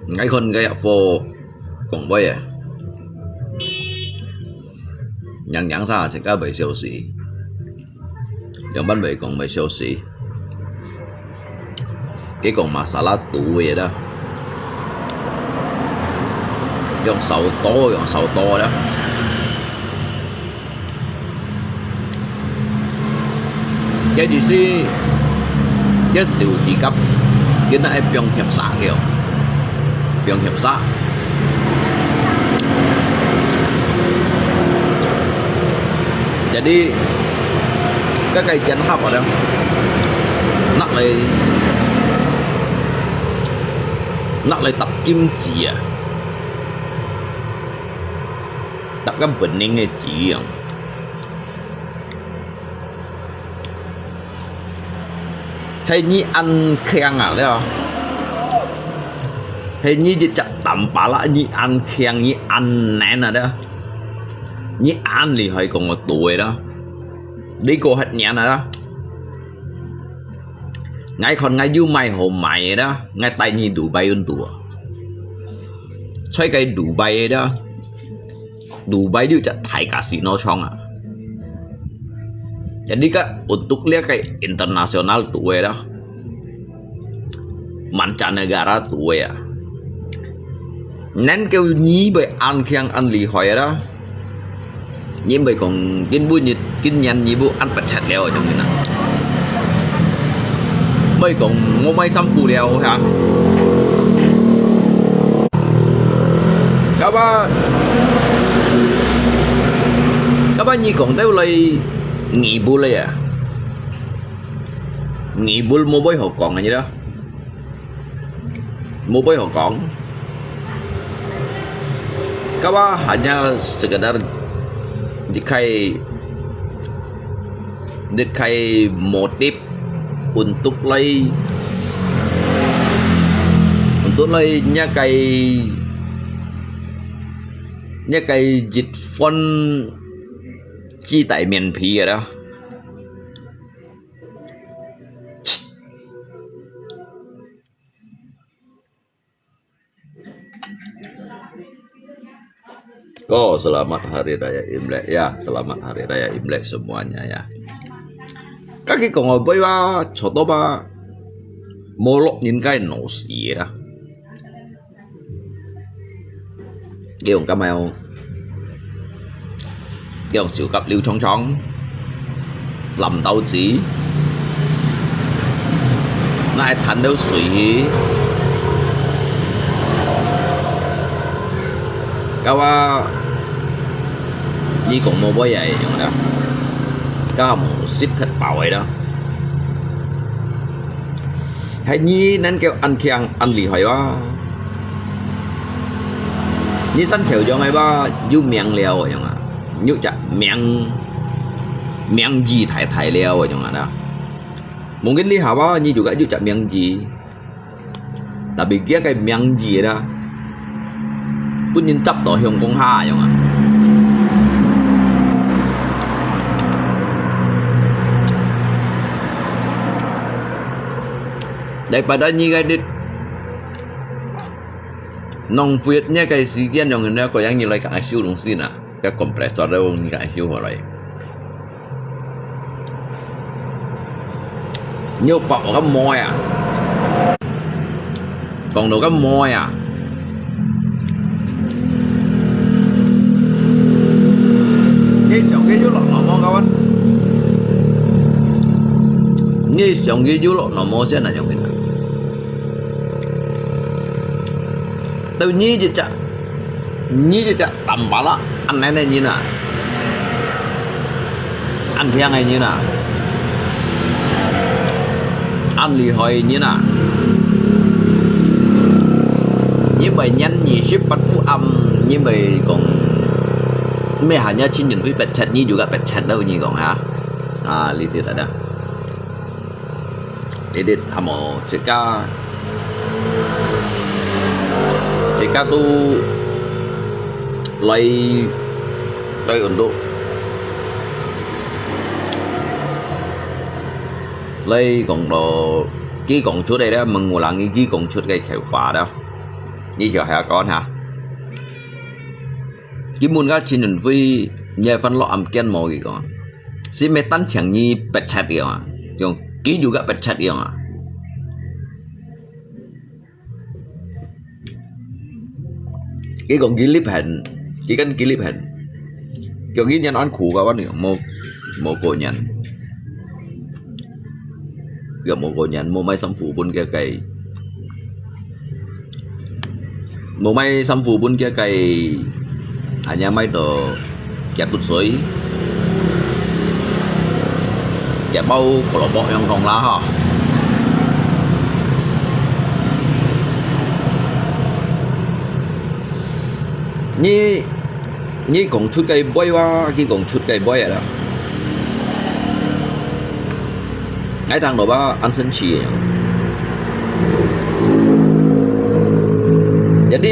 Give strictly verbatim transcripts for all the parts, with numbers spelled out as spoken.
𠊎看該貨講話啊，娘娘啥，自家袂消息，兩班袂講袂消息。佢講masalah毒个啦，用燒刀，用燒刀啦。該意思，一燒指甲，佢那會放血殺去哦，放血殺。Jadi，該个煙盒啊，拿來，拿來搭金紙啊，搭个bening个紙樣。 係你恁慶啊了，係你一隻tampalak，你恁慶，你恁能啊了，你恁厲害講个對啦，你過核年啊啦。𠊎看𠊎有買好買个啦，𠊎帶你Dubai運動啊，在該Dubai个啦。 Dubai有隻大casino場啊。Jadi該untuk這个international度个啦，mancanegara度个啊。Nên kêu你會恁慶恁厲害啦。你會講今晡日，今年你會恁迫切了，種人啊。會講我買衫褲了，哈。 Kawa, kawa你講到來，ngibul啊，ngibul無會好講个啦，無會好講。Kawa hanya sekedar dikai, dikai motif untuk來，untuk來，若个，若个一分之大面皮个啦。 Ko, selamat Hari Raya Imlek ya, selamat Hari Raya Imlek semuanya ya. Kaki kong oboy ba, choto ba, molok nin kai no si ya. Kiyong kamay o. 用手甲溜長長，淋到紙，那會彈到水去。Kawa，你講無尾个用啦，kawa無食忒飽个啦。 係你能夠恁慶恁厲害哇！你生頭樣个哇，有名了个樣啊，有隻名，名字大大了个樣啊啦。Mungkin你下哇，你juga有隻名字，tapi佢个名字啦，分人執到香港下樣啊。 Daripada你个你浪費你个時間，用人家个人你來講修東西呐，个kompressor都你个修好來。你有發我个毛呀？講到个毛呀？ 你上个月落落毛个哇？你上个月落落毛先啊，上个月。到你一隻，你一隻淡薄啦，恁樣个人啊，恁慶个人啊。 恁厲害个人啊！因為年二十八不暗，因為講，咩下年親人會逼切，你就个逼切咯，你講哈？啊，呢啲啦，呢啲還無自家，自家都來，來運動。 來講到，佢講出个咧，問有人佢講出个口話啦。你就係講哈，根本个陳雲輝，你係分落暗間無佢講，係毋係單淨你白賊樣啊？像佢就个白賊樣啊？佢講佢立痕，佢跟佢立痕，叫佢人安苦个，我講無，無過年。 若無過年，無買衫褲分佢个，無買衫褲分佢个，恁樣買到佢肚水，佢包胡蘿蔔樣講啦哈。你 你講出个話，佢講出个話啦。𠊎聽到吧，恁生氣个。一啲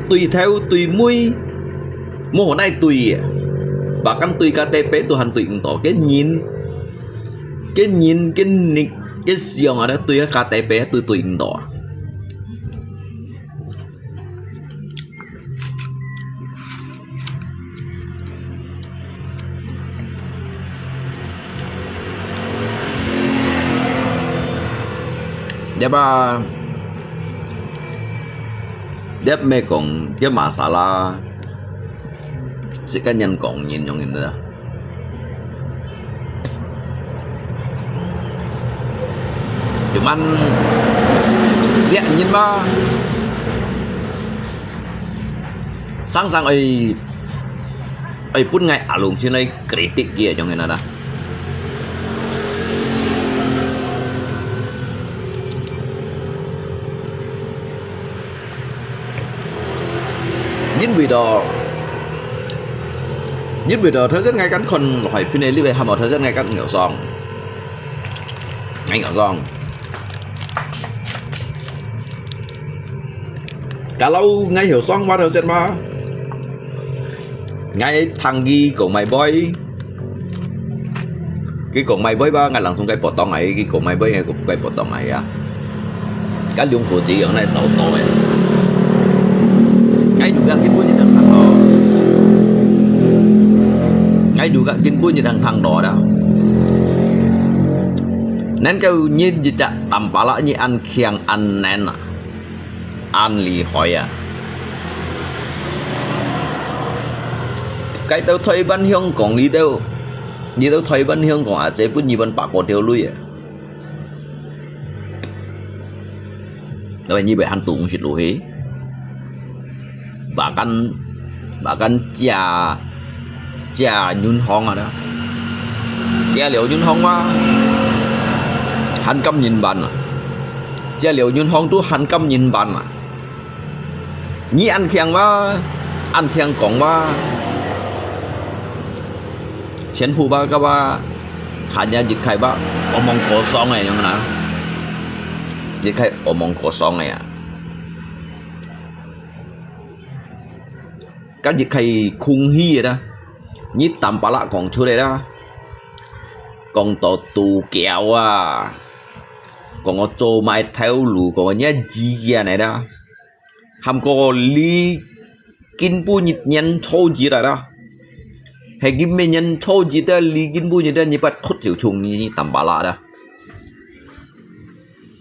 對頭對尾，無好哪對个，bahkan對个地皮都還對毋到。个人，个人，个力，个想啊，對个地皮都對毋到啊。 Dia ba, dia mê kong, dia masalah. Sik kan yan kong yin yong yin da. Cuman, liak yin ba. Sang sang ai, ai pun ngai alung sin ai kritik ye yong yin da. Yin vì đó, yin vì đó, thời gian ngay cắn con hỏi pin này, li về hàm ở thời gian ngay cắn ngửa song. Ngay ngửa song. Cả lâu ngay hiểu song mà thời gian mà. Ngay thằng ghi của mày boy. Cái cột mày với ba, ngai lăng sung cái bọt tông ấy, cái cột mày với cái cột bọt tông ấy à. Cái liông phủ chỉ ở này sáu tổ ấy. Cái dù găng cái bún như đang thằng đó. Cái dù găng cái bún như đang thằng đó đó. Nên kêu như gì chả tầm bả lạ như ăn khiang ăn nén à. Ăn lì hỏi à. Cái tao thuê bánh hiông còn đi đâu. Đi tao thuê bánh hiông còn à, chế bún như bánh bạc của theo lui à. Đó là như vậy ăn tùng xịt lũ hí. Bà căn, bà căn chia, chia nhún hông à đó. Chia liều nhún hông mà. Hàn căm nhìn bàn à. Chia liều nhún hông tú hàn căm nhìn bàn à. Nyi ăn khiang wa, ăn khiang kong wa. Chén phu ba ka wa, kha nya jit khai ba, omong ko song ai yong na. Jit khai omong ko song ai à. Ka jit khai khung hi da. Nyi tam pa la kong chu le da. Kong to tu kiao à. Kong o cho mai thêu lu, kong o nya ji kia nai da. Hàm kô li kin bu nhit nhen chô jit à da. He kin me nhen chô jit da, li kin bu nhit da, nyi pat thut siu chung nyi, nyi tam pa la da.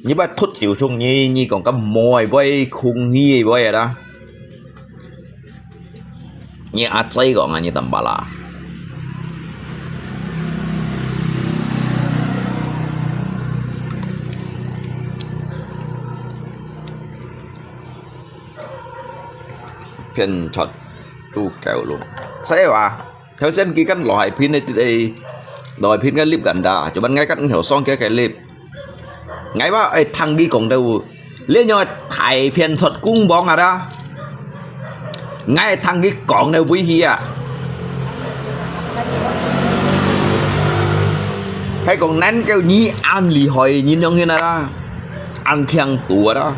Nyi pat thut siu chung nyi, nyi kong ka môi boi, khung hi boi da. Nyi a chai kong a nyi tam pa la. Phiên chọt chu kèo luôn. Sai wa. Thêu sen ki kan lòi phiên ne ti, lòi phiên kan lip kan da. Chu ban ngai kan heo song kia kai lip. Ngai wa ai thang ki kong deu. Lia nyo thai phiên chọt kung bong a da. Ngai thang ki kong deu bui hi a. Hai kong nan kêu nyi an li hoi nyin yong hin a da. Ăn khiang tù à đó.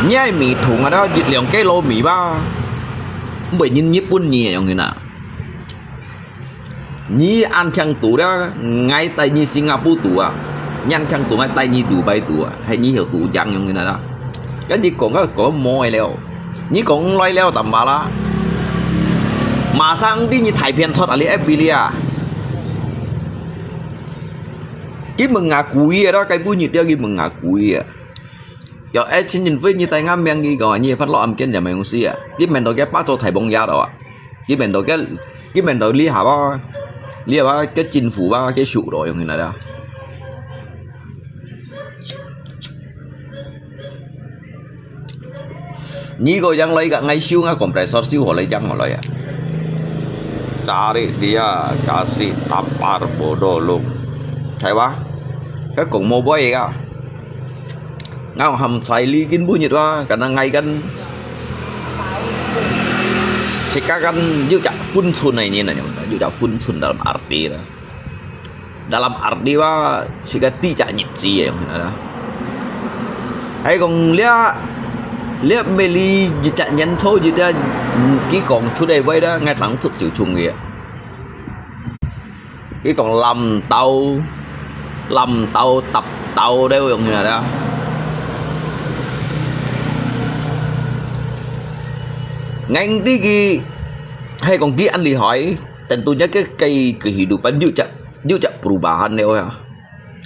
Nhai mì thùng à đó, dịch liòng cái lô mì ba. Không phải nhìn Nhật Bản nhỉ, yong hin à. 你恁慶賭了，𠊎帶你新加坡賭啊，你恁慶賭，𠊎帶你杜拜賭啊，係你曉賭贏樣个啦。跟你講个講無个了，你講來了淡薄啦，馬上你你大片出啊，你F B裡啊，佢問啊貴个啦，該本日了佢問啊貴个。 有愛情人會你帶俺名佢講，你發落暗間就沒東西啊。佢面到个巴做大幫家了啊。佢面到个，佢面到你下吧，你下吧，个政府吧，个手咯，用起來了。你个樣來个，𠊎收啊，kompres收好來講好來啊。Cari dia kasih tampar bodolong，係吧？个講無背个。 Ngau ham sai li kin bunyi tua, karena ngai kan cika kan yuk cak fun chun ai ni na, yuk cak fun chun dalam arti lah. Dalam arti wa cika ti cak nyit ci ya, yang na. Hai kong lia lia meli cak nyen cho cak ki kong chu dai bai da ngai tang thut siu chung ya. Ki kong lâm tàu, lâm tàu, tập tàu đeo dòng như là đó. Ngang tí ki, hay còn ki ăn lì hỏi, tên tôi nhớ cái cây kỳ hỉ đủ bắn dữ chặt, dữ chặt perubahan đeo ya.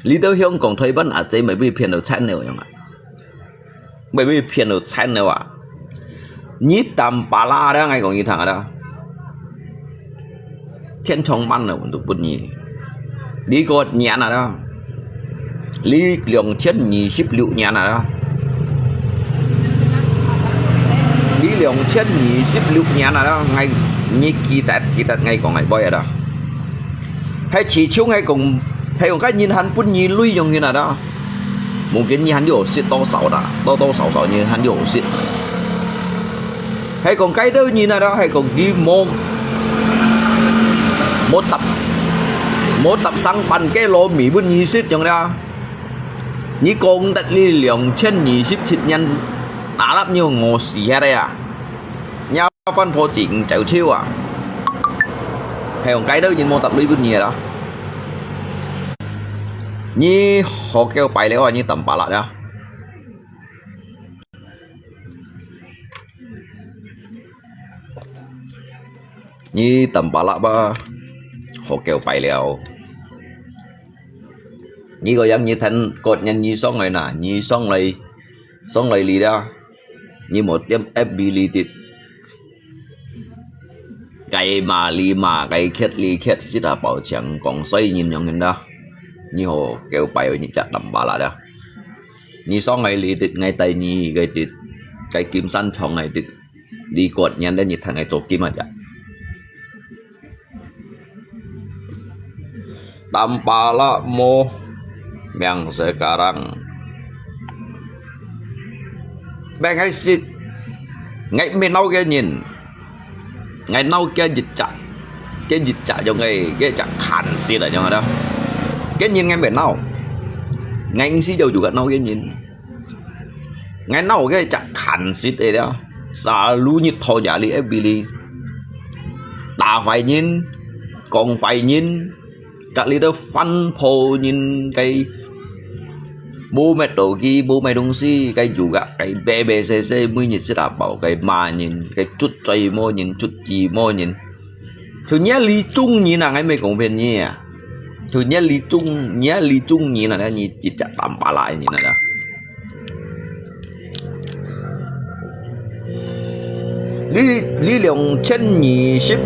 Lý tớ hiong còn thấy bắn à chế mày bị phiền ở chán đeo dòng à. ไม่ไม่เพี้ยนเอาแสนเลยว่ะ你ตำปลาร้าได้ไงของอีทางอ่ะเด้อเทียนช่องมันน่ะมันตุกปุ้นนี่ดีกว่าเนียนอ่ะเด้อลี两千二十六年啊啦，你两千二十六年啊啦，ไง你記得記得ไง講係背啊啦，係始終係講係講該人還分你鐳用去啊啦。 Mungkin你還有食多少啦，多多少少你還有食。係講該兜人啊啦，係講佢無無搭無搭上班个攞米分你食用啦。你講得你兩千二十七年打粒尿我死下來啊！ Nyawa phan pho ching chau chiu à. Hay ong kai dau nyin mo tap lui bun nyi đó. Nyi ho kêu pai leo à, nyi tầm pala đó. Nyi tầm pala ba ho kêu pai leo. Nyi có yang nyi thân cột nhân nyi song rồi nè, nyi song rồi, song rồi lì đó. Nyi một em ép bi lì tịt. Cái mà lì mà cái khiết lì khiết xít à bảo chẳng còn xoay nhìn nhong nhìn đó. Nyi hồ kêu pai nyi chặt tầm pala đó. Nyi song rồi lì tịt ngay tay nyi cái tịt. Cái kim săn chong rồi tịt. Di kuat nyan dan nyi thang ai cho kim aja. Tampala mo yang sekarang. Bang ai sit. Ngai me nau ke nyin. Ngai nau ke jit chak. Ke jit chak jong ngai ke chak khan sit a jong ada. Ke nyin ngai me nau. Ngai si jau juga nau ke nyin. Ngai nau ke chak khan sit e dia. Sa lu nyit tho ya li e bi li. Ta fai nyin, kong fai nyin, kat li tơ fan pho nyin kai. Bố mẹ tổ ki, bố mẹ đông si, cái juga, cái bé bé xe xe, mươi nhit sit a bảo, cái ma nyin, cái chút chay mo nyin, chút chi mo nyin. Thứ nhất lý chung nyin à, ngai me kong pen nyi à. Thứ nhất lý chung, nhất lý chung nyin à, nyi chỉ chặt tạm pala nyin à. Lý, lý 两千二十,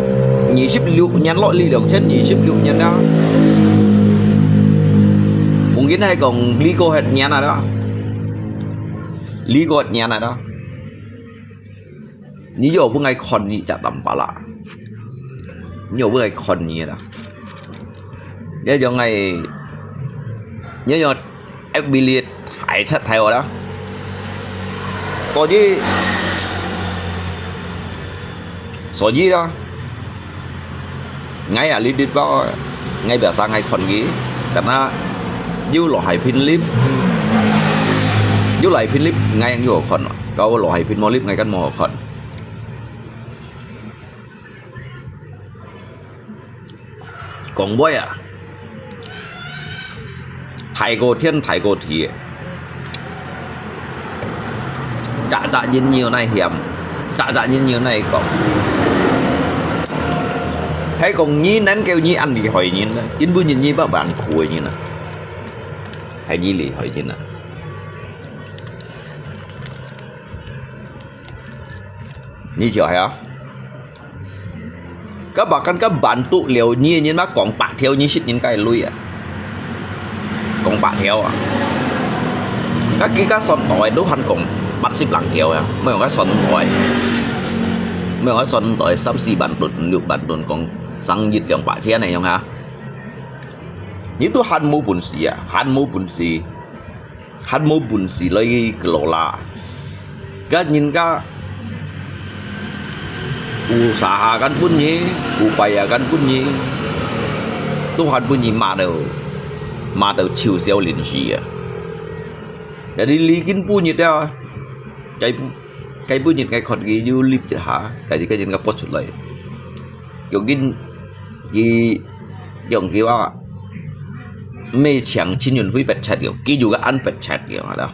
二十六年 lo, lý 两千二十六年 đó. Mungkin hay còn lý có hết nhan à đó. Lý có hết nhan à đó. Nyi yo bu ngai khon nyi chặt tạm pala. Nyi yo bu ngai khon nyi à đó. Nyi yo ngai, nyi yo ép bi liệt. Thái sát thái ở đó. Có gì? Có gì đó? Ngay à, lý đít bao, ngay biểu ta ngay còn gì? Karena you lo hai pin lip. You lo hai pin lip, ngay yang you còn. Kau lo hai pin mo lip, ngay kan mo còn. 講話啊，大過天，大過地，隻隻人有哪嫌，隻隻人有哪講。係講你能夠你恁厲害人啊，因為人你不玩苦个人啊，係你厲害人啊。你就係啊。 該bahkan該bantu了你个人嘛，講百條你識人家个鐳啊，講百條啊。該佢該算到个都還講八十零條啊，毋係講該算到个，毋係講該算到个三四萬噸、五六萬噸，講省一兩百千个樣啊。你都還無本事啊，還無本事。 還無本事來去lola。該人家usaha kan分你，upaya kan分你，都還分你罵到，罵到臭笑連絲啊！Jadi li kin bunyi啊，該不，該bunyi該看佢又立一下，該，該人家發出來。 有人佢用佢話，毋係請陳雲輝白賊个，佢有個恁白賊个，係啦。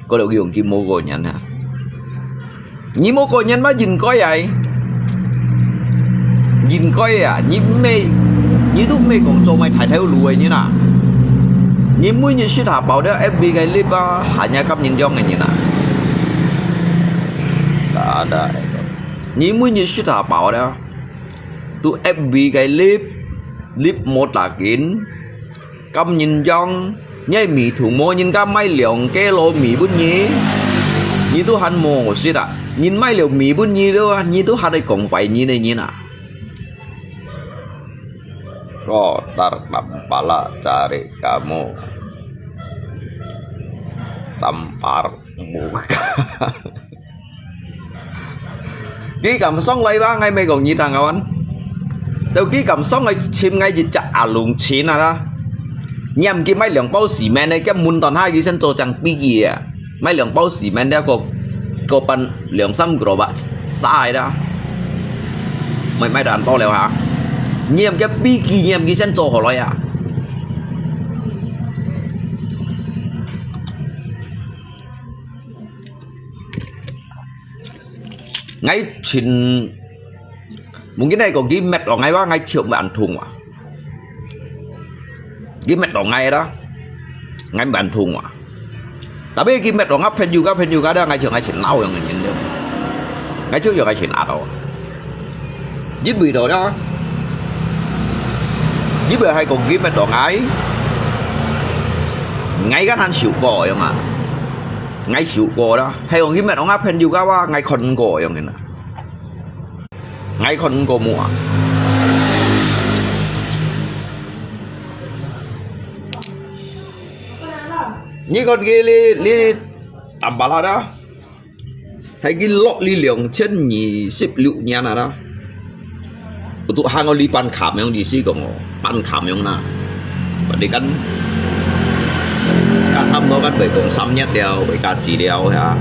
嗰度用佢無個人啊。你無個人嘛應該啊，應該啊，你毋係，你都毋係講做麼大頭路个人啊。你每日食下飽了，F B个live啊，還有感人樣个人啊。Kada. 你每日食下飽了，都F B个live，live無打緊，感人樣，你米都無人家買兩kilo米分你，你都還無食啊！人買了米分你了啊，你都還在講壞人个人啊！Kotor tampala cari kamu. Tampar muka. 佢敢上來吧，𠊎毋係講你聽啊，到佢敢上來尋𠊎一隻阿龍錢啊啦。你毋去買兩包cement个，佢門段下佢先做正飛機啊，買兩包cement个，個，個半兩三個吧，晒啦，買，買得恁多了哈。你毋去飛機，你毋去先做好來啊。 𠊎尋，mungkin係講佢搣到𠊎哇，𠊎就毋恁痛哇。佢搣到𠊎啦，𠊎毋恁痛哇。Tapi佢搣到𠊎朋友家，朋友家啦，𠊎就𠊎尋鬧樣个人了，𠊎就有𠊎尋壓到。因為到啦，因為係講佢搣到𠊎，𠊎个還受過樣啊，𠊎受過啦。 係講佢搣到𠊎朋友家哇，𠊎看毋過樣个啦，𠊎看毋過目啊。你看佢哩，哩，tampala啊，係佢落哩兩千二十六年啊啦。 Untuk hang oli半kamyong意思講哦，半kamyong啦。Berarti kan，該差毋多kan會講三日了，會加幾了呀，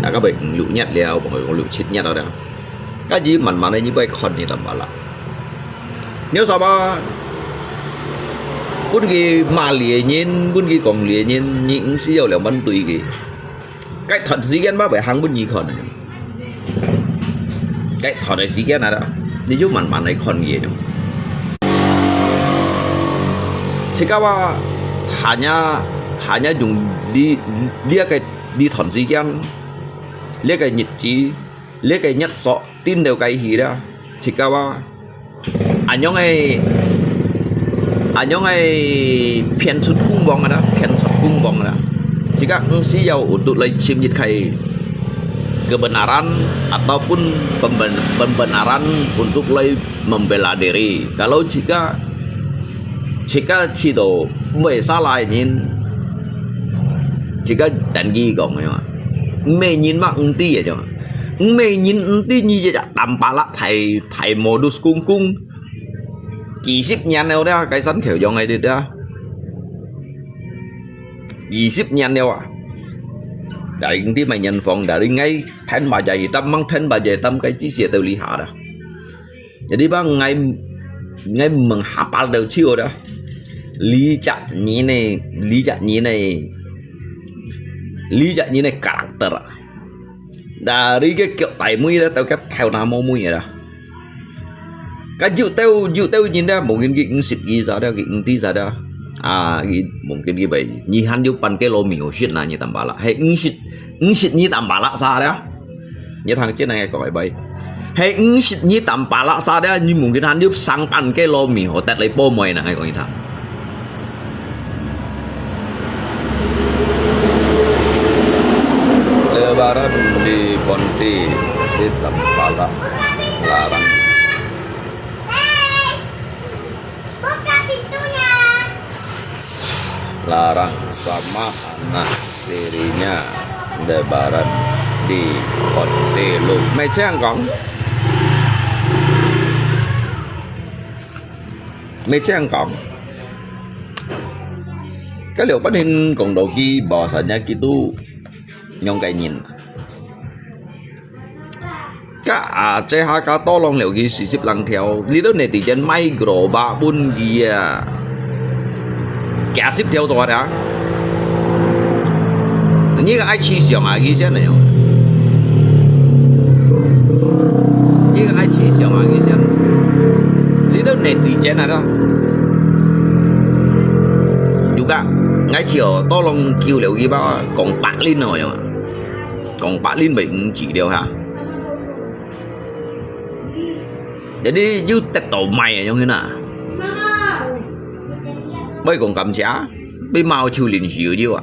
啊，該會五六日了，會講六七日了。該你慢慢个，你會看你怎麼啦。你有啥嘛？分佢罵你个人，分佢講你个人，你毋需要兩萬對佢。 該段時間嘛會行分你看个，該段个時間啊，你就慢慢來看佢个。自家啊，hanya，hanya用你，你个，你段時間，你个日子，你个日數，定到該去啦，自家啊。 恁樣个，恁樣个騙出公網个啦，騙出公網个啦。Jika engsi要untuk來尋一個kebenaran ataupun pemben-，pembenaran untuk來membela diri. Kalau jika，jika知道毋係salah个人，jika dan佢講个嘛，毋係人嘛，毋知个嘛，毋係人毋知，你就tampala大，大modus kungkung。 幾十年了啦，該山口洋个啦，幾十年了啊！Dari engti mai nhân phong, dari ngai then bajai hitam, mang then bajai hitam，該至少到這下啦。Jadi bang ngai， ，𠊎毋下巴都笑了。這隻人呢，這隻人呢，這隻人呢karakter啊。Dari个腳大妹咧，到个頭那毛妹啦。Ka有兜有兜人咧，mungkin佢毋識佢啥咧，佢毋知啥咧。啊，佢mungkin佢會，你還有半个老苗識那，你tambah啦，係毋識毋識你tambah啦啥咧？你聽真个講个袂？係毋識你tambah啦啥咧？你mungkin還有上半个老苗得來報妹呢，講你聽。Lebaran di Ponti, di Tampalak, larang. Larang sama anak tirinya Lebaran di Ponti. Lu, 乜識講？乜識講？Ka liau半天講到佢，bahwasanya佢都仰个人。 Ka，啊，這下ka tolong了佢四十零條，你都netizen賣gerobak分佢啊，幾十條做啊？你个愛去想啊，佢先來哦。你个愛去想啊，佢先。你都netizen啊，都。有个，愛去哦，tolong救了佢吧，講白領哦，樣啊。 講白領會毋止了哈。Jadi又得到賣啊，樣形啊。毋係講感謝，被罵就臨時有啊。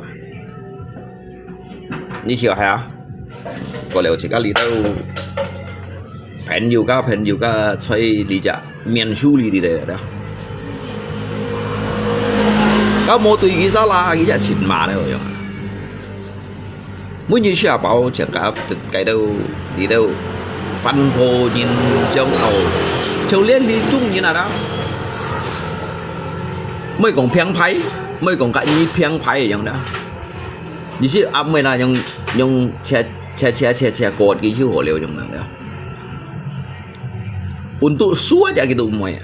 你曉得啊？過了自家裡頭，朋友个朋友个在裡家面書裡的了。Ka無對佢啥啦，佢也親罵了樣。 每日食飽，全家該兜裡頭飯後人相鬥，就連你中人啊啦。毋係講平排，毋係講甲你平排樣啦。你是阿妹啦，用用切切切切切割佢就好了，用樣啦。Untuk suah aja gitu umai.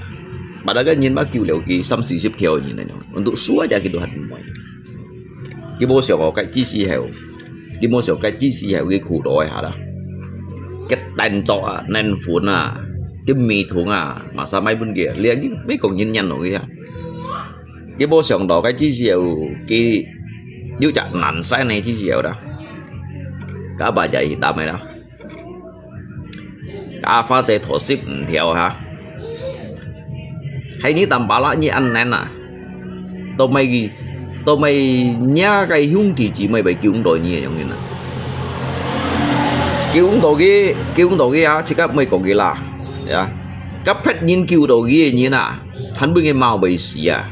Padahal kan nyin mah kiu liau ki 三四十條人那種，untuk suah aja gitu hat umai. Ki bo siok kay 之時候，ki bo siok kay 之時候 ki 苦惱一下啦。Ki 蛋糕啊，奶粉啊，ki 米桶啊，masa mai pun ki，連 ki 美國人人落去啊。Ki bo siok到 kay 之時候，ki 有隻難晒呢 之時候啦。Ka ba jai hitam lah. Ka apa cai thosip 毋條哈。Hai ni tampalak ni an nen ah. Tomai tomai nya kai hung ti ji mai bai kiung doi ni yong ni na. Kiung doi ki kiung doi ki ha, cikap mai kong ki la. Ya. Kapet nyin kiu doi ki ni na. Thân bưng cái màu bai sia.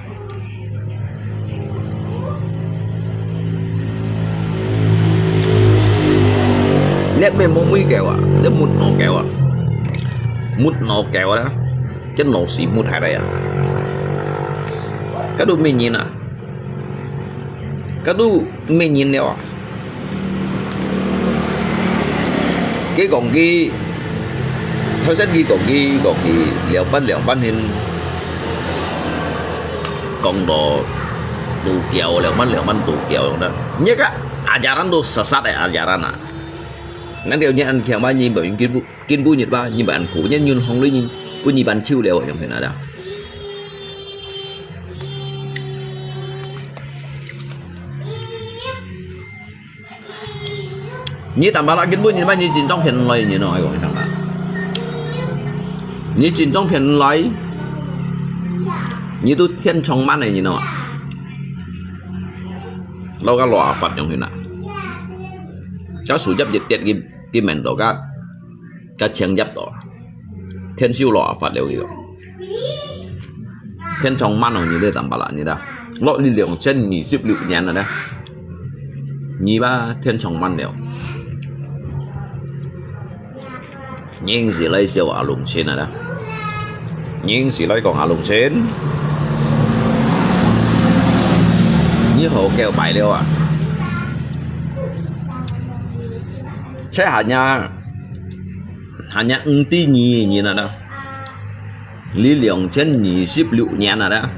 Lihat me mo mui kéo ah, dia mut no kéo ah. Mut no kéo ah. Chân no si mut hai đây ah. Kadu me nyin ah. Kadu me nyin liao ah. Ki kong ki, thoi sen ki kong ki, kong ki, liau pan liau pan hin, kong do tu kiau, liau pan liau pan tu kiau yong da. Nye ka ajaran tu sesat eh ajaran ah. Nang liau nye an kiang ba nyi ba yong kin bu kin bu nyit ba nyi ba an ku nye nyun hong lui nyi bu nyi ban chiu liau yong hin ada. Nyi tamba la kin bu nyi ma nyi jin chong phian lai nyi no ai kong tang la. Nyi jin chong phian lai. Nyi tu thian chong man ai nyi no. Lo ka lo a pat yong hin na. Cha su jap jet tet ki ki men do ka. Ka cheng jap do. Thian siu lo a fat liu ki. Thian chong man ong ni de tam ba la ni da. Lo li liong chen ni sip liu nian na de. Ni ba thian chong man liu. Ning si lai siu a lung chen na da. Ning si lai kong a lung chen. Ni ho kêu bai liu a. Che ha nya. Hanya enti nyi nyi na da. 你兩千二十六年啊啦，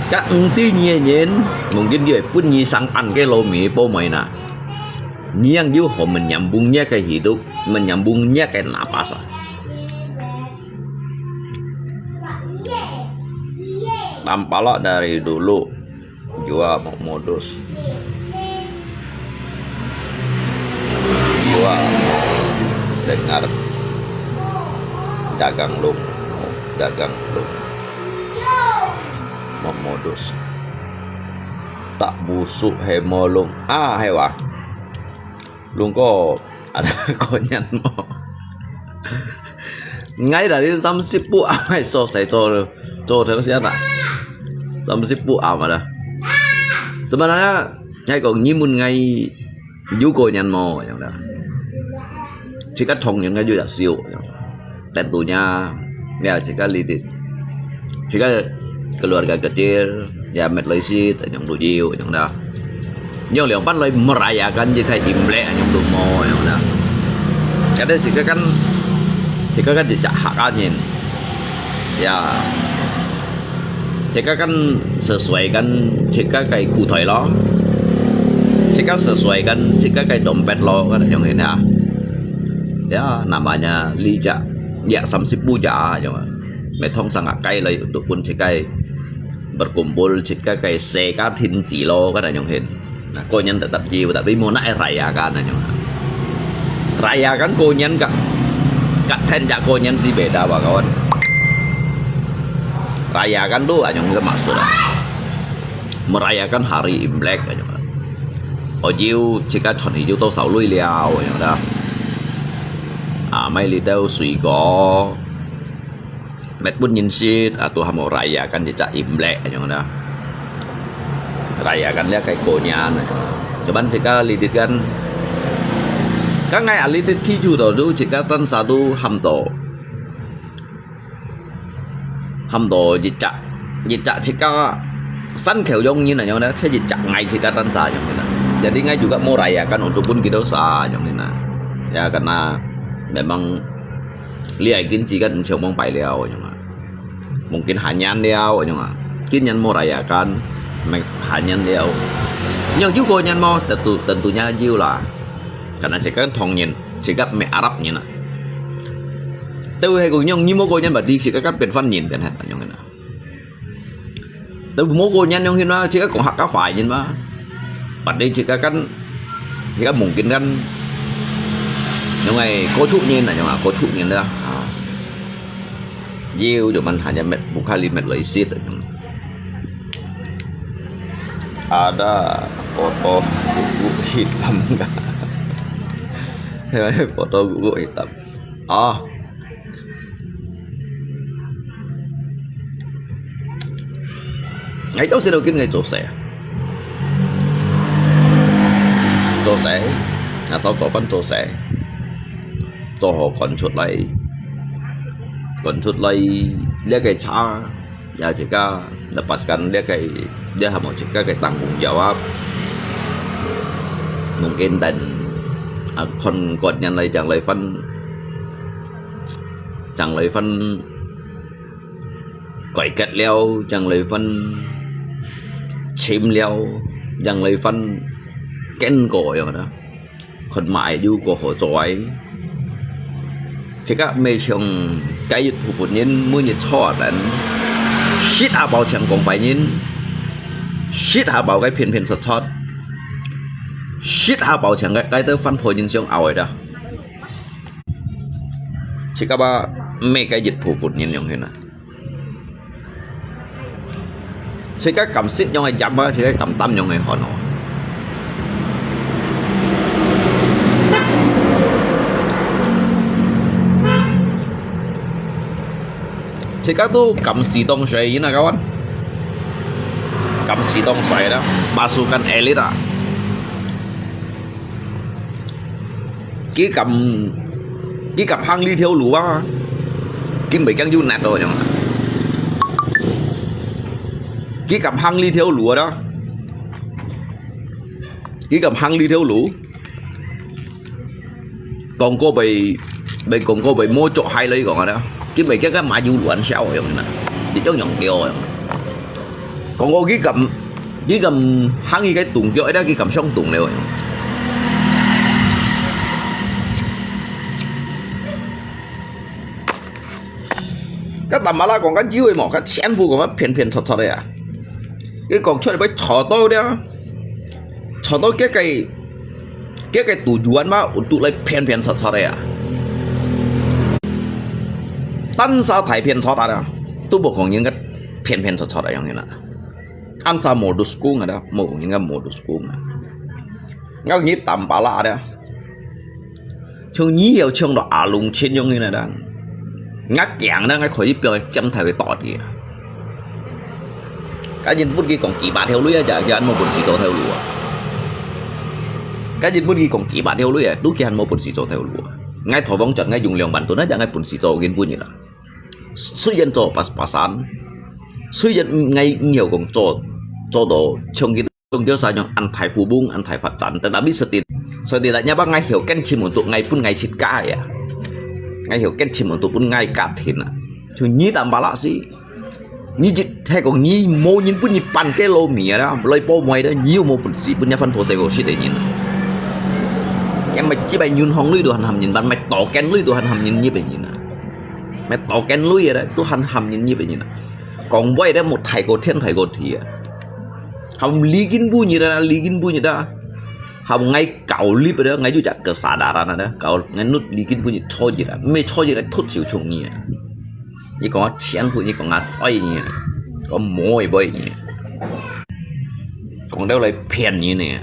這毋知你个人，mungkin佢會分你上岸个老米包米啦。你yang有好 menyambung nya ke hidup, menyambung nya ke napas啊。Tampak lah dari dulu. Jua mau modus. Jua mau dengar dagang lung, dagang lung. Mau modus. Tak busuk he molung. Ah, he wa. Lung ko ada konyan mo. Ngai dari 三十步 amai so sai to to to siapa? 三十步 amai dah. Sebenarnya ngai kong nyimun ngai yuko nyan mo yang dah. Jika thong nyan ngai juga siu. Tentunya ya jika lidit. Jika keluarga kecil ya met loisit yang lujiu yang dah. Nyong liang pan loi merayakan jika Imlek nyong tu mo nyong na. Kada jika kan jika kan jejak hak anyin. Ya. Jika kan sesuaikan jika kai kutai lo. Jika sesuaikan jika kai dompet lo kan nyong ini ya. Ya, namanya lijak. Ya, 三十步 ja nyong. Metong sangat kai loi untuk pun jika berkumpul jika kai seka thin ji lo kan nyong hin. Nah, konyan tetap jiu, tapi mo nak rayakan anyong. Rayakan konyan ka, ka then jak konyan si beda ba kawan. Rayakan tu anyong itu maksud lah. Merayakan hari Imlek anyong. Ojiu jika chon hiu to sau lui liao anyong dah. Ah, mai li tau sui ko. Met pun nyin sit, atu hamo rayakan jejak Imlek anyong na. Rayakan lia kai konyan. Cuman jika lidit kan, kan ngai alidit kiju to tu jika tan satu ham to. Ham to jejak, jejak jika san kheu yong nyin anyong na, jejak ngai jika tan sa anyong na. Jadi ngai juga mau rayakan untuk pun kita sa anyong na. Ya karena memang liai kin jikan cheu mong pai liao anyong a. Mungkin hanyan liao anyong a. Kin nyan mo rayakan, mek hanyan liao. Nyong jiu konyan mo, tentu tentunya jiu lah. Karena jikan thong nyin, jikan me Arab nyin a. Teu he kong nyong nyi mo konyan ba di jikan kan pen fan nyin pen he anyong na. Tapi mo konyan nyong hin ma, jika kong hak ka fai nyin ma. Padahal jika kan, jika mungkin kan, nyong ai ko chuk nyin na, nyong ai ko chuk nyin dah. Ha. Jiu cuman hanya met bukan limit lo isit. Ada foto kuku hitam kan? Foto kuku hitam. Ah, ngai tau si lo kin ngai 做事啊。做事，啊，手做工做事，做好趕出來，趕出來，這個車，也自家 lepaskan 這個，這項目自家個tanggung jawab。Mungkin dan，啊，看個人來講來分，講來分。 改革了，正來分尋了，正來分經過樣啦。看買有個好做。佢个每場該一部分人每日坐等，食下包搶講白人，食下包个片片出出，食下包搶个該兜翻破人想拗个啦。自家吧，每个一部分人樣去啦。 自家敢食樣个鹹啊，自家敢擔樣个寒哦。自家都敢試當水，你那个玩？敢試當水啦，pasukan elit啊。 佢敢，佢敢行這條路啊？佢毋會驚有難到樣啊？佢敢行這條路啊？佢敢行這條路？講過被未講過，未摸著海來講啊，今日這個馬有亂笑樣啊，一樣樣了啊。講過佢敢，佢敢行佢个動腳，一定佢敢上動了。該淡薄啦，講个機會無，該全部講个騙騙撮撮个啊。佢講出來會吵到了，吵到這個 這個都冤嘛，都來騙騙撮撮个啊。單儕大騙撮啊，都無講應該騙騙撮撮个樣个啦。恁儕modus講啊，無講應該modus講啊。𠊎你淡薄啦，像你要像到阿龍千樣个啦。𠊎驚啦，𠊎可以表現尖頭个道理啊。 該日本佢講幾百條女啊，就佢還無本事做頭路啊。該日本佢講幾百條女啊，都佢還無本事做頭路啊。𠊎討房轉，𠊎用兩萬多，那就𠊎本事做日本人啦。雖然做pas-pasan，雖然𠊎以後講做，做到像佢講到啥樣，恁大富翁，恁大發展，tetapi setid-, setidaknya吧，𠊎曉堅持滿足，𠊎分𠊎自家呀。𠊎曉堅持滿足分𠊎家庭啊。就你淡薄啦是。 你一係講你無人分你辦个老米啊，來報名个，你又無本事分人家番婆細个識个人啊。也賣幾百銀行鐳都還喊人辦，賣刀劍鐳都還喊人入个人啊。賣刀劍鐳个都還喊人入个人啊。講話个無大過天大過地啊。喊李金武你啦，李金武你啦，喊𠊎搞你个，𠊎就只kesadaran啊，搞𠊎努李金武你錯一啦，無錯一个突手衝你啊。 你講啊全部，你講啊衰呢，講無會背呢，講到來騙人呢，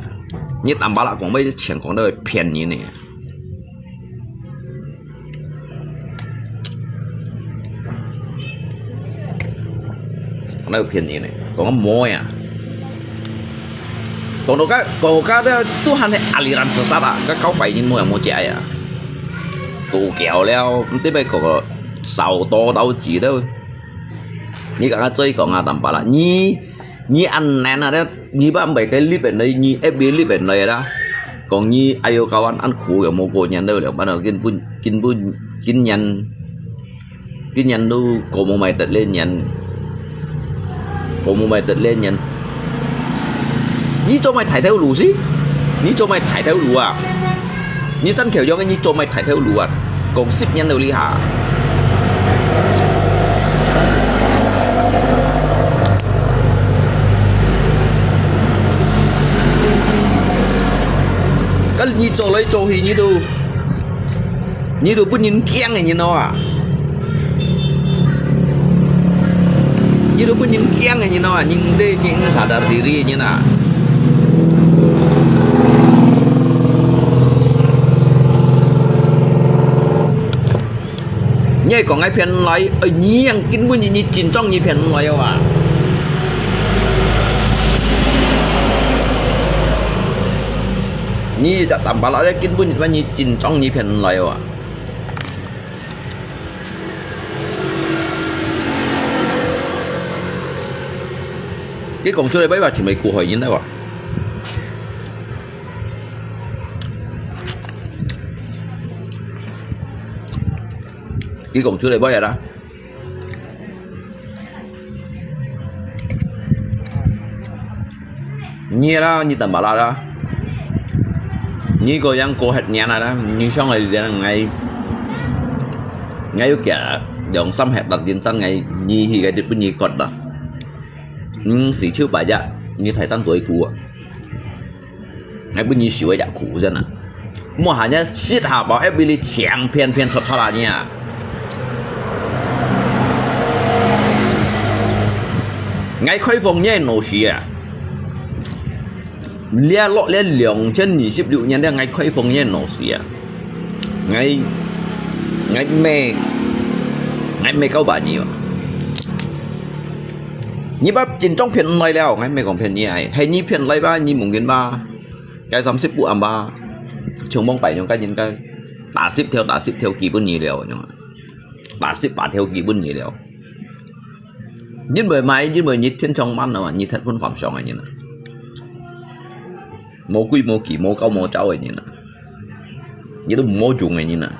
你淡薄啦講話全講到來騙人呢，講到騙人呢，講無呀，講到該，講到該都還係aliran sesat啊，該九百人無有無解啊，都搞了，毋知咩个个掃多到幾多。 你講啊，再講啊，淡薄啦。你，你恁難啊，你，你把每個日本來，你F B日本來啦。講你，哎喲，kawan，恁苦，有無過年都了，完了，根本，根本，今年，今年都過無買得了年，過無買得了年。你做麼个大頭路是？你做麼个大頭路啊？ 你生條樣个，你做麼个大頭路啊？講十年了哩哈。該你做來做去，你都，你都分人驚个人哦啊！ 你都分人驚个人哦，人對人sadar diri人啊。你還講𠊎騙來，哎，你樣根本你，你真正你騙來哦啊！你這淡薄啦，根本你，你真正你騙來哦啊！ 佢講出來，拜拜，全部苦害人來哇！佢講出來，拜拜啦！ 你啦，你淡薄啦啦。你个樣過歇年啦啦，你上來連𠊎，𠊎有幾兩三hektar田產，𠊎你去个日本你割啦。你四手八隻，你大山對股啊。 𠊎分你受一隻苦真啊！莫喊人食下飽，還分你搶騙騙撮撮啊你啊！𠊎開放你个腦屎啊！這落這兩千二十六年了，𠊎開放你个腦屎啊！𠊎，𠊎毋係，𠊎毋係九八年啊！你把真正騙來了，𠊎毋係講騙你啊！係你騙來吧，你mungkin吧！ 該三十步暗吧，像往擺樣，該人該打十條，打十條基本你了，樣啊，打十八條基本你了。因為麼个？因為你天窗慢啊嘛，你忒分phạm上个人啊，無規無矩，無高無招个人啊，你都無用个人啊。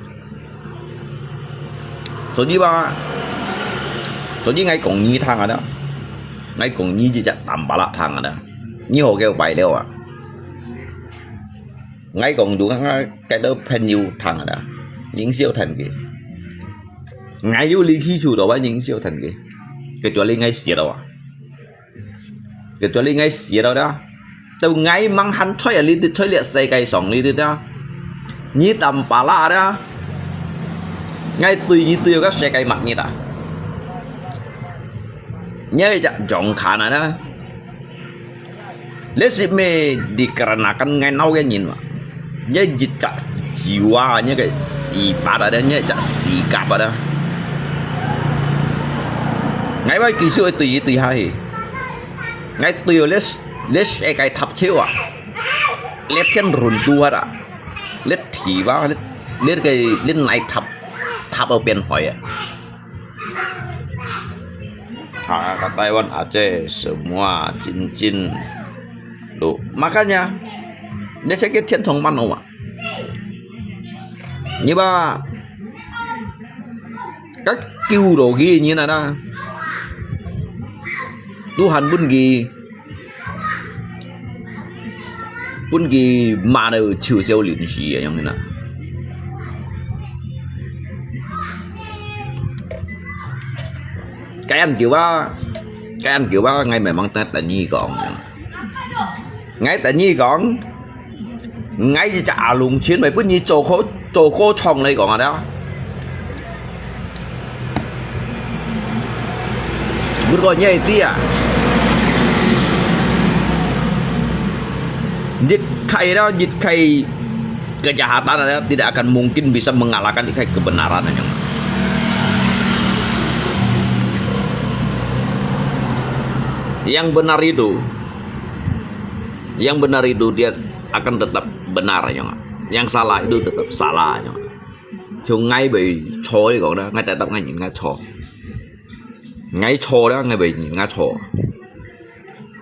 所以話，所以𠊎講你聽啊啦，𠊎講你這隻Tampalak聽啊啦，你好个壞了啊！𠊎講就𠊎个朋友聽啊啦，認識聽佢，𠊎有力氣就到啊，認識聽佢，kecuali𠊎死了啊！ Kecuali𠊎死了dah。到𠊎吂還在啊，你在這世界上你dah。你Tampalak dah。𠊎對你對个世界末日啊。你係隻jongkang啊dah。你係咩dikarenakan𠊎惱个人嘛？你一隻jiwa，你个死八啊dah，你一隻死甲啊dah。𠊎會繼續對你對下去。 𠊎對你，你世界塌枵啊！你天runtuh啊！你地啊！你，你个，你泥塌，塌到變海啊！啊，ka Taiwan Aceh semua cincin lu. Makanya，你這个天堂滿了嘛？你吧，該救落去个人啊，Tuhan分佢 分佢罵到臭笑淋屎个樣个啦。該恁久啊，該恁久啊，𠊎慢慢等，等你講。𠊎等你講，𠊎一隻阿龍親，會分你做過，做過場來講啊，了。 Bukon niya iti ah. Nitkai dah, nitkai kejahatan dah tidak akan mungkin bisa mengalahkan nitkai kebenaran anyong. Yang benar itu, yang benar itu dia akan tetap benar anyong. Yang salah itu tetap salah anyong. 像𠊎會錯，你講啦，𠊎tetap𠊎認𠊎錯。𠊎錯啦，𠊎會認𠊎錯。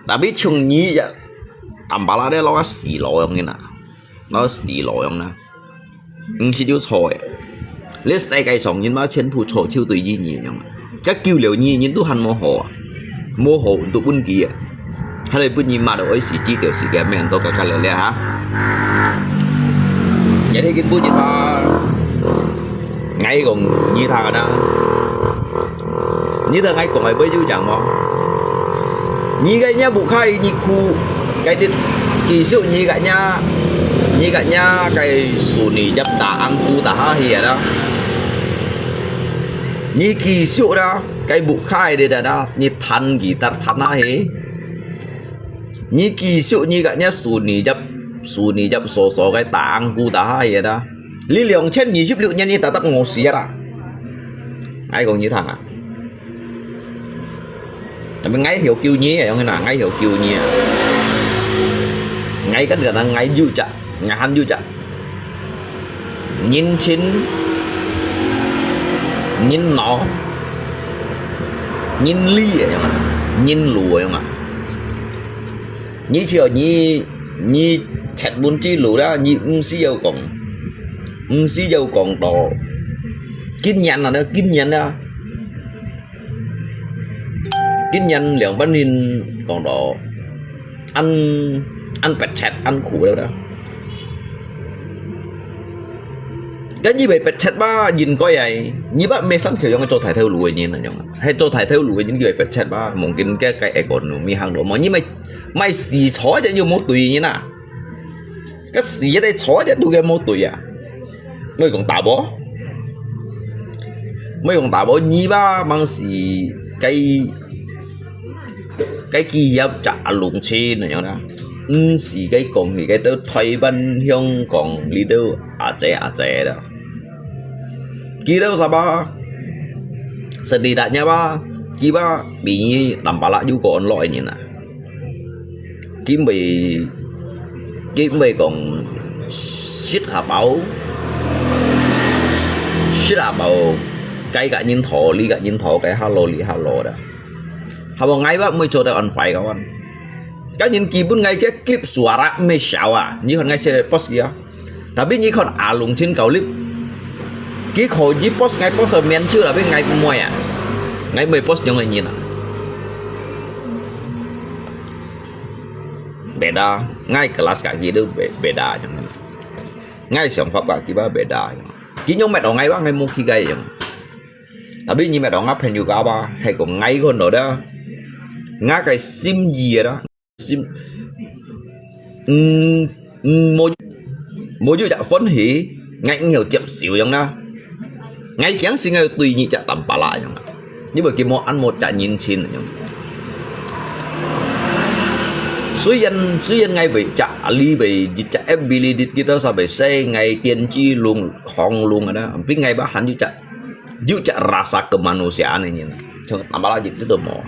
Tapi像你呀，Tampalak咧，摎死路樣个啦，摎死路樣啦，毋係有錯个。你世界上人嘛，全部錯就對於你樣。 該救了你，人都還無好啊，無好都分佢啊，還來分你罵到愛死，至少時間免到加加了了哈。Jadi今晡日啊，𠊎講你聽啊，你聽𠊎講个會有影無？你个若屋下你哭，該日繼續你个若，你个若該手你入打安姑打下去啊啦。 你繼續啦，該屋下个咧啦，你彈吉他彈下去。你繼續你个，你手你入，手你入所所个打鼓打下去啦。你兩千二十六年你tetap餓死啦。𠊎講你聽啊。Tapi𠊎曉救你，樣啦，𠊎曉救你啊。𠊎跟你講，𠊎有隻，𠊎還有隻。 人親、人老、人理个樣啊，人路个樣啊。你像你，你出門之路啦，你毋需要講，毋需要講到，今年啊，今年啊， 今年兩百年講到恁，恁迫切，恁苦了啦。該你會迫切吧，應該係，你吧，meh生佢樣做大頭路个人啊，樣啊，係做大頭路个人，你會迫切吧，mungkin該，該ekonomi行路，無，你買，買死菜就又無對人啊。 該死一个坐一路个無對啊！莫講打無，莫講打無，你吧，吂死該，該企業隻龍親个樣啦，毋死該講起該到台灣、香港，你都阿姐阿姐啦。佢都啥吧？Setidaknya吧，佢吧，比你Tampalak有個安樂个人啊。 佢毋會，佢毋會講食下飽，食下飽，該个人討，你个人討，該下落，你下落啦。Haba𠊎吧毋會做得恁壞个。該人基本𠊎个clip suara毋會少啊，你看𠊎寫个post啊。Tapi你看阿龍親教你，佢可以boss，𠊎boss面子啦，tapi𠊎毋會啊。𠊎毋會boss樣个人啊。Beda，𠊎kelas ka佢都beda樣。𠊎想法ka佢吧beda樣。佢樣搣到𠊎吧，𠊎無去个樣。Tapi你搣到𠊎朋友家吧，係講𠊎看到的，𠊎个心意个啦。 心，嗯，嗯，無，無有隻歡喜，𠊎毋曉接受樣啦。𠊎驚死𠊎對你隻Tampalak樣啦，因為佢無恁無責任心樣。雖然，雖然𠊎會隻，你會一隻F B裡，你，你都稍微say𠊎電子弄，狂弄个啦，tapi𠊎吧還有隻，有隻rasa kemanusiaan个人，像Tampalak一直都無。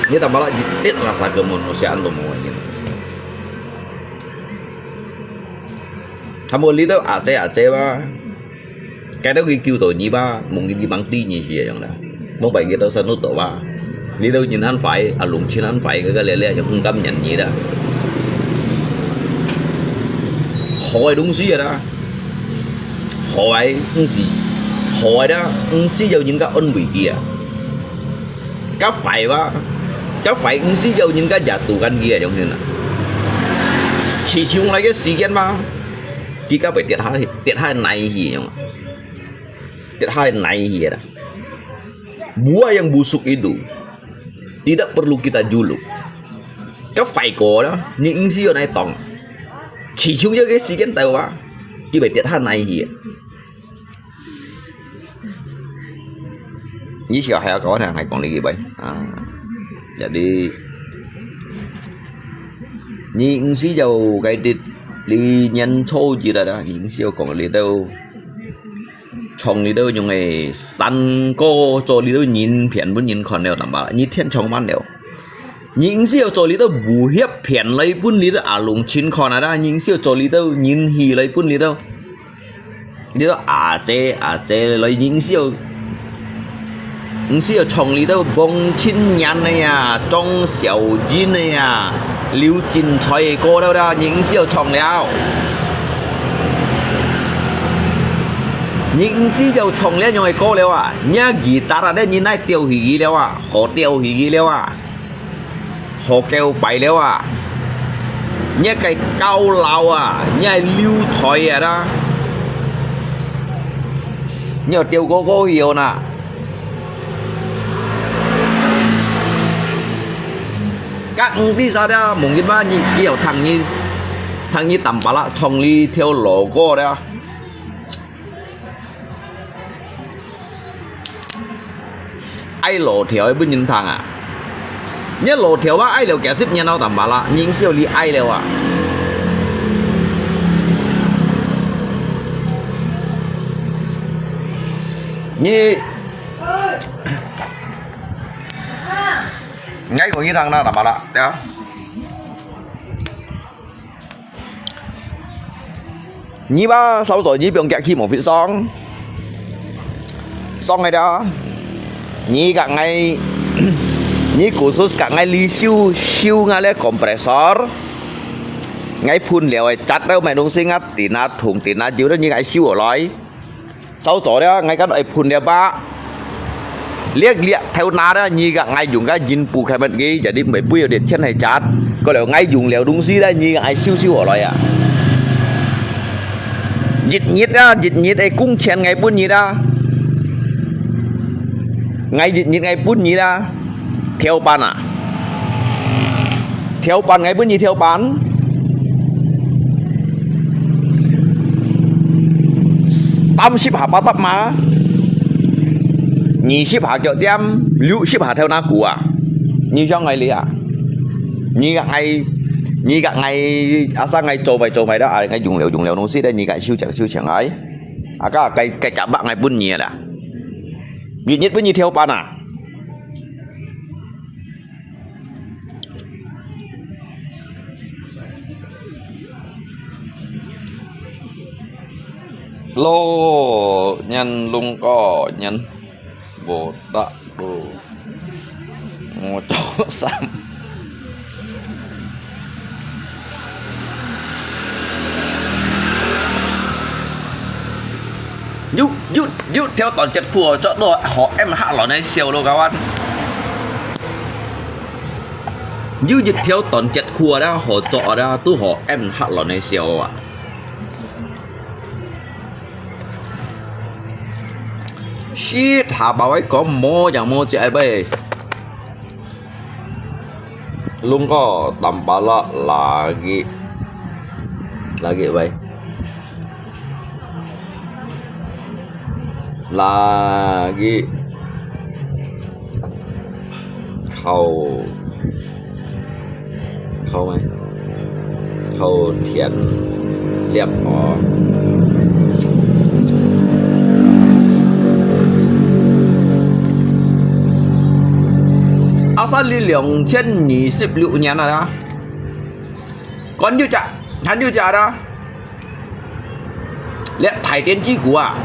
你Tampalak一滴rasa kemanusiaan都無个人。Kamu litu aja aja ba, kada ki kiu to ni ba, mungkin ki mang ti ni si yang da. Mung bai kita sanut to ba. Litu nyin han fai, alung chin han fai, ka ka le le yang ung kam nyan ni da. Hoi dung si da. Hoi, ung si. Hoi da, ung si yau nyin ka on bui ki a. Ka fai ba, ka fai ung si yau nyin ka jatuh kan ki a, yong hin a. Chỉ chung lai ke si kian ba, ki ka bai tiat ha, tiat ha nai hi yong. Tiat ha nai hi da. Buah yang busuk itu tidak perlu kita juluk. Ka fai ko da, ni ung si yau nai tong. Chỉ chung yau ke si kian tau ba, ki bai tiat ha nai hi. Ni siapa hai kau ada hai kong lagi bai. Ah. Jadi, ni ung si yau cái dit li nyan cho ji da da, ni ung si yau kong li tau. Chong li tau yung ai san ko cho li tau nyin phian bun nyin kon leo tamba. Ni thian chong man leo. Ni ung si yau cho li tau bu hiap phian lai bun li tau alung chin kon ada, ni ung si yau cho li tau nyin hi lai bun li tau. Li tau aja, aja lai ung si yau, ung si yau chong li tau Bong Chin Nyan ai ya, Chong Xiao Jin ai ya, Liu Chin Choi ko tau da, ni ung si yau chong liao. Ni ung si yau chong liao yong ai ko liao a, nia guitar a de ni nai tiau hi gi liao a, ho tiau hi gi liao a. Hò kêu pai liao a. Ngiat cái cao lao a, ngiat liu thòi a da. Ngiat tiêu cô cô hiểu nè. Các ông đi sao đó, mungkin ba ni, ni hiểu thằng ni, thằng ni tầm bả lạ, chồng đi theo lò cô đó. Ai lò thiao ai bun nyin thang a. Ngiat lò thiao ba ai liao kia sip ngiat nau tamba la, nyin siu li ai liao a. Ni, ngai ko nyin thang na tamba la, ya. Ni ba sau zo ni piong kiak ki mo fit song. Song ai da. Ni gak ngai, ni khusus gak ngai li siu, siu ngai le kompresor. Ngai phun liao ai chat dau mai nung sing ngat, tin a thung, tin a jiu dau ni ngai siu loi. Sau zo liao, ngai kan ai phun liao ba. Liak liak theo na liao, ni gak ngai yung ka jin pu khai mat gi, jadi mai pui liat thian hai chat. Ko liao ngai yung liao dung si liao, ni gak ngai siu siu loi a. Jit nyit a, jit nyit ai kung chen ngai pun nyit a. Ngai jit nyit ngai pun nyit a. Thiao pan a. Thiao pan ngai bun ni thiao pan. Tam sip ha pa tap ma. Ni sip ha kiok jiam, liu sip ha thiao na ku a. Ni yong ngai li a. Ni gak ngai, ni gak ngai asa ngai zo mai zo mai da ai ngai yung liao yung liao nung si da ni gak siu chang siu chang ai. Aka kai kai chap bak ngai bun ni da. Ni nyit bun ni thiao pan a. Lo nyan lung ko nyan bo ta bo. Ngo cho sam. 有條短節褲哦，著到好M客人个笑咯，kawan。有一條短節褲啊，好著啊，都好M客人个笑啊。Shit，下把位講無樣無隻个。Lungko Tampalak lagi, lagi wei. Lagi 靠，靠咩？靠田獵哦。Asal你兩千二十六年啊，還有隻，還有隻啊。 這大電子股啊，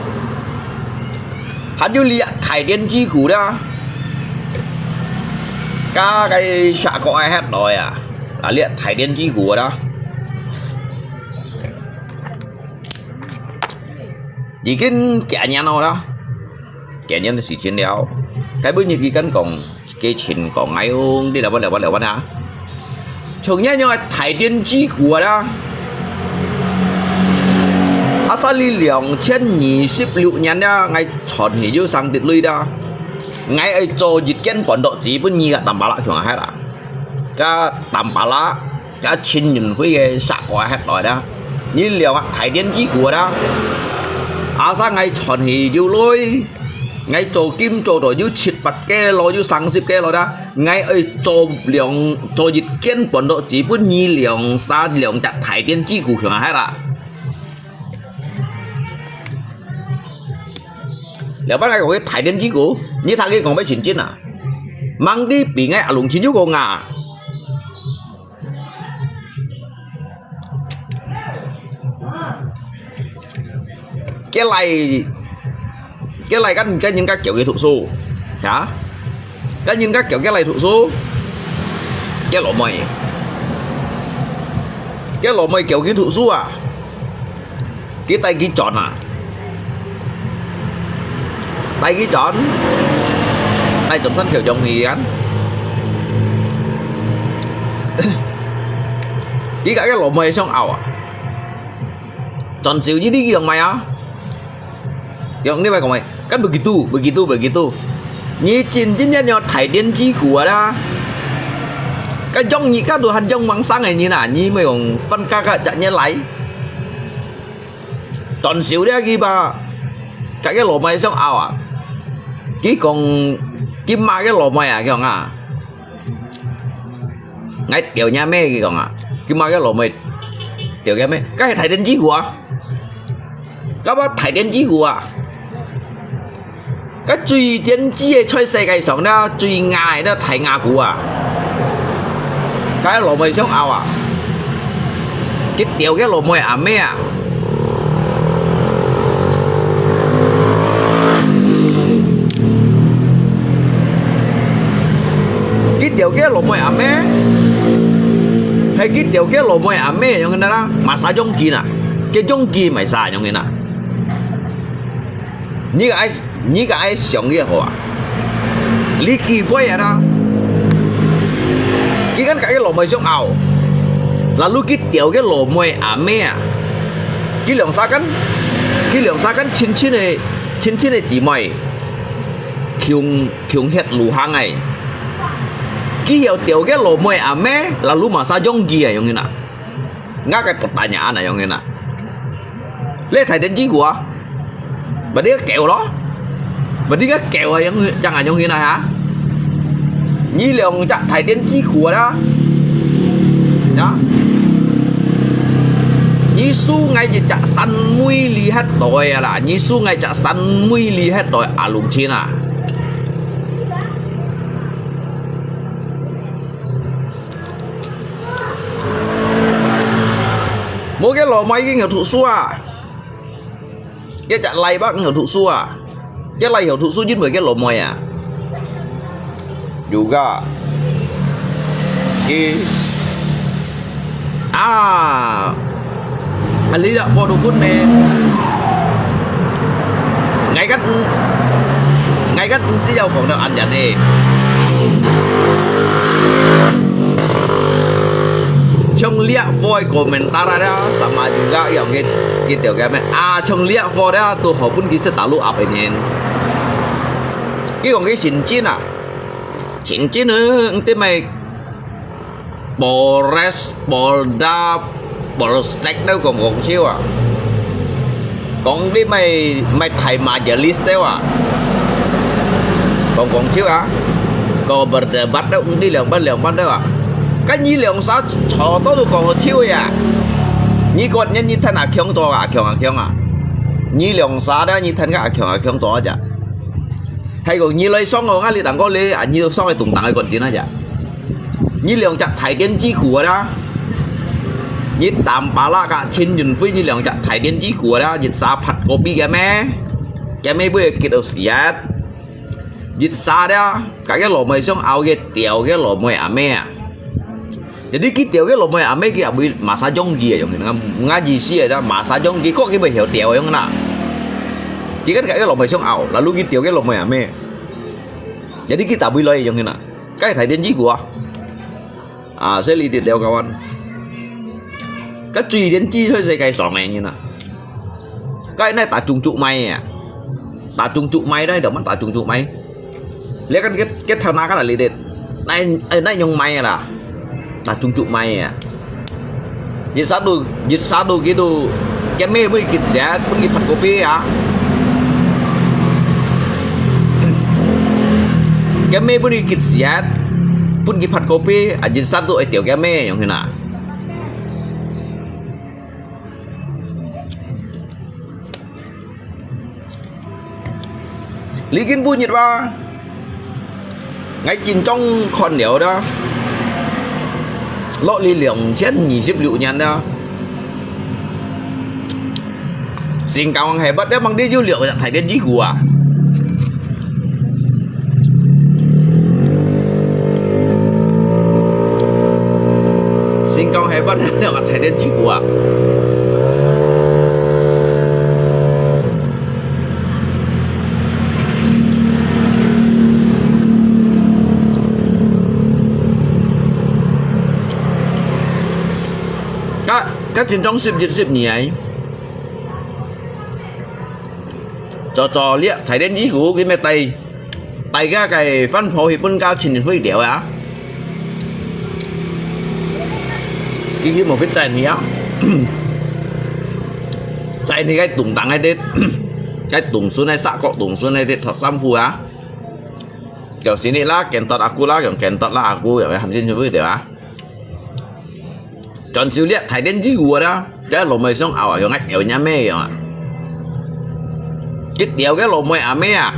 還有這大電子股啦，加个啥个還落啊，啊，這大電子股啦，已經幾年了啦，幾年个時間了，該本日佢跟講。 个情況，哎喲，你了解了解了解啊！像恁樣个大電子股啊啦，asal你兩千二十六年啦，𠊎賺起有三滴鐳啦，𠊎愛做一間半導體分你个Tampalak強下啦，个Tampalak。 个陳雲輝个啥个核來啦，你兩个大電子股啦，asal𠊎賺起有鐳，𠊎做金做到有七八个咯，有三十个咯啦，𠊎愛做兩，做一間半導體分你兩儕兩隻大電子股強下啦。了解𠊎講个大電子股，你聽佢講要真真啊，吂知比𠊎阿龍清楚講啊。 个倈，个倈跟，跟人家叫佢讀書，哈？跟人家叫个倈讀書，个老妹，个老妹叫佢讀書啊！ 佢帶佢轉啊，帶佢轉，帶轉山橋中去啊。佢个个老妹想拗啊，轉手呢啲樣賣啊，用呢位講話。 Kan begitu, begitu, begitu. Nyi cin-cin yan nyo thai tiên chi gua da. Ka jong nyi ka Tuhan jong mang sang ai nyi na, nyi mo yong fan ka ka ja nyi lai. Ton siu dia ki ba. Ka ke lo mai song ao a. Ki kong, ki ma ke lo mai a, ki kong a. Ngai tiau nya me ki kong a. Ki ma ke lo mai. Tiau ke me. Ka he thai tiên chi gua. Ka ba thai tiên chi gua. Ka chui tiên chi e choi se kai song na, chui ngai na thai nga gua. Ka lo mai song ao a. Ki tiau ke lo mai a me a. Ki tiau ke lo mai a me. Hai ki tiau ke lo mai a me, yong na la, ma sa yong ki na. Ke yong ki mai sa yong na. Ni ka ai Nyi ka ai siang ye hoa. Li ki poi ya na. Ki kan ka ke lo mai song ao. Lalu ki tiau ke lo mai a me a. Ki liang sa kan. Ki liang sa kan chin chin e, chin chin e chi mai. Kiung, kiung het lu hang ai. Ki yau tiau ke lo mai a me, lalu ma sa yong ki ai yong na. Nga cái bột tanya na yong na. Lê thai tiên chi gua. Bật đi cái kẹo đó. Bật đi cái kẹo à, yong, chang à yong na ha. Nyi liang chak thai tiên chi gua đó. Ya. Nyi su ngai ji chak san mui li het toi à la. Nyi su ngai chak san mui li het toi a lung chin à. Mo ke lo mai ke ngau thu sua. Ke chak lai bak ngau thu sua. Ke lai ngau thu su jin mo ke lo mai a. Juga. Ke. A. Alila pho du phun me. ，𠊎个毋，𠊎个毋係要講到恁樣个。像這貨个komentar啊，sama juga yang佢，佢條个咩啊，像這貨啊，都好分佢識大陸鴨个人。佢講佢深圳啊，深圳啊，你知咩？ Polres、Polda、Polsek都講講笑啊。講你賣，賣大majelis都啊，講講笑啊。講berdebat都，你兩班兩班都啊。該你兩儕坐到都講講笑啊。你個人你聽阿強做啊，阿強阿強啊。你兩儕咧，你聽个阿強阿強做啊咋？ 係講你來上我，𠊎哩當个咧，啊，你上个東當个關鍵啊呀。你兩隻大電子股啊啦，你Tampalak佮陳雲輝，你兩隻大電子股啊啦，一儕發kopi个咩？个咩會激到死啊！一儕咧，个个老妹想拗个，吊个老妹阿妹啊！ Jadi佢吊个老妹阿妹佢也會masa jonggi啊，用个，ngah意思啊，masa jonggi，kok佢會曉吊用啦。佢个个老妹想拗，lalu佢吊个老妹阿妹。Jadi佢打會來用个啦，該大電子股啊，啊，所以你哋了解完。該最電子在世界上个人啊，該那打中足買啊，打中足買那，怎么打中足买？ Lihat kan kita, kita nak kan lihat. Nai, eh, nai nyong mai lah. Nah, cungcuk mai ya. Jit satu, jit satu gitu. Kami pun ikit siat, pun ikit kopi ya. Kami pun ikit siat, pun ikit kopi, ah, jit satu eh, tiap kami yang kena. Li kin bu nyit wa. Ngai chin chong khon liao da. Lo li liang chen ni sip liu nyan da. Sing kawang hebat da mang di yu liao thai den ji gu a. Sing kawang hebat da liao thai den ji gu a. Ka, ka chin chong sip jit sip ni ai. Cho cho lia thai den ji gu ki me tai. Tai ka kai fan pho hi pun ka chin hui liao a. Ki ki mo fit chai ni a. Chai ni kai tung tang ai det. Kai tung sun ai sa kok tung sun ai det thot sam fu a. Kiao sini la ken tot aku la kiao ken tot la aku kiao ham chin hui liao a. Chọn siu liak thai den ji gu da. Chai lo mei song ao a kiao ngai kiao nya mei kiao a. Kit liao ke lo mei a mei a.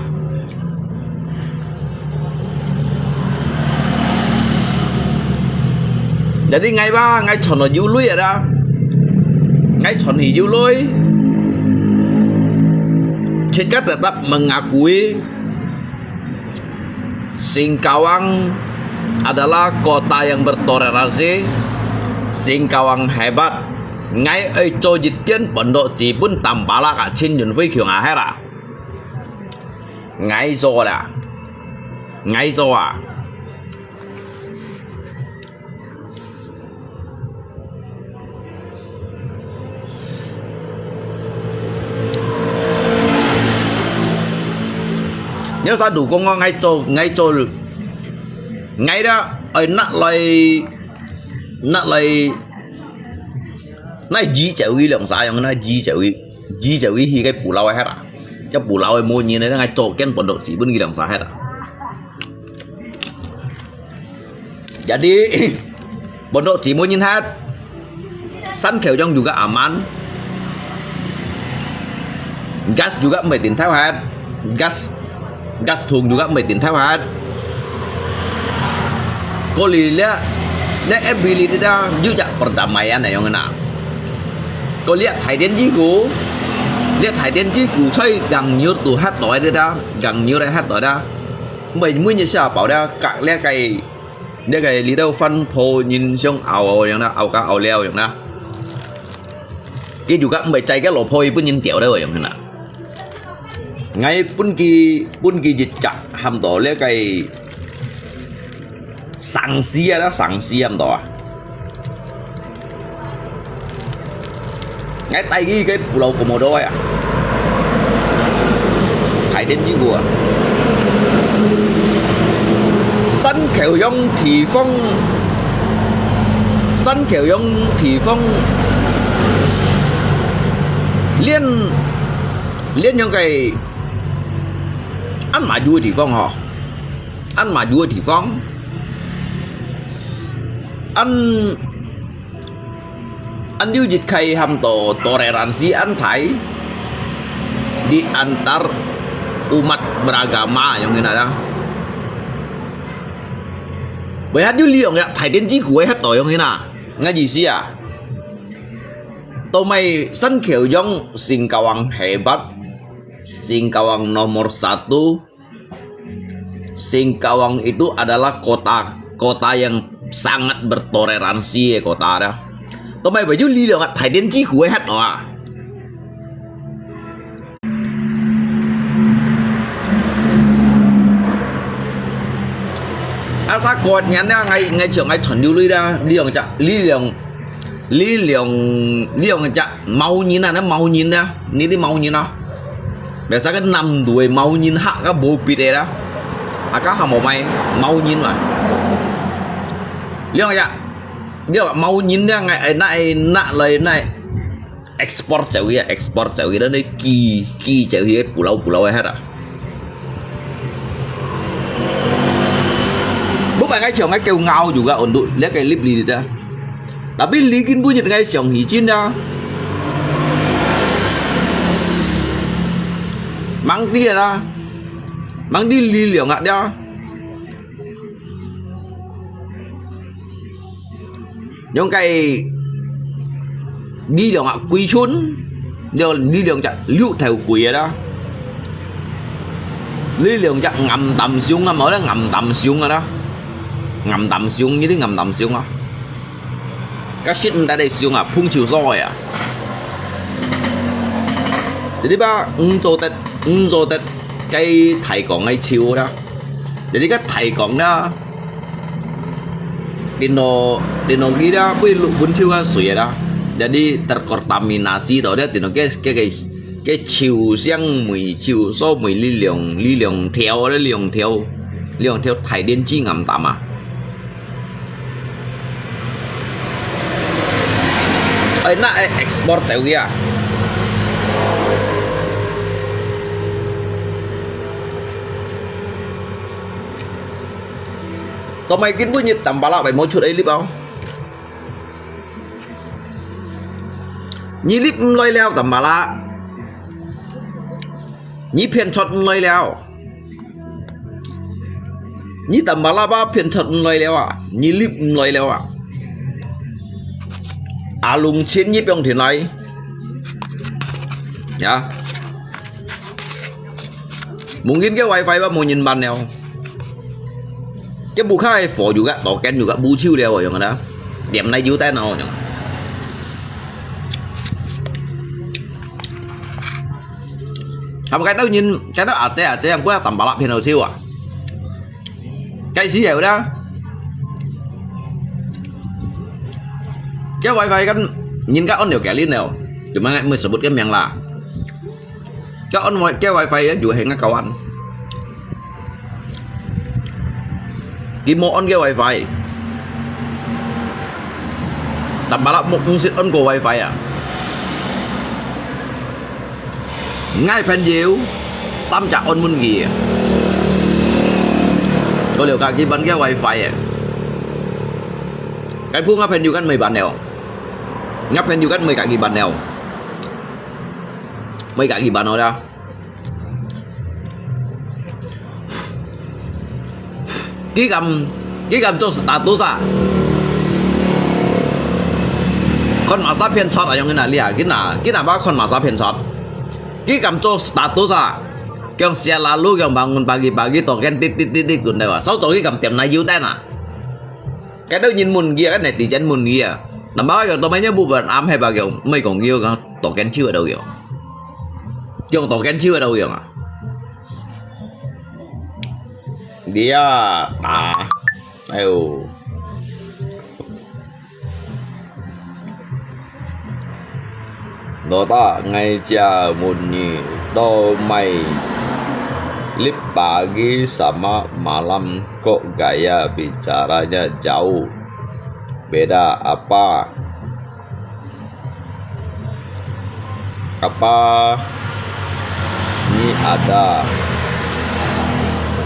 Jadi ngai ba ngai chọn lo yu lui a da. Ngai chọn hi yu lui. Chit ka tetap mengakui. Singkawang adalah kota yang bertoleransi. Singkawang hebat. Ngai oi cho jit kien pondok jipun tampala ka chin yun fui kiong aher a. Ngai so la. Ngai so a. Nếu sa đủ công ngon ngay cho ngay cho ngay đó ơi nát lại nát lại nát dí chịu cái lòng sa yang nát dí chịu cái dí chịu cái hi cái bù lao hết à cái bù lao mua nhìn này ngay cho cái bọn độ chỉ bên cái lòng sa hết à. Jadi, pondok Cimol nyin hat. San kheu jong juga aman. Gas juga mbai tin thau hat. Gas gas thùng juga mbai tin thau hat. Kau li le le ability da juga perdamaian ya yang na. Kau lihat thai den ji gu. Lihat thai den ji gu choi gang nyur tu hat loi da. Gang nyur hat loi da. Mbai mui ni sa pau da kak le kai. Nè cái lý đâu phân phô nhìn sống ảo ảo yang na, ảo cá ảo leo yang na. Cái dù các mày chạy cái lỗ phôi bún nhìn tiểu đâu yang na. 𠊎分佢分佢一隻喊到這個城市啊，城市喊到啊。𠊎帶佢去Pulau Komodo啊，大電子鼓啊。山口洋地方，山口洋地方，連連樣个恁麻油个地方吼，恁麻油个地方，恁恁有一個喊到toleransi恁大，di antar umat beragama樣个啦。為啥有兩隻大電子鼓个核桃樣个啦？𠊎意思啊，到尾山口洋Singkawang hebat，Singkawang nomor satu, Singkawang itu adalah kota, kota yang sangat bertoleransi kota dah. Tôm mai baju li liang ah，大電子鼓个核啊。啊，啥个年啊，𠊎，𠊎像𠊎傳流里啦，兩隻，li liang，li liang，li liang隻 毛人啊，那毛人啊，你的毛人啊。Biasa kan nam dua毛人hak ka bopit eh lah. Aka hamo mai毛人lah. Liang ya, liang毛人dia ngai ai nak ai nak lai nak ekspor jauh ya, ekspor jauh ya, na ki ki jauh ya, pulau pulau eh hada. Bukan ngai ciong ngai kêu ngau juga untuk lihat kai lip li dah. Tapi li kin bunyi ngai siang hijin dah. Mang dia dah. Mang di li liang ngak dah. Yang kai li liang ngak kui chun. Dia li liang cak liu thau kui dah. Li liang cak ngam tam siung ah, mau dah ngam tam siung ah dah. Ngam tam siung, ni di ngam tam siung ah. Ka shit nda dai siung ah, phung chiu so ya. Jadi ba, ng zo tet, ng zo tet, kai thai kong ngai chiu dah. Jadi ka thai kong dah. Dino, dino ki dah, pui lu bun chiu ka sui dah. Jadi terkontaminasi tau dah, dino ke, ke, ke 个樹上每樹所每里兩，里兩條，里兩條，里兩條大電子岩潭啊。哎，那會export走去啊？做麼根本日淡巴拉會無出來哩包？ 你立毋來了，淡巴拉。你騙出毋來了。你淡巴拉吧，騙出毋來了啊！你立毋來了啊！阿龍錢你放定來。呀。 Mungkin ke wifi ba mungkin ban neo. Ke buka e fo juga, token juga, buciu leo yang ada. Diam nai juta nao yang. Ham kai tau nyin, kai tau ace ace yang buat tambah lap pian ciu ah. Kai si ya udah. Ke wifi kan nyin ka on leo ke lin leo. Cuma ngai mesti sebut ke yang lah. Ka on wi-, ke wifi ya, juga henga kawan. Kimo on ke wifi. Tambah lah muk ngsit on ko wifi ya. Ngai phen yeu, sam jak on mun gi. Ko leo ka ki ban ke wifi ya. Kai pu nga phen yu kan mei ban neo. Nga phen yu kan mei ka ki ban neo. Mei ka ki ban neo da. Ki kam, ki kam cho status ah. Kon masa phian chot ah, yang ina lia, kina, kina ba kon masa phian chot. Ki kam cho status ah. Kiang sia lalu, kiang bangun pagi-pagi, token tit, tit, tit, tit, kun dai wa. Sau to ki kam tiam na yu tai na. Cái đó nhìn mùn kia, cái này thị trấn mùn kia. Tầm bá kiang to mấy nhớ bu bận ám hay ba kiang, mấy con kia, kiang token chiu ở đâu kiang. Kiang token chiu ở đâu kiang à. Dia ta. Ayo. Lota ngai cia mun ni to mai lip pagi sama malam kok gaya bicaranya jauh. Beda apa? Apa ni ada,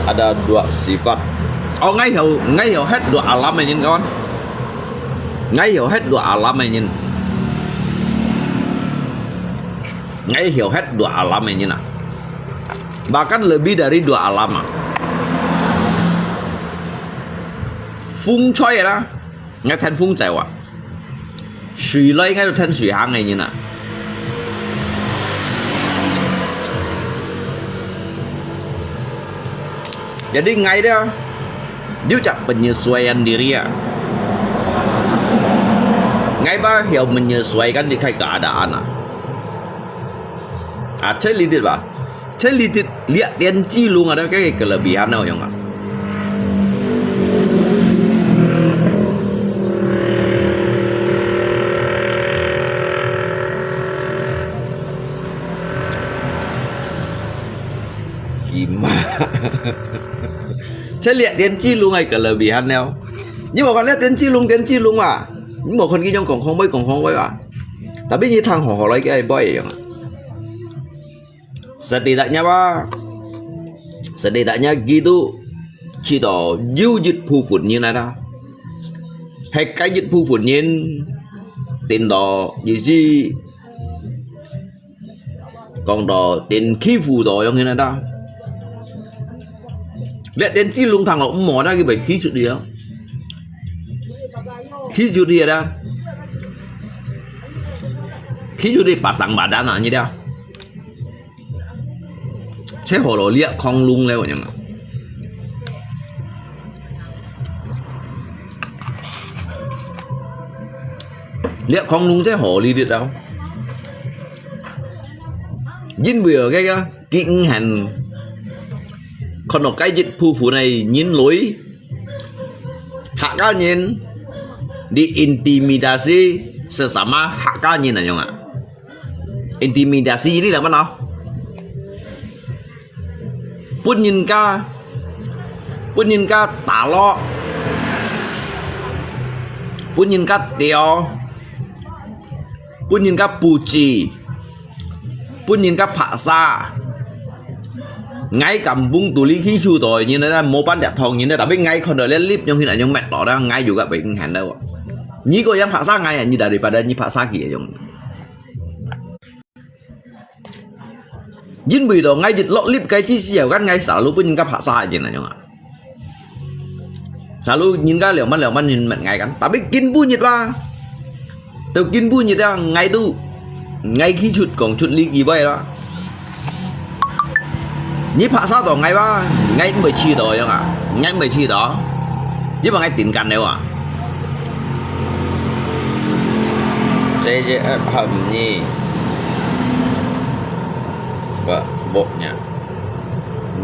ada dua sifat. Oh, ngai heo, ngai heo het dua alam nyin kawan. Ngai heo het dua alam nyin. Ngai heo het dua alam nyin ah. Bahkan lebih dari dua alam ah. Feng shui lah. Ngai then feng shui wa. Shui loi ngai then shui hang ngai nyin ah. Jadi ngai dia, dia cak penyesuaian diri ah. Ngai ba hiau menyesuaikan di kai keadaan ah. Ah, cek lidit ba. Cek lidit liak 電子籠 ada kai kelebihan ada yang ah. Gimana? Cek liak 電子籠 ada kelebihan ada. Ni mau kan liak 電子籠 電子籠 ah. Ni mau kan kini yang kong kong bai kong kong bai ah. Tapi ni thang ho ho lai kai bai yang ah. Setidaknya apa? Setidaknya gitu. Chỉ có有一部分人啊，係該一部分人，顛倒意思講到顛欺負到樣形啊。你顛子籠聽落毋好，佢會企出去啊，企出去啊，企出去pasang badan啊，你知啊？ Cek好了，liak空窿了，你知嗎？Liak空窿 cek好哩哩了。因為啊，該个佢毋肯看到該一部分个人類，客家人，你intimidasi sesama客家人啊，你知嗎？ Intimidasi你了mana？分人家，分人家打落，分人家吊，分人家布置，分人家拍殺。𠊎kampung tuli去手到人呢，無半隻糖人呢，tapi𠊎看到了，立用去那用滅到了，𠊎又个被人喊到。你个樣拍殺𠊎啊，你daripada你拍殺佢用。 因為到𠊎一落立該支時候，kan𠊎selalu分人家拍殺个人啊，樣啊。Selalu人家兩萬兩萬人問𠊎kan，tapi今晡日哇，到今晡日啊，𠊎都，𠊎去出講出呢句話啦。你拍殺到𠊎哇，𠊎毋會試到樣啊，𠊎毋會試到，因為𠊎定間了啊。J J F喊你。 Ba, boknya.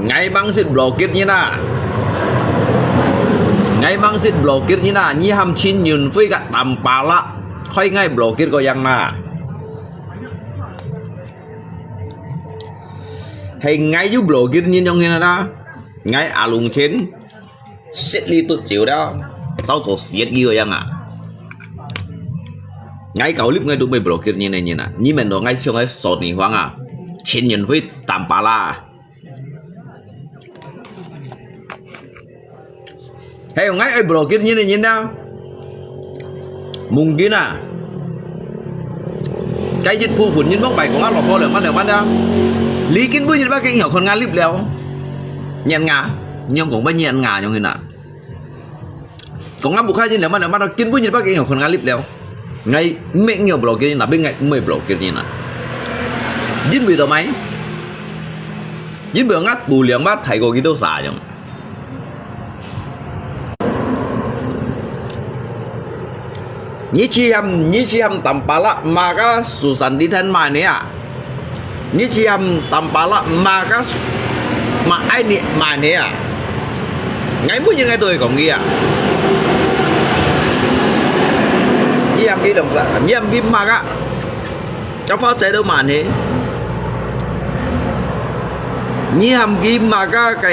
Ngai mangsit blokir nyi na. Ngai mangsit blokir nyi na. Nyi ham Chin Yun Fui ka tampala. Hoi ngai blokir ko yang na. Hei ngai yu blokir nyi nyong hin na. Ngai alung Chin. Sét li tut chiu da, sao cho siet li yang a. Ngai kau lip ngai tu mei blokir nyi ne nyi na. Nyi men do ngai chiong ngai sot ni huang a. Chin Yun Fui tampala. Hei ngai ai blokir nyi ne nyi na. Mungkin a. Cái dịch vụ phun nyin mong bai kong a lop bo leo man leo man da. Li kin bu nyin ba king hiao khon nga lip leo. Nyan nga. Nyong kong ba nyan nga nyong hin a. Kong a bu khai nyin leo man leo man da kin bu nyin ba king hiao khon nga lip leo. Ngai mek ngiao blokir nyin, tapi ngai mei blokir nyin a. Yin bi do mai. Yin bi ngat bu liang ba thai ko ki do sa nyong. Nyi chi ham, nyi chi ham tampala maka susan di than mai ne a. Nyi chi ham tampala maka ma ai ni mai ne a. 𠊎每日𠊎都會講佢啊。你喊佢兩聲，你喊佢麼个？這話仔都慢嘿。你喊佢麼个个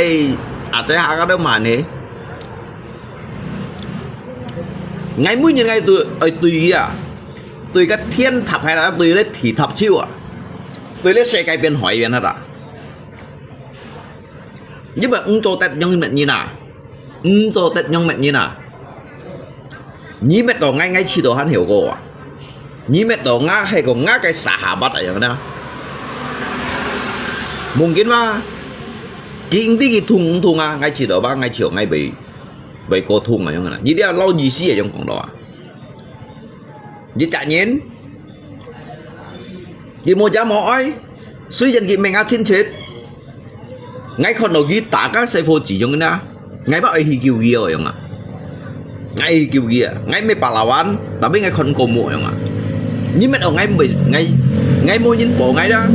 阿姐下个都慢嘿。𠊎每日𠊎都愛對佢啊，對个天塌下來，對个地塌手啊，對个世界變海變啊！你毋做得仰般人啊？ 毋做得仰般人啊？你搣到𠊎，𠊎試到還曉過啊？你搣到𠊎，係講𠊎个sahabat啊樣啊？Mungkin嘛？佢毋知佢痛毋痛啊？𠊎試到吧，𠊎試到𠊎會，會過痛啊樣啊？你這老意思啊樣講到啊？一隻人，佢無家無愛，雖然佢命啊盡切， 𠊎看到佢打个細伙子樣啊，𠊎乜愛去救佢哦樣啊。𠊎去救佢啊，𠊎乜pahlawan，tapi𠊎看過目樣啊。你乜哦，𠊎毋會，𠊎，𠊎無人保𠊎啦。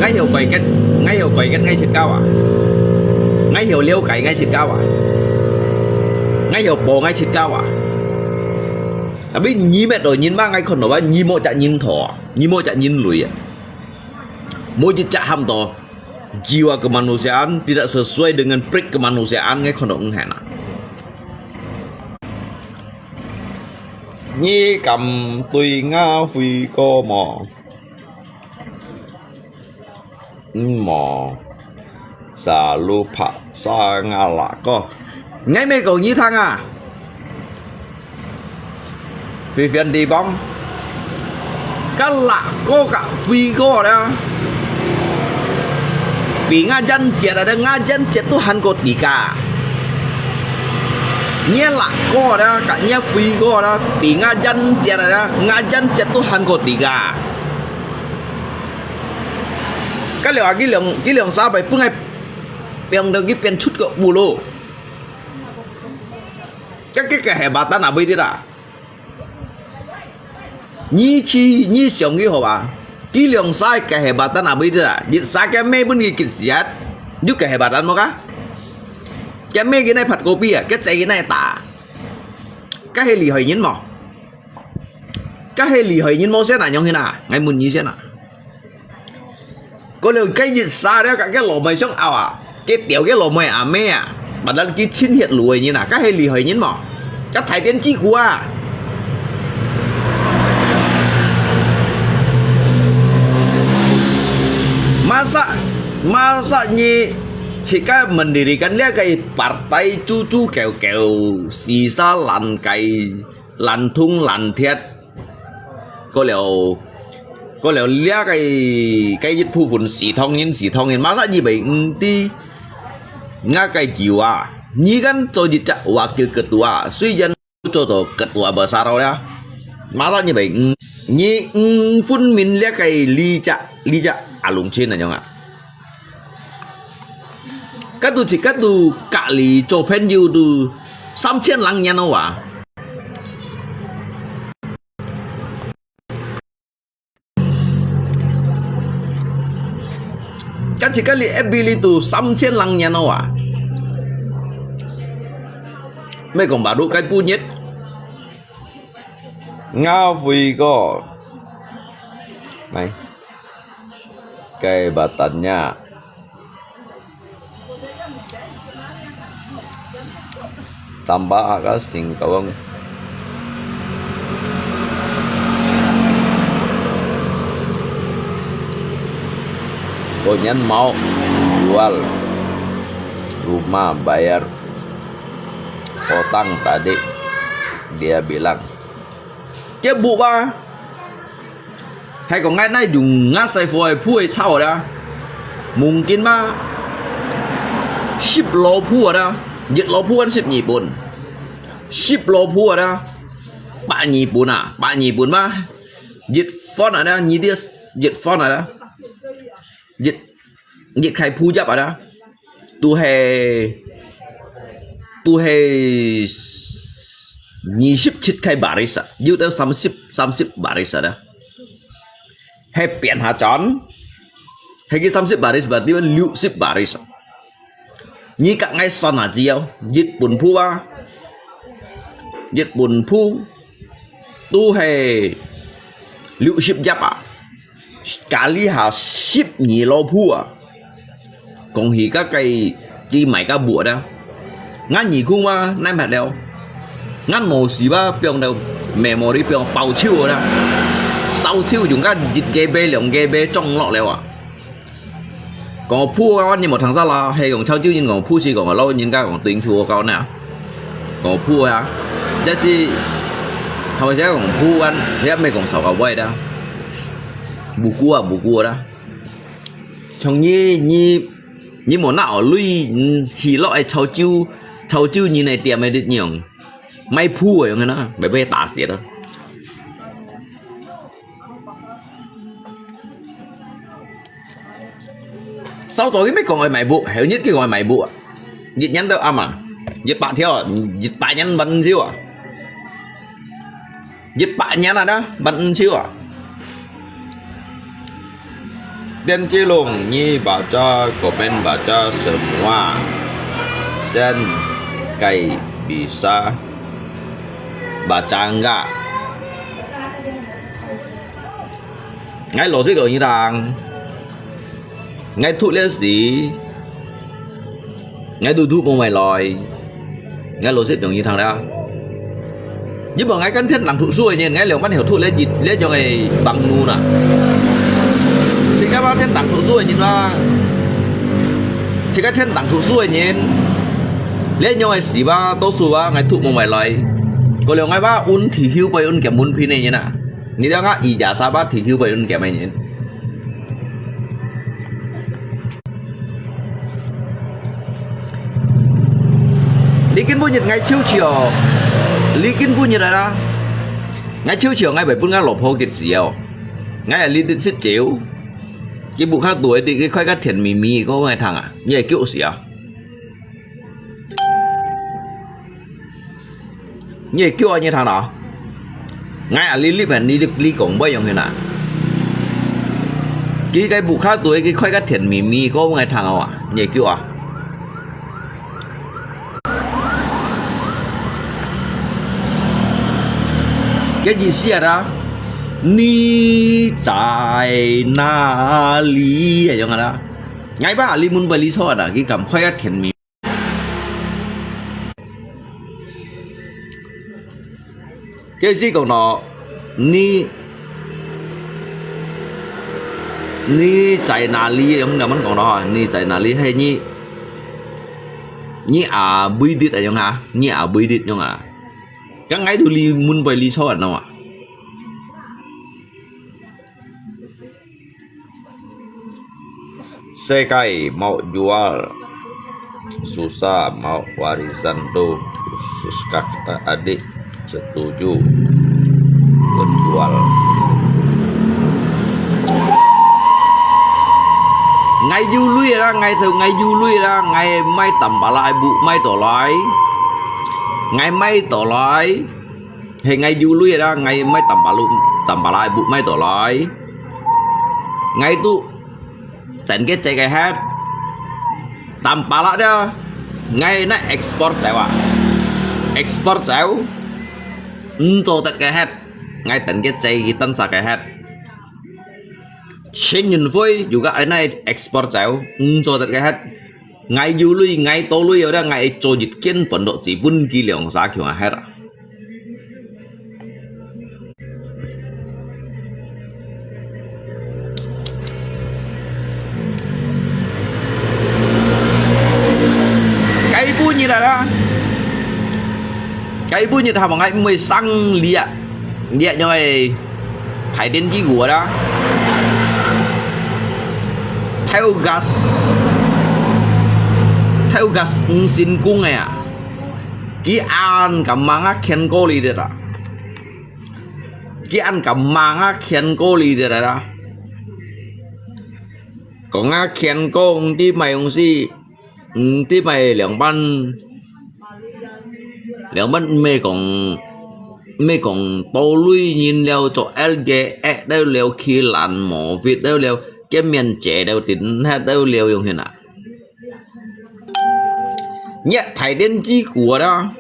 𠊎曉改革，𠊎曉改革𠊎自家啊。𠊎曉了解𠊎自家啊。𠊎曉保𠊎自家啊。Tapi你乜哦，人嘛，𠊎看到啊，你無隻人頭啊，你無隻人類啊。 無一隻喊到，jiwa kemanusiaan tidak sesuai dengan spirit kemanusiaan，𠊎看到毋係啦。你敢對𠊎悔過無？嗯，無。Selalu paksa𠊎辣哥。𠊎乜講你聽啊！ Vivian Dibong，該辣哥个悔過了，比𠊎人節啊，𠊎人節都還過底價。你辣哥了，佮你悔過了，比𠊎人節啊，𠊎人節都還過底價。該了啊，佢兩，佢兩三擺分𠊎變到佢變出个烏咯。 該，該，該kehebatan哪位的啦？你去，你想佢好吧？佢兩儕kehebatan哪位的啦？一儕个妹分佢結舌，有kehebatan無个？該妹佢哪拍kopi啊？該仔佢哪打？該係厲害人無？該係厲害人無先啊？仰形啊？𠊎問你先啊！ 過了該一儕了，該，該老妹想拗啊，該吊該老妹阿姆啊，padahal佢親血路个人啊，該係厲害人無？該大便之股啊！Masa，masa你自家mendirikan這个partai cucu kêu-kêu，sisa lankai，lantung lantiat， 過了，過了，這个，該一部分是唐人，是唐人，masa你會毋知𠊎个jiwa？你kan做一隻wakil ketua，雖然做到ketua besar了，masa你會毋，你毋分明這个你隻，你隻阿龍親恁樣啊？該都自家都隔離做朋友都三千零年了哇！ Kan自家哩FB哩都三千零年了啊！Meh講baru該半日，𠊎會過，來，kehebatan-nya。 Tambah ka Singkawang. Konyan mau jual rumah, bayar utang tadi, dia bilang. Kieu buk ba. Hai ko ngai nai yung nga sai fo ai phu ai chau da. Mungkin ma. Sip lo phu da. Yit lo phu an sip nyi pun. Sip lo phu da. Pa nyi pun a. Pa nyi pun ma. Yit fon a da. Nyi dia yit fon a da. Yit, yit khai phu yap a da. Tu hai, tu hai nyi sip chit khai baris a. Yu tau sam sip, sam sip baris a da. Hai pian ha chon. Hai ki sam sip baris berarti wan liu sip baris a. 你甲𠊎算下子哦，一本簿啊，一本簿都係六十頁啊，加這下十二老簿啊。講起該个佢買个簿啊，𠊎耳公嘛，耐乜了。𠊎無事吧，放到memory，放包手啊，燒手用个一個月、兩個月裝落了啊。 講簿啊，你無聽錯啦，係講潮州人講簿是講老人家講對厝个講呢，講簿啊，這是，他們講簿啊，也毋係講少个話的，無辜啊，無辜啦。像你，你，你無拿學鐳，嗯，去落个潮州，潮州人个店个樣，賣簿个樣个啦，會被打死的。 燒到佢乜講愛買簿，後日佢講愛買簿啊，一年都啱啊，一百條啊，一百年還毋少啊，一百年啊，還毋少啊。Then Cilung, ni baca komen baca semua, sen kai bisa baca enggak? 𠊎老實講你聽，𠊎讀了書，𠊎都讀毋會來，𠊎老實講你聽啦。因為𠊎跟天堂讀書个人，𠊎兩萬條讀了一，了樣个幫助啦。自家話天堂讀書个人話，自家天堂讀書个人，了樣个事話，多數話，𠊎讀毋會來。過了𠊎話，運氣後背運減運品个人啊。 你了解，ijazah吧，提供分人个人。你今晡日𠊎笑笑，你今晡日來啦，𠊎笑笑，𠊎會分𠊎老婆个自由，𠊎也你得食酒，佢屋下肚个，佢開个甜咪咪，个𠊎聽啊，你會叫死啊！ 你會叫啊，你聽咯。𠊎啊，你，你，你，你講，毋會用去哪。佢个屋下肚，佢開个甜咪咪，个𠊎聽啊，你會叫啊。个意思啊，你在哪裡？樣啊啦。𠊎把你問問你錯啊，佢敢開个甜咪 个意思講咯，你，你在哪裡？用兩文講咯，你在哪裡？係你，你啊，位置啊，用啊，你啊，位置用啊。Kan ngai tu li mun boy li soan no. Sekai mau jual, susah mau warisan tu, khusus kakak adik setuju pun jual. Ngai ju lui ra, ngai thau ngai ju lui ra, ngai mai tam pala bu mai to lai. Ngai mai to lai. He ngai ju lui ra, ngai mai tam pala, tam pala bu mai to lai. Ngai tu ten ke cek ke het. Tam pala dia, ngai na export cau ah. Export cau. Nto tet ke het. Ngai ten ke cek ki tan sa ke het. Chin yun foi juga ai na export cau. Nto tet ke het. Ngai ju lui, ngai to lui, yo da ngai cho jit kien pon do ci pun ki leong sa kiong a het. Kai bu ni da da. Kai bu ni da ha ngai mui sang lia. Lia nyoi. Thái Điển ki gua da. Theo gas. Theo gas ng sin kung e a. Ki an ka manga khen ko li de da. Ki an ka manga khen ko li de da. Ko nga khen ko ng ti mai ung si. Ng ti mai liang ban. Liang ban me kong, me kong to lui nyin liao cho el ge e dau liao ki lan mo fit dau liao. Ke mian che dau tin het dau liao yung hin a. 你大電子股啊，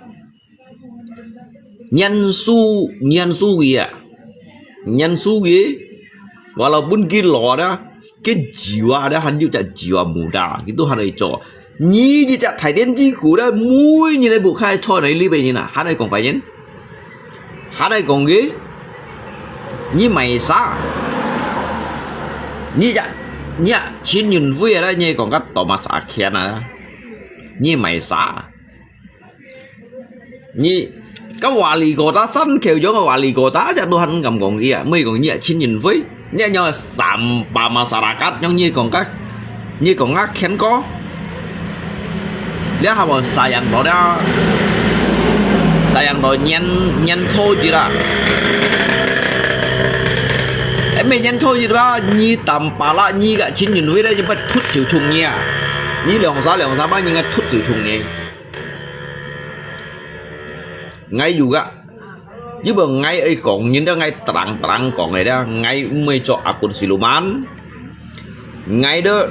念書，念書个啊，念書个，walaupun佢老啊，佢jiwa啊，還有隻jiwa muda，佢都還會做。你一隻大電子股啊，每日都不開錯呢，你別人啊，還會講別人，還會講个，你買啥？你隻，你啊，陳雲輝啊，你講个Thomas Aken啊，你買啥？ 你，該wali kota，山口洋个wali kota，隻都還敢講佢啊，毋係講你啊，陳雲輝，你啊，nyawa sampah masyarakat，樣你講个，你講个Ken哥，你還無sayang到了，sayang到年，年初一啦。哎，每年初一吧，你tampalak，你个陳雲輝咧，就不突手衝你啊，你兩三兩三百人个突手衝你。 𠊎有个，因為𠊎愛講，人家𠊎terang-terang講个啦，𠊎毋會做akun siluman，𠊎都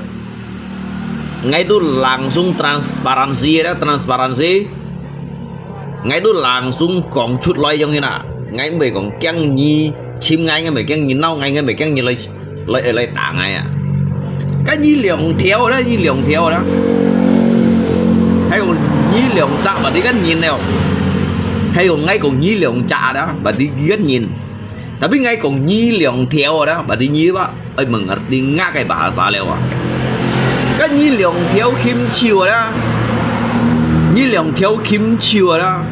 ，𠊎都langsung transparansi啦，transparansi，𠊎都langsung講出來樣个啦，𠊎毋會講驚你尋𠊎，𠊎毋會驚你鬧𠊎，𠊎毋會驚你來 來，來打𠊎啊。該你兩條啦，你兩條啦。還有你兩隻，berarti kan你了。還有𠊎講你兩隻啦，berarti你kan你。Tapi𠊎講你兩條啦，berarti你吧，愛mengerti𠊎个bahasa了啊。該你兩條琴手啦，你兩條琴手啦。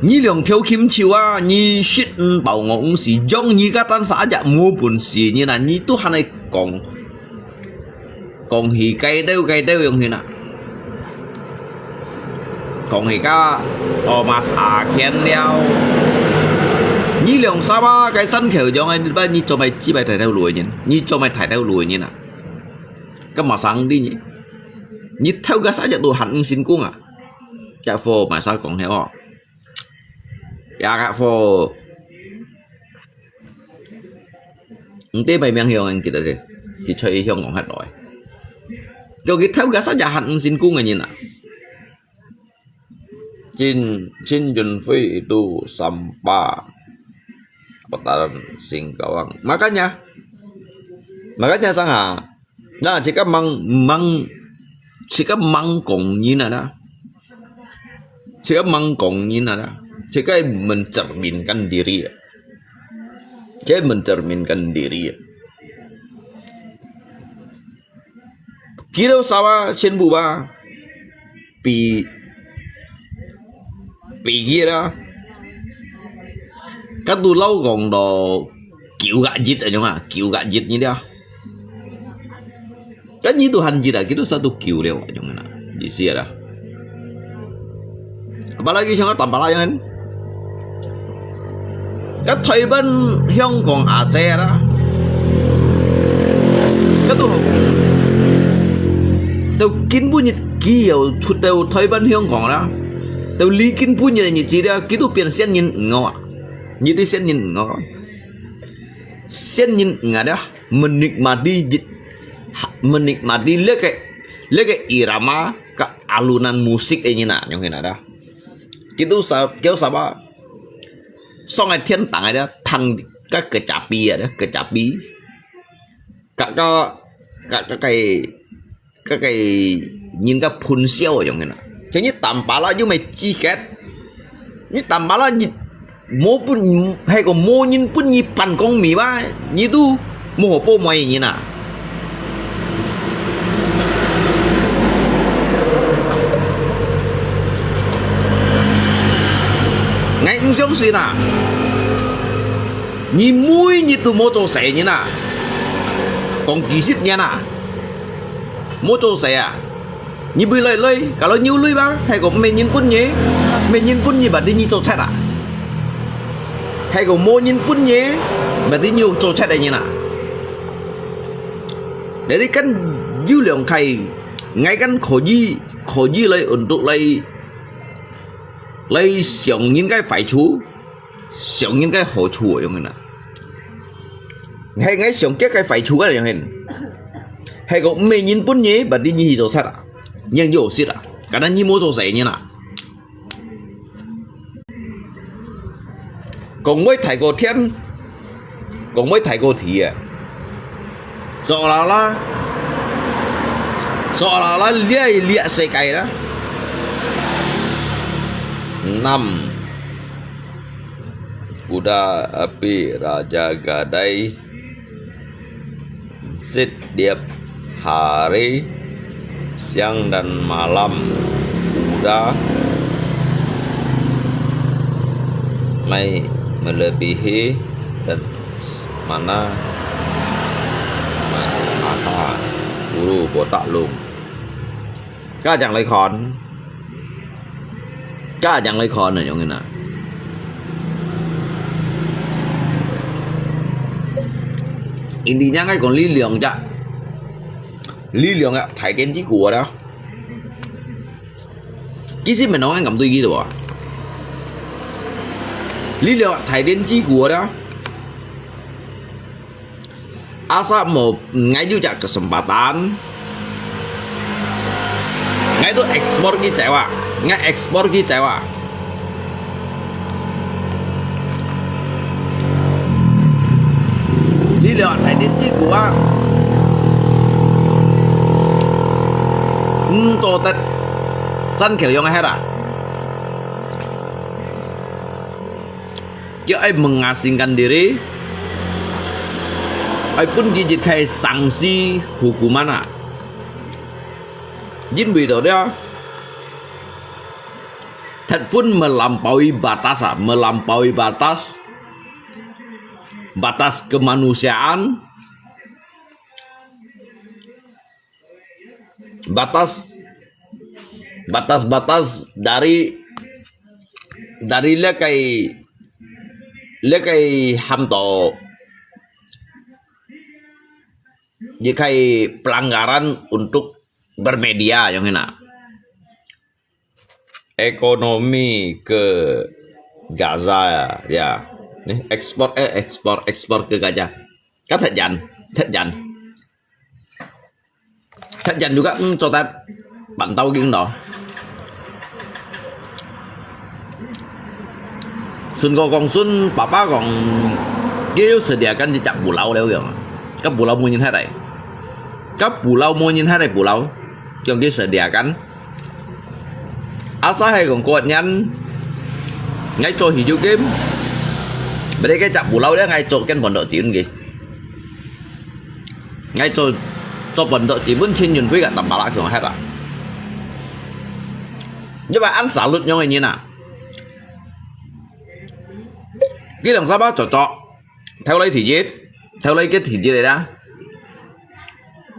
你兩條琴手啊，你食毋飽餓毋死，將你个單儕隻無本事，你那你都還來講，講起該兜該兜樣去那，講起个哦，Mas Aken了。你兩儕啊，該山口洋个，你做麼个只擺大頭路个人？你做麼个大頭路个人啊？該麼生理呢？你偷个儕隻都還毋成功啊？ Cak Fo，masa講了哦。Ya Cak Fo。Ente pai miang hiong kita deh. Kita hiong kong hat loi. Kau kita ga saja han sin kung anyin ah. Chin, Chin Yun Fei itu sampah. Petaran Singkawang. Makanya, makanya sanga, Nah, jika mang, mang, jika mang kong nyin ada, jika mang kong nyin ada, jika mencerminkan diri, jika mencerminkan diri. Kita sawa sin buba, pi, pi kira, katu lau kong do, kiu gak jit aja ma, kiu gak jit ni dia. Kan nyi Tuhan jit ah, kita satu kiu liao, yang mana? Di sia dah. Apalagi siang tambah lah yang kan. Kan Taiwan Hong Kong aja dah. Kan tu. Tau kin bu nyit kiu chut tau Taiwan Hong Kong dah. Tau li kin bu nyit nyit ji dah, kita pian sian nyin ngau ah. Nyit sian nyin ngau. Sian nyin ngau dah. Menikmati jit, ha, menikmati leke, leke irama ka alunan musik e nyina, nyong hina da. Kitu sa, kiu saba, song ai thiên tang ai da, thang ka kecapi ai da, kecapi. Ka, ka, ka, ka kai, Ka, ka, nyin ka phun siau yong hina. Kaya nyi tampala yu mai chi ket. Nyi tampala nyi mo pun, hai ko mo nyin pun nyi pan kong mi ba. Nyi tu mo ho po mo ai nyi na. Ngai eng siang sui na. Nyi mui nyi tu mo to sai nyi na. Kong ki sit nyi na. Mo to sai a. Nyi bui loi loi, kalau nyi u lui ba, hai ko me nyin pun nyi, me nyin pun nyi ba di nyi to chat a. Hai ko mo nyin pun nyi, ba di nyi to chat a nyi na. Jadi kan yu liang kai, ngai kan ko yi, ko yi loi untuk loi, loi siang nyin kai fai chu. Siang nyin kai ho chu yong hin a. Hai ngai siang kia kai fai chu ka yong hin. 係講毋係人分你，berarti你去做賊啊，你有食啊，可能你無做生意啊。講會大過天，講會大過地啊，做啦啦，做啦啦，這這世界啦。Enam. Kuda api Raja Gadai, setiap hari, siang dan malam, kuda mai melebihi dan mana maha guru botak lung. Ka jang lai khon. Ka jang lai khon啊，用个呐。Intinya係講這兩隻，這兩隻大電子股啊，其實毋係講恁敢對佢个啊。這兩隻大電子股啊， Asal無，𠊎有隻kesempatan，𠊎都export佢走啊，𠊎export佢走啊。這兩大電子股啊，毋做得，山口用个係啦。 佢愛mengasingkan diri，愛分佢一個sanksi hukuman啊。因為到了，telah pun melampaui batas啊，melampaui batas，batas kemanusiaan， batas，batas-batas dari，dari這個，這個喊到，這個pelanggaran untuk bermedia，用个呐。Ekonomi ke Gaza，ya。Ni ekspor，eh，ekspor，ekspor ke Gaza。Ka thất bại，thất bại。 Thất bại juga，嗯，做得辦到緊咯。Sun哥講，Sun爸爸講，佢有sediakan一隻pulau了樣啊。該pulau無人還來，該pulau無人還來pulau，講佢sediakan。Asal係講過年，𠊎做喜酒game，berarti該隻pulau咧，𠊎做間pondok錢佢。 𠊎做，做pondok基本清運費个Tampalak強核啊。因為恁salut樣个人啊，佢兩三把做做，頭來第一，頭來个第一个啦。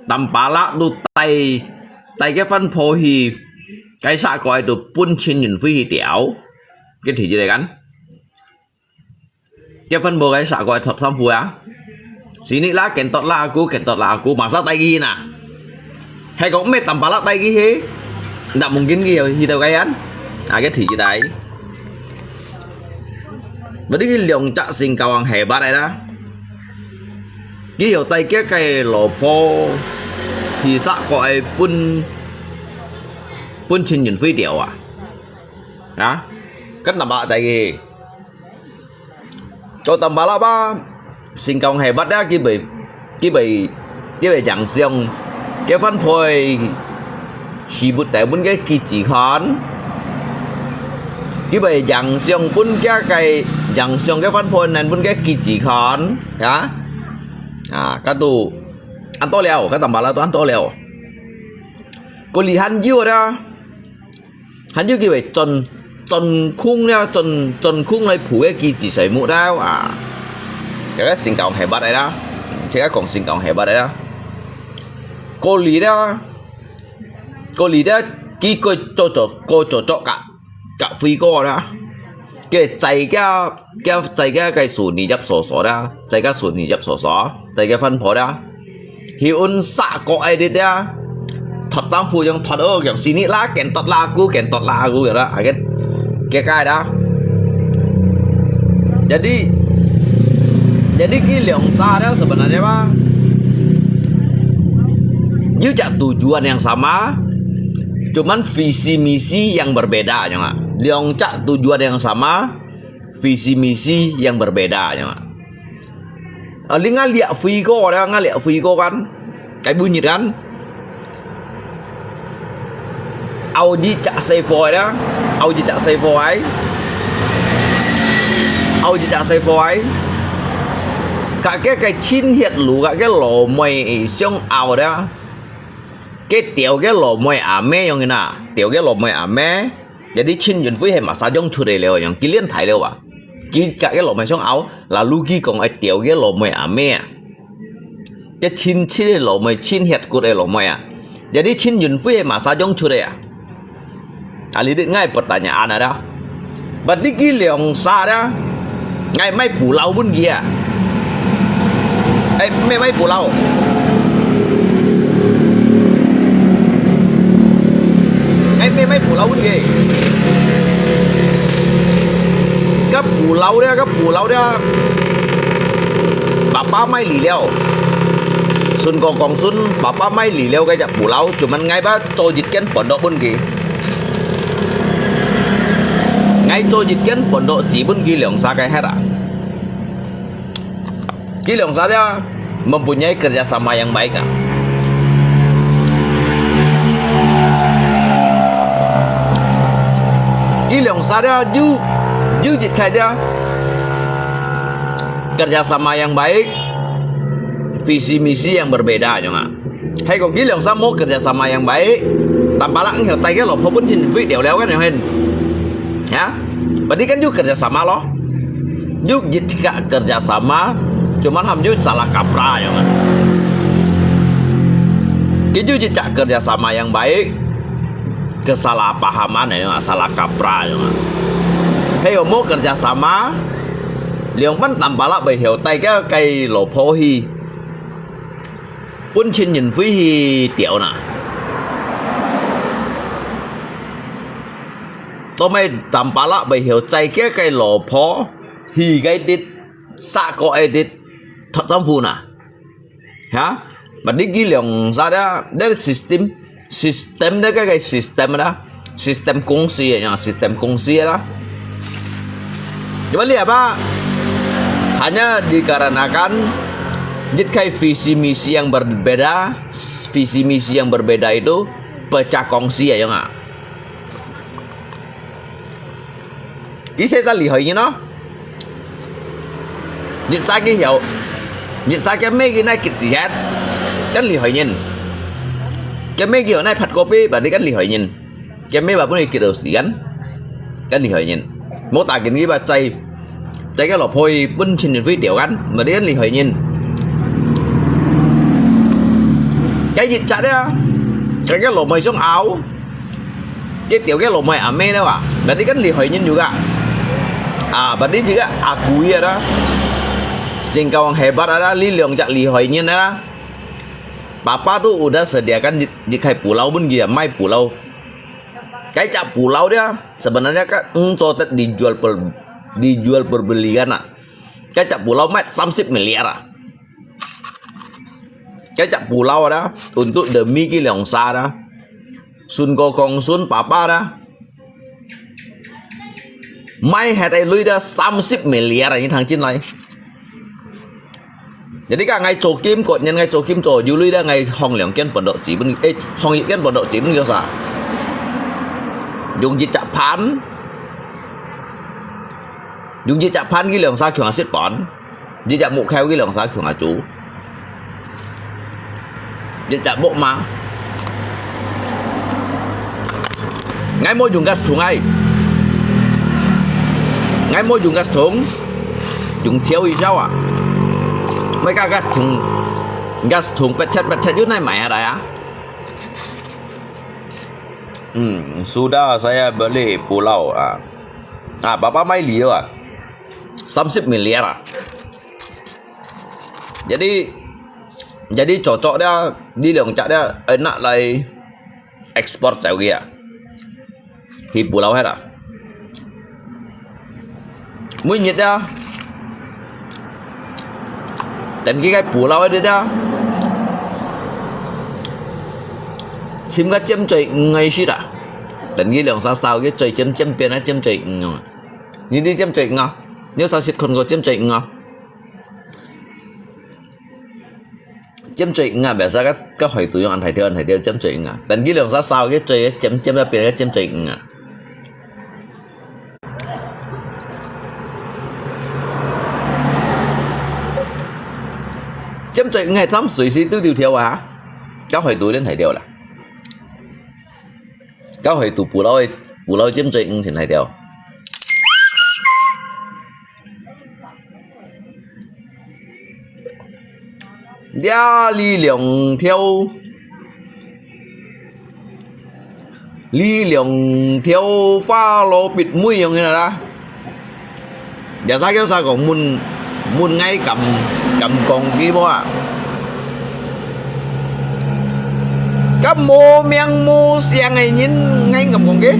Tampalak都帶，帶个番婆去，該殺過來都分清運費去掉，个第一个kan。 結婚無該殺過來脫衫褲啊？Sini lah，kentut lah aku，kentut lah aku，masa帶佢去哪？係講毋係Tampalak帶佢去，ndak mungkin佢有去到該樣，啊，个第一代。Berarti佢兩隻singkawang hebat个啦。佢有帶佢个老婆去殺過來分，分清運費掉啊。啊，跟Tampalak帶佢去。 做Tampalak啊，singkawang hebat啊，佢會，佢會，佢會影相，个番婆，係不得分个記者看，佢會影相分佢个，影相个番婆，能分个記者看，啊？啊，該都，恁多了，該Tampalak都恁多了。Kau lihat juga dah. 還有佢會鑽，鑽空了，鑽，鑽空來鋪个記者睡目了啊。這個singkawang hebat个啦，這個講singkawang hebat个啦。過去了，過去了，佢過做做，過做做甲，甲飛過啦。佢載个，佢載个个Sony入所所啦，載个Sony入所所，載个番婆啦。 Hiun sa ko edit ya. Thot sang fu yang thot o yang sini lah, kentut lah aku, kentut lah aku ya lah. Akhir, kaya kaya dah. Jadi, jadi ki liang sa dia sebenarnya mah. 有隻tujuan yang sama, cuman visi misi yang berbeda，你知道嗎？兩隻tujuan yang sama, visi misi yang berbeda，你知道嗎？啊，你ngaliak飛過啦，ngaliak飛過kan，該bunyi kan？Audi cak sevo ada, Audi cak sevo ai, Audi cak sevo ai. Kak ke cái chín hiệt lũ, kak ke lò mùi siông ao đó. Cái tiểu cái lò mùi à mê yong na, tiểu cái lò mùi à mê. Jadi Chin Yun Fui hay mà sa jong chut de leo yong, kí liên thái leo à. Kí kak cái lò mùi siông ao, lalu kí kong ai tiểu cái lò mùi à mê à. Cái chín chín cái lò mùi, chín hiệt cột cái lò mùi à. Jadi Chin Yun Fui hay mà sa jong chut de à. Alidit ngai pertanyaan ada. Bati kí liong sa ada. Ngai mai pulau bun kia. Eh, mai mai pulau. Ngai mai mai pulau bun kia. Kap pulau dia, kap pulau dia. Papa mai li liao. Sun ko kong sun, papa mai li liao cái chak pulau, cuman ngai ba cho jit ken pondok bun kia. Ngai cho jit ken pondok chỉ bun kí liong sa cái hera. Kí liong sa dia mempunyai kerjasama yang baik ah. Kí liong sa dia ju ju jit khai dia kerjasama yang baik, visi misi yang berbeda juga. Hay kong kí liong sa mô kerjasama yang baik. Tampalak ngiau tai ke lopho pun Chin Yun Fui tiau liao kan yong hen. Ya. Berarti kan ju kerjasama lo. Ju jit ka kerjasama. Cuman ham ju salah kaprah yong. Kí ju jit ka kerjasama yang baik. Kesalahpahaman yong, salah kaprah yong. Hay mô kerjasama. Liong pan tampalak bai hiau tai ke kai lopho hi. Pun Chin Yun Fui hi tiau na. Tôm mai tampalak bai hiau chai kia kai lopho hi kai tit, sa ko ai tit, thot sam phu na. Ha? Bati kí liong sa dia, dia system, system dia kai kai system ada. Sistem kongsi ya, sistem kongsi ya lah. Cuba lihat apa? Hanya dikarenakan jit khai visi misi yang berbeda, visi misi yang berbeda itu pecah kongsi ya, ya nggak? Kí sai sa lì hỏi nhìn nó. Jit sa kí hiau. Jit sa kí mê kí nai kít sì het. Kan lì hỏi nhìn. Kí mê kí hiau nai phat kopi, bati kan lì hỏi nhìn. Kí mê ba pun kí đầu sì kan. Kan lì hỏi nhìn. Mô ta kí kí ba chai. Chai kí lopho pun Chin Yun Fui tiau kan. Bati kan lì hỏi nhìn. Kí jit sa dia. Kí kí lopho mai siông ao. Kí tiau kí lopho mai ame đó à. Bati kan lì hỏi nhìn juga. À, bati juga aku ya đó. Singkawang hebat ada, li liong jak lì hỏi nhìn ada. Papa tu udah sediakan jit, jit khai pulau pun dia, mai pulau. Kai chak pulau dia, sebenarnya kan engko tet dijual per, dijual perbelian nak. Kai chak pulau mai samsip miliar ah. Kai chak pulau ada, untuk demi kí liong sa ada. Sun ko kong sun papa ada. Mai het ai lui ada samsip miliar ah, ini thang chin lai. Jadi ka ngai cho kim kot nyen ngai cho kim cho yu lui ada ngai hong liang ken pondok chỉ pun, eh, hong yit ken pondok chỉ pun kí sa. Yung jit chak phan. Yung jit chak phan kí liong sa kiong asit pon. Jit chak muk kheo kí liong sa kiong achu. Jit chak muk ma. Ngai mô yung gas thùng ai. Ngai mô yung gas thùng. Yung chiêu y chao à. Mai ka gas thùng. Gas thùng pet chet pet chet yun nai mai ada ya. Hmm, sudah saya beli pulau ah. Ah, papa mai liu ah. Samsip miliar ah. Jadi, jadi cocok dia, di liong chak dia, enak lai ekspor chau kia. Hi pulau het ah. Mui nyit dia. Ten ki kai pulau dia dia. 尋个尖嘴魚个食啊。等佢兩儕燒个嘴尖尖邊啊，尖嘴魚啊。你知尖嘴魚啊？你有食看過尖嘴魚啊？尖嘴魚啊，biasa个，个海肚用恁大條恁大條尖嘴魚啊。等佢兩儕燒个嘴尖尖个邊个尖嘴魚啊。 尖嘴魚係浸水時丟丟條啊，搞海肚恁大條啦。搞海肚捕撈个，捕撈尖嘴魚先大條。 這裡兩條，裡兩條花羅必妹樣个啦。這儕叫儕講問，問𠊎敢，敢講佢無啊？ 該無名無姓个人，𠊎敢講佢？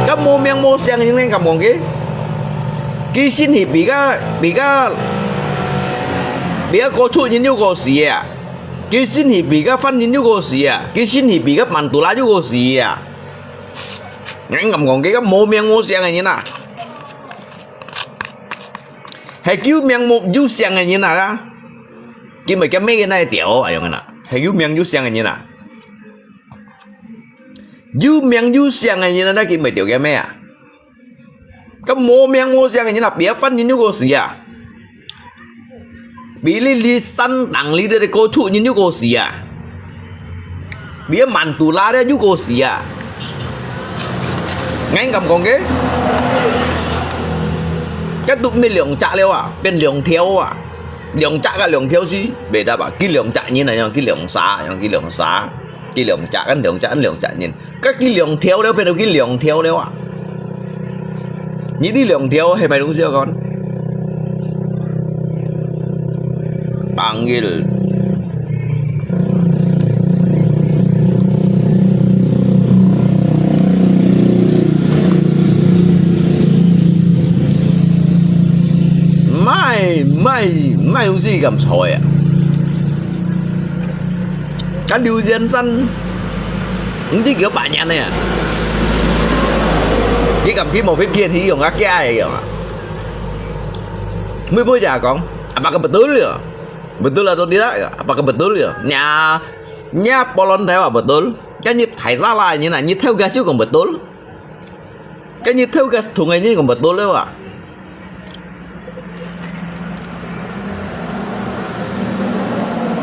該無名無姓个人，𠊎敢講佢？佢先去比較，比較，比較高處人有過死啊！佢先去比較犯人有過死啊！佢先去比較曼都拉有過死啊！𠊎敢講佢？該無名無姓个人啊！ 係有名無，有姓个人啊，佢毋係驚咩个那條啊，樣个啦。係有名有姓个人啊。有名有姓个人啊，佢毋係條驚咩啊？該無名無姓个人啊，比較犯人有過死啊。比你，你山頂裡个高處人有過死啊。 比曼都拉了又過死啊！𠊎敢講个，該都毋係兩隻了啊，變兩條啊！兩隻个兩條係，袂得吧？佢兩隻人啊，樣佢兩儕，樣佢兩儕，佢兩隻，恁兩隻，恁兩隻人。該佢兩條了，變到佢兩條了啊！ 你知兩條係麼東西啊？講，Panggil。Mai, mai, mai東西敢錯啊！ 該劉先生，毋知幾多百年了啊！佢敢去無飛機去用啊，假个用啊！每每就講，apakah betul ya? Betul atau tidak ya? Apakah betul ya? Nya, nya polon tayo betul. Kan你太傻啦，你那，你偷个就講betul。 該日頭个同个人講betul了啊！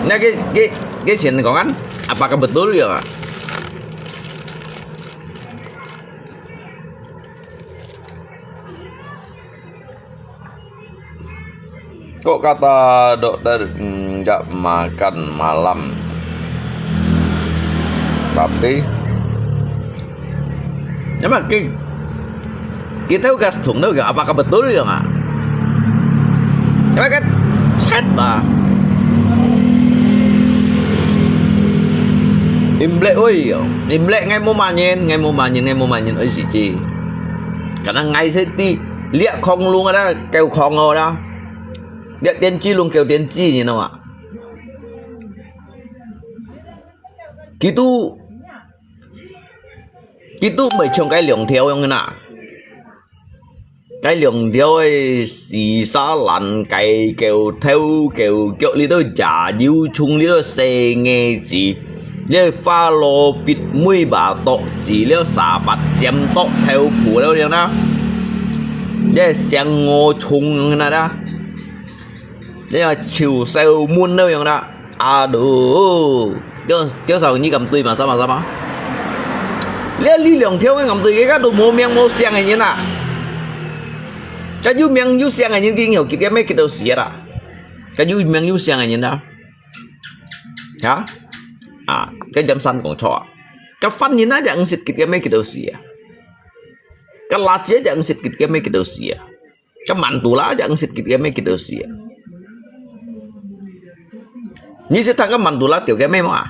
那个，个，个先講啊，apakah betul ya啊？Kok kata dokter nggak makan malam? Tapi, ya mà cái, cái theo cái thùng đó kìa, apakah betul ya nggak? Ya mà cái, hết mà. Imlek ơi, Imlek ngai mô mà nhìn, ngai mô mà nhìn, ngai mô mà nhìn ơi, xì chi. Khả năng ngai sẽ ti, liak khong luôn đó, kêu khong rồi đó. Liak tiên tri luôn kêu tiên tri gì đâu ạ. Kitu, kitu mày chồng cái lượng thiếu không nè. Cái lượng thiếu ấy, xì xa lăn cái kêu theo kêu kêu lý đó giả, yêu chung lý đó xe nghe gì. Lê pha lô bịt mũi bà tọ gì, lê xà bạt xiêm tọ theo phủ lê nè. Lê xiang ngô chung nè đó. Lê chiều sêu muôn đâu nè. Aduh, kiêu, kiêu sao nyi kam tui mà sao mà sao mà. Lê lý lượng thiếu cái kam tui cái, cái đồ mô miệng mô xiang cái nhìn à. Cái yu miệng yu xiang cái nhìn kinh hiểu kịp cái mấy kịp đầu xì à. Cái yu miệng yu xiang cái nhìn đó. Hả? À, cái giám săn cũng cho. Cái phân nhìn á, chẳng xịt kịp cái mấy kịp đầu xì à. Cái lá chia chẳng xịt kịp cái mấy kịp đầu xì à. Cái mặn tù lá chẳng xịt kịt cái mê kịt đầu xì à. Nhi xịt thang cái mặn tù lá tiểu cái mê mà.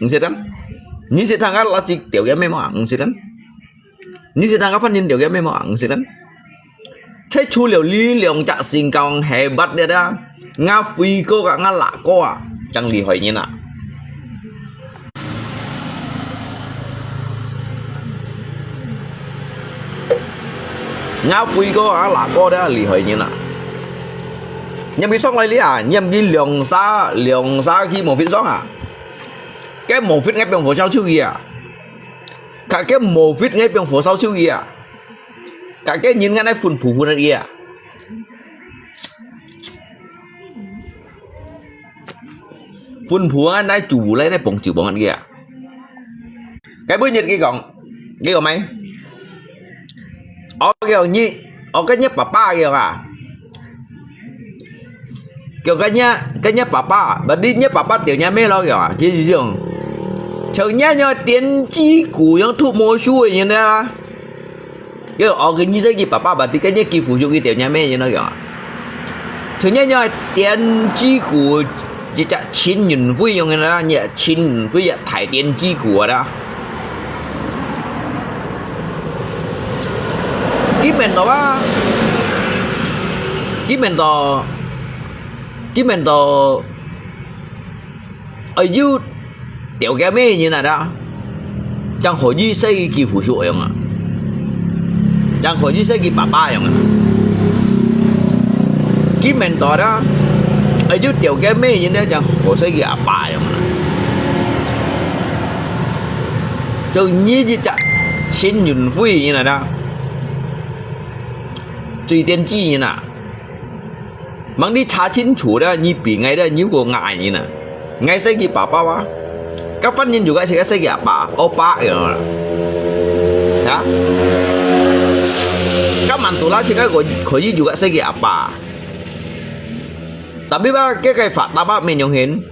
Nhi xịt thang. Nhi xịt thang cái lá chì tiểu cái mê mà. Nhi xịt thang. Nhi xịt thang cái phân nhìn tiểu cái mê mà. Nhi xịt thang. 在除了這兩隻新疆黑白个啊，𠊎輝哥啊，𠊎辣哥啊，正厲害人啊。𠊎輝哥啊，辣哥个厲害人啊。你毋上來哩啊，你毋兩儕兩儕去無fit上啊？該無fit𠊎放火燒手機啊！該个無fit𠊎放火燒手機啊！ 該个人𠊎來分布分佢啊，分布𠊎來煮來來幫酒幫佢啊。該每日佢講，佢講咩？哦，佢講你，哦，該你爸爸佢講啊。 叫該你，該你爸爸，berarti你爸爸吊若姆咯，佢講啊，佢就講，像你樣電子股樣都無輸个人啊。佢講，哦，該你係佢爸爸，berarti該你幾乎就佢吊若姆人咯，佢講啊。像你樣電子股，一隻陳雲輝樣个啦，你陳雲輝啊，大電子股啊啦。 佢面到啊，佢面到，佢面到，哎喲，吊个咩人啊啦？正可以係佢父叔樣啊，正可以係佢爸爸樣啊。佢面到啦，哎喲，吊个咩人呢？正可以係佢阿爸樣啊。 就你一隻陳雲輝人啊啦，最電子人啊，望你查清楚啦，你比𠊎啦，你過𠊎人啊，𠊎係佢爸爸啊，該番人就該係佢阿爸，歐巴樣啊，啊，該曼都拉係該可以就該係佢阿爸，tapi吧，該个發達吧，面容形。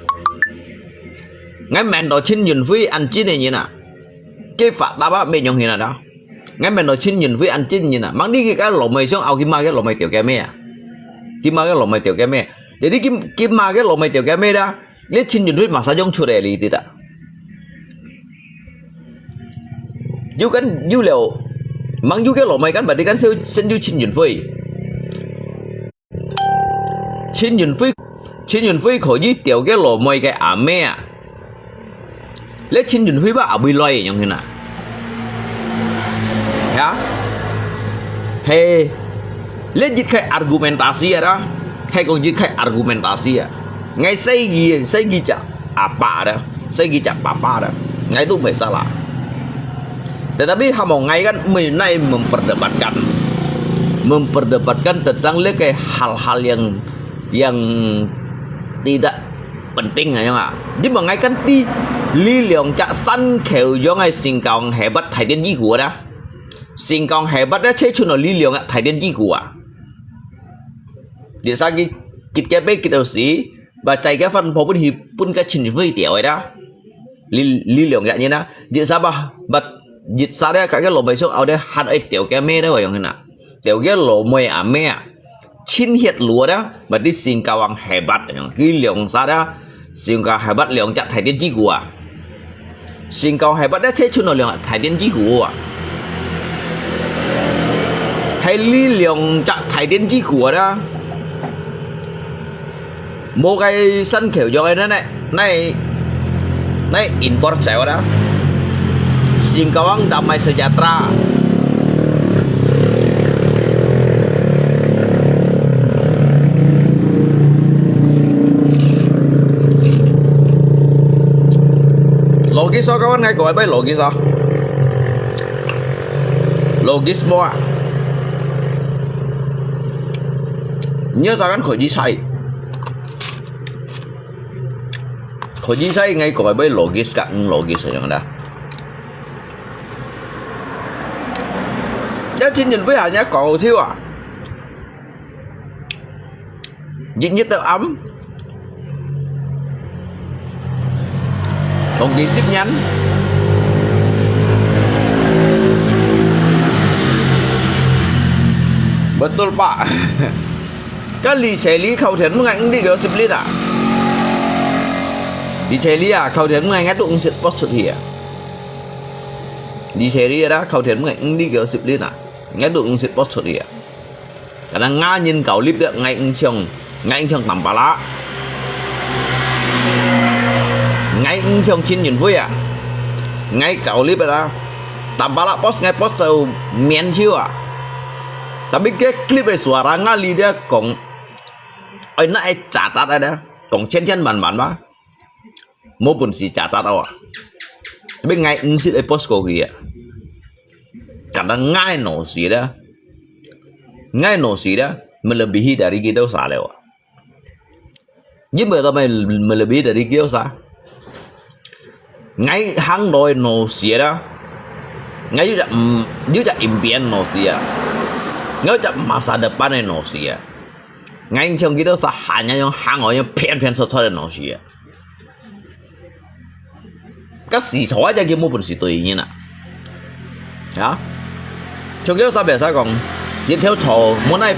𠊎面到陳雲輝恁真个人啊，佢發達啊，面容形啊啦。𠊎面到陳雲輝恁真个人啊，望你个該老妹想拗佢媽个老妹吊个咩啊？佢媽个老妹吊个咩？Jadi佢，佢媽个老妹吊个咩啦？你陳雲輝馬上用出來了，你知道？有跟，有了，望有个老妹跟，berarti跟先，先有陳雲輝。 陳雲輝，陳雲輝可以吊个老妹个阿姆啊。這陳雲輝吧，阿妹來个樣形啊。Ya？係，這一个argumentasi啊啦，係講一个argumentasi啊。𠊎係佢，係佢隻阿爸啦。 Saya kicak papa dah. Ngai tu masalah. Tetapi hamo ngai kan mengenai memperdebatkan, memperdebatkan tentang lagi hal-hal yang, yang tidak penting aja ah. Di mengenai kan di 這兩隻山口洋个新疆海拔大電機股啊，新疆海拔咧，切出來這兩隻大電機股啊。Di sagi kit kepe kit usi, 話在該番婆分去分該陳雲輝吊个啦。這，這兩隻人啊，一儕吧，話一儕咧，該个老妹想拗咧，還愛吊个咩咧，話樣形啊。吊个老妹阿姆啊，親血路啦，話啲新疆王海拔，佢兩儕啦，新疆海拔兩隻大電機股啊。 新疆海拔咧，切出來兩隻大電機股啊。係這兩隻大電機股啊啦，無該山口洋个呢，呢，呢import走啦。新疆王damai sejahtera。 Logis啊，kawan，𠊎講个logis啊。Logis無啊？你要啥个可以猜？可以猜，𠊎講个logis个，嗯，logis樣啦。 一千人飛行一講好笑啊！日日都暗，同幾十年。Betul pak. Kan di Chile khâu thiệt mười ngày đi kiểu sip lit à? Di Chile à, khâu thiệt mười ngày ngắt tụ sip post sụt hìa. Di Chile đó, khâu thiệt mười ngày đi kiểu sip lit à? Ngắt tụ sip post sụt hìa. Kadang𠊎人搞立个，𠊎毋像，𠊎毋像Tampalak，𠊎毋像陳雲輝啊，𠊎搞立个啦，Tampalak post𠊎post就免手啊。Tapi个clip个suara𠊎里个講，哎，那个假打的呢，講千千萬萬吧。 無本事假打到啊。Tapi𠊎毋識个post過去啊。Kadang𠊎腦屎啦，𠊎腦屎啦，melebihi dari kita sa了啊。因為到咩melebihi dari kita sa？𠊎行路个腦屎啦，𠊎有隻，嗯，有隻impian腦屎啊，𠊎有隻masa depan个腦屎啊。 𠊎像佢兜實閒樣樣行哦，樣偏偏出出个東西啊。該死坐在這佢無本事對人啊。啊？像佢兜實別使講，一條草無奈，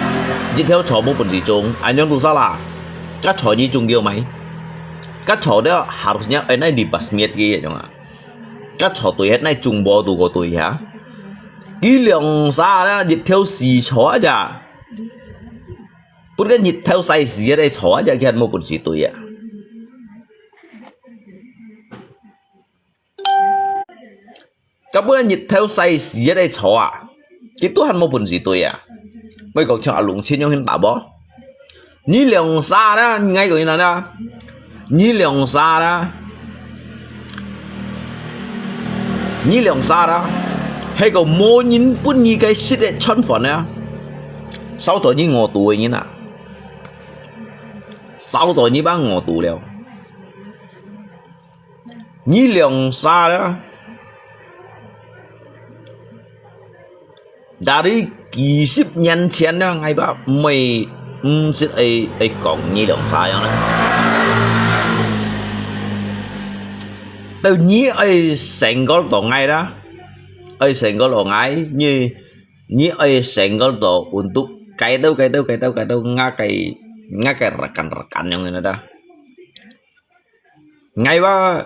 一條草無本事種，恁樣都煞啦。該草你種叫咩？該草了harusnya哎，那libas miet佢種啊。該草對，那種無都過對啊。佢兩儕啦，一條死坐在這。 分該日頭曬死个坐啊，這佢還無本事對啊。該分日頭曬死个坐啊，佢都還無本事對啊。莫講像阿龍親樣形打無？你兩儕啦，你愛講佢哪啦？ 你兩儕啦，你兩儕啦，係個無人分你个食个餐飯啊，少到你餓肚个人啊，少到你把餓肚了。你兩儕啦， Dari幾十年前啦，𠊎爸毋會，毋識愛，愛講你兩儕樣啦。到你愛single到𠊎啦，愛single到𠊎，你，你愛single到untuk kaya到，kaya到，kaya到，kaya到，𠊎个，𠊎个rekan-rekan樣个啦。 𠊎話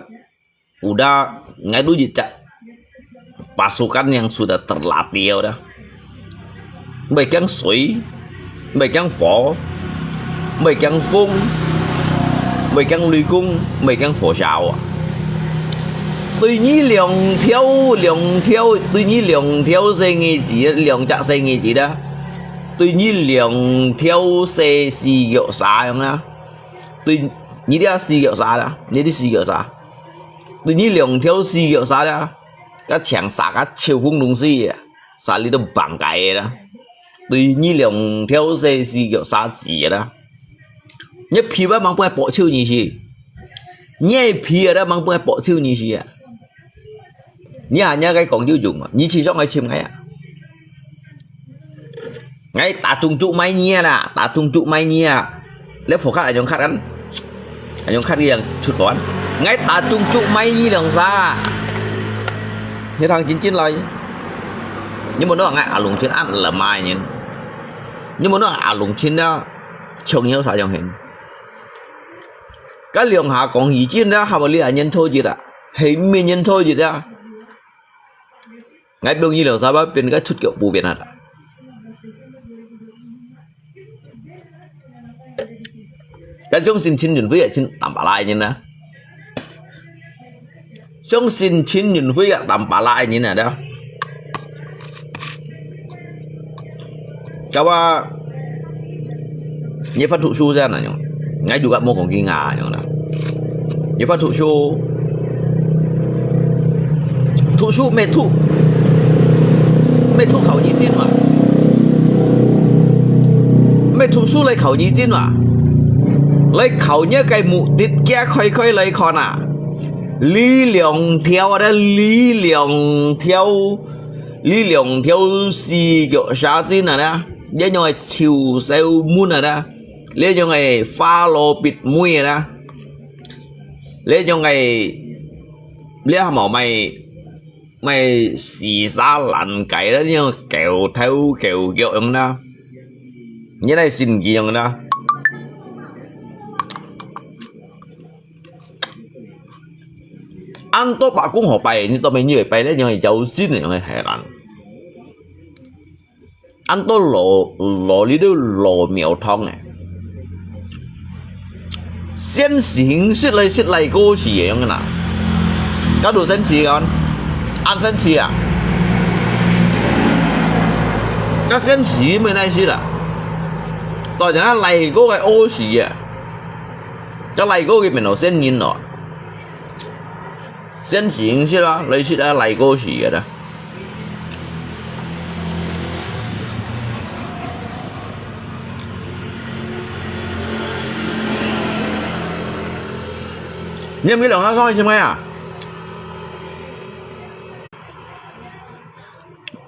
，udah，𠊎都一隻pasukan yang sudah terlatih udah. 毋會驚水，毋會驚火，毋會驚風，毋會驚雷公，毋會驚火燒啊。對你兩條，兩條，對你兩條細耳仔，兩隻細耳仔啦。對你兩條細四腳蛇樣啦。 對你條四腳蛇啦，你條四腳蛇，對你兩條四腳蛇啦，該像蛇个臭風東西啊，蛇你都放開个啦。對你兩條細四腳蛇子个啦，你皮包吂分佢剝臭你去，你个皮啊，吂分佢剝臭你去啊。 你還要該講究用嘛？你去上來尋𠊎啊！𠊎打中竹買你啊啦，打中竹買你啊！你火卡還用卡kan？還用卡个樣出款？𠊎打中竹買你兩儕！你聽真真來！你問到𠊎阿龍親恁lemah人，你問到阿龍親啊，像有啥樣形？該兩下講已經啦，係無你還認錯一啊？係毋係認錯一啊？ 𠊎放你兩儕變該出腳步變啊！該相信陳雲輝係真Tampalak个人啊！相信陳雲輝係Tampalak个人啊！該話，你發讀書係哪樣？𠊎又敢無講佢啊，樣啦。 你發讀書，讀書毋係讀，毋係讀考你進嘛？毋係讀書來考你進嘛？來考你个目的，解開開來看啊！你兩條啊，你兩條，你兩條四腳蛇精啊，你樣个臭梢門啊！ 這樣个花羅別妹啊，這樣个，這還無賣，賣死沙爛雞啦，這樣狗頭狗腳樣啦，你來信佢樣啦。恁多伯公好拜，你做咩你會拜這樣个妖精樣个害人？恁多老，老里都老苗堂誒。先行食來食來過去誒，樣个啦。該都先去啊，恁先去啊。該先去沒耐食啦。到底啊，來過个過去啊，該來過个變到先人咯。先行食啊，來食啊，來過去个啦。 你毋去兩儕上去尋𠊎啊？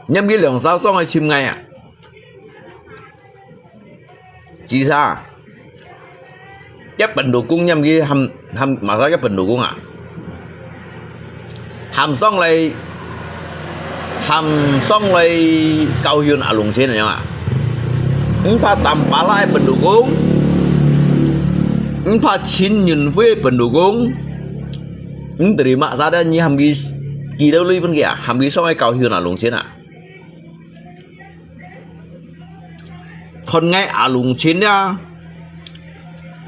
你毋去兩儕上去尋𠊎啊？ 知啥？這本土公，你毋去喊，喊麼儕个本土公啊？喊上來，喊上來教訓阿龍先樣啊？毋怕Tampalak个本土公，毋怕陳雲輝个本土公，毋知麼儕个，你喊佢寄兜鐳分佢啊？喊佢上來教訓阿龍先啊？ 看𠊎阿龍先啊，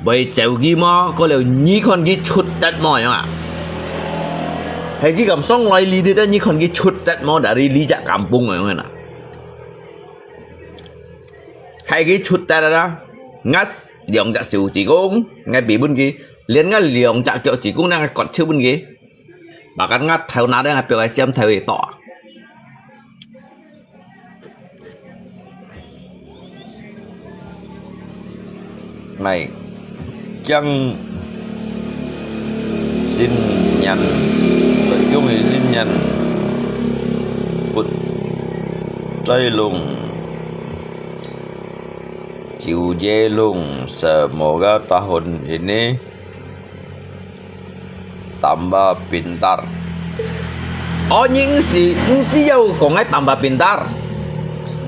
會走佢無？過了你看佢出力無樣啊？係佢敢上來這兜，你看佢出力無？Dari這隻kampung樣啊？Hay佢出力啊！𠊎兩隻手指公，𠊎比分佢，連𠊎兩隻腳趾公，𠊎割手分佢。Bahkan𠊎頭那兜，𠊎表个尖頭會到啊！ 來，恭喜新年，恭喜新年，發財龍，酒醉龍，semoga tahun ini tambah pintar。哦，你毋使，毋使愛講𠊎tambah pintar。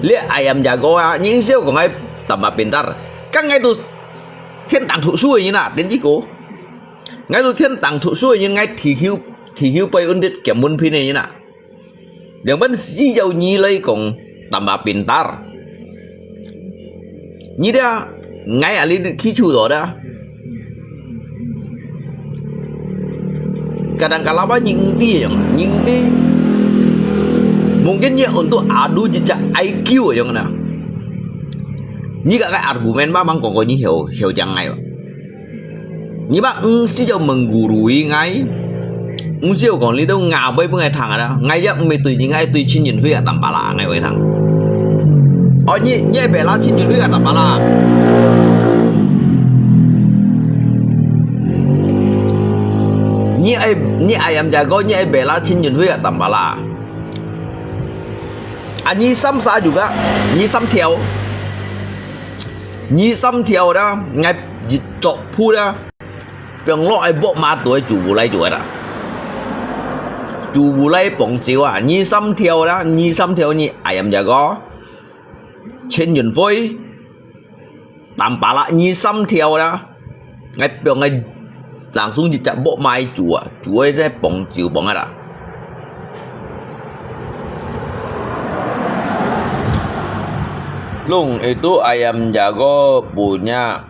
這ayam jago啊，你毋使愛講𠊎tambah pintar。該𠊎都天堂讀書个人啊，電視哥。𠊎都天堂讀書个人，𠊎地球，地球背溫的兼文憑个人啊。 兩分四有你來講，tambah pintar。你這，𠊎啊，你去處到的。Kadang-kadang apa你毋知樣，你毋知。Mungkin你untuk adu jejak I Q樣啊。你个个argument吧，mang講過你曉，曉講𠊎哦。 你吧，毋使愛menggurui𠊎，毋使愛講你兜ngabei分𠊎聽啊啦，𠊎也毋係對你，𠊎對陳雲輝啊，Tampalak，𠊎會聽。哦，你，你愛bela陳雲輝啊，Tampalak。你愛，你愛ayam jago，你愛bela陳雲輝啊，Tampalak。啊，你三儕juga，你三條，你三條啦，𠊎一作鋪啦。 放落去，剝麻袋煮烏來煮个啦。煮烏來傍酒啊，你三條啦，你三條你ayam jago，陳雲輝，Tampalak，你三條啦。𠊎放个langsung一隻剝麻袋煮啊，煮个咧傍酒傍个啦。Long itu ayam jago punya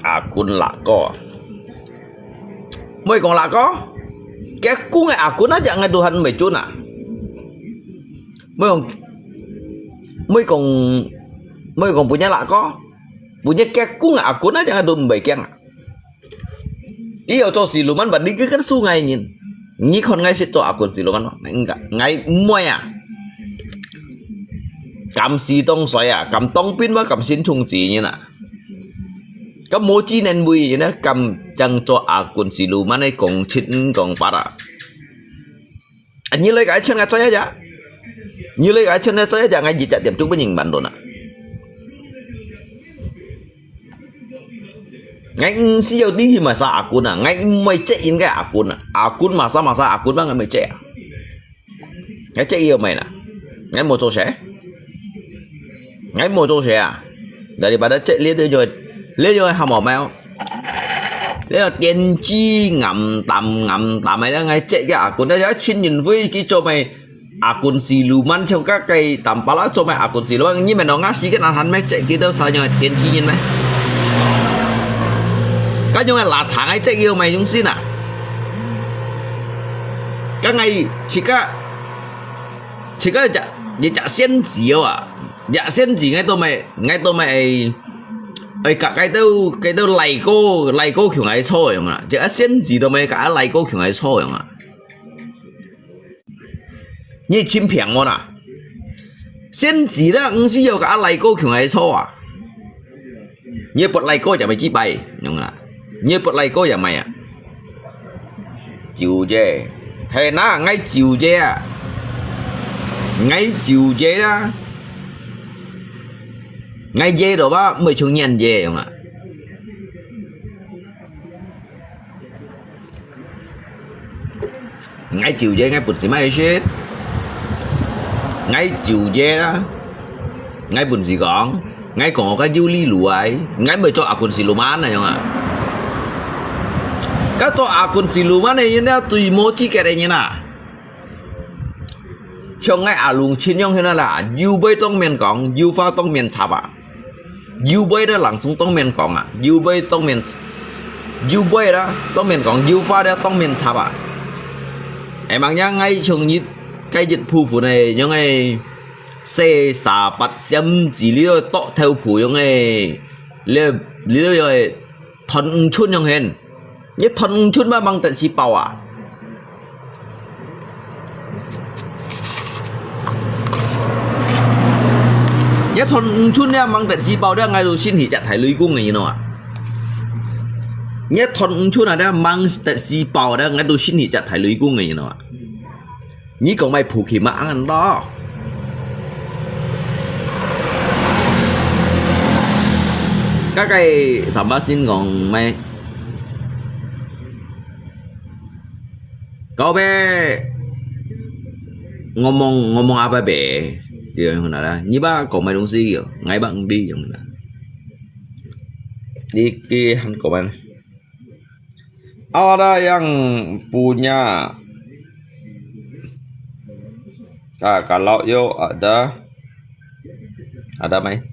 akun lako。 莫講lako，結婚个akun aja𠊎都還毋會準啊。莫講，莫講，莫講punya lako，punya結婚个akun aja𠊎都毋會驚啊。佢有做siluman，berarti佢kan sungai人。你看𠊎識做akun siluman無？應該，𠊎毋會啊。敢死當衰啊，敢當兵嘛，敢先衝死人啊。 該無知能為呢，敢正做akun siluman个講七五講八啊。啊，你來个錢个做一下，你來个錢个做一下，𠊎一隻店都不能辦到呢。𠊎毋需要你去麼儕akun啊，𠊎毋會接應該akun啊，akun麼儕麼儕akun嘛，𠊎毋會接啊。 𠊎接佢做麼个啦？𠊎無做事，𠊎無做事啊！Daripada接這種，這種个項目咩？這種電子暗淡暗淡个，𠊎接个akun，該陳雲輝佢做麼个？ Akunsi Luman像該个Tampalak做麼个Akunsi Luman，你們當下時間還還乜接佢兜啥樣个天氣人咩？該樣个拉長个接佢有麼个用心啊？該𠊎自家，自家一隻，一隻仙子哦啊，一隻仙子𠊎都毋，𠊎都毋會，會佮該兜，該兜來過，來過共下坐樣啊，一隻仙子都毋會佮啊來過共下坐樣啊。 你盡平安啊！仙子啦，毋係愛佮啊來過共下坐啊！你愛發來過也毋係幾擺，樣啊！你愛發來過也毋係啊！酒醉，係哪，𠊎酒醉啊！𠊎酒醉啦！𠊎醉到吧，毋會像你醉樣啊！ 𠊎酒醉，𠊎本事麼个食？𠊎酒醉啦！𠊎本事講，𠊎講个有理路啊！𠊎毋會做Akunsi Luman啊樣啊！該做Akunsi Luman个人了，最無資格个人啊！像𠊎阿龍親樣形啊啦，有話當面講，有話當面插啊！ 有話个人生當面講啊，有話當面，有話啦，當面講，有話了當面插啊。會吂樣𠊎像你該一部分个，樣个細沙八仙子，你个剁頭部樣个，你，你个斷五寸樣形。 你斷五寸嘛，吂得食飽啊？你斷五寸了，吂得食飽了，𠊎都信你隻大雷公个，你知無啊？你斷五寸啊，了吂得食飽了，𠊎都信你隻大雷公个，你知無啊？ 你講麼个Bukit Maang咯？該个三八線講麼个？搞咩？Ngomong, ngomong apa be？樣啦，你吧講麼个東西喲？𠊎吧毋知樣啦。你，你還講麼个？ Ada yang punya, ah, kalau you ada, ada mai.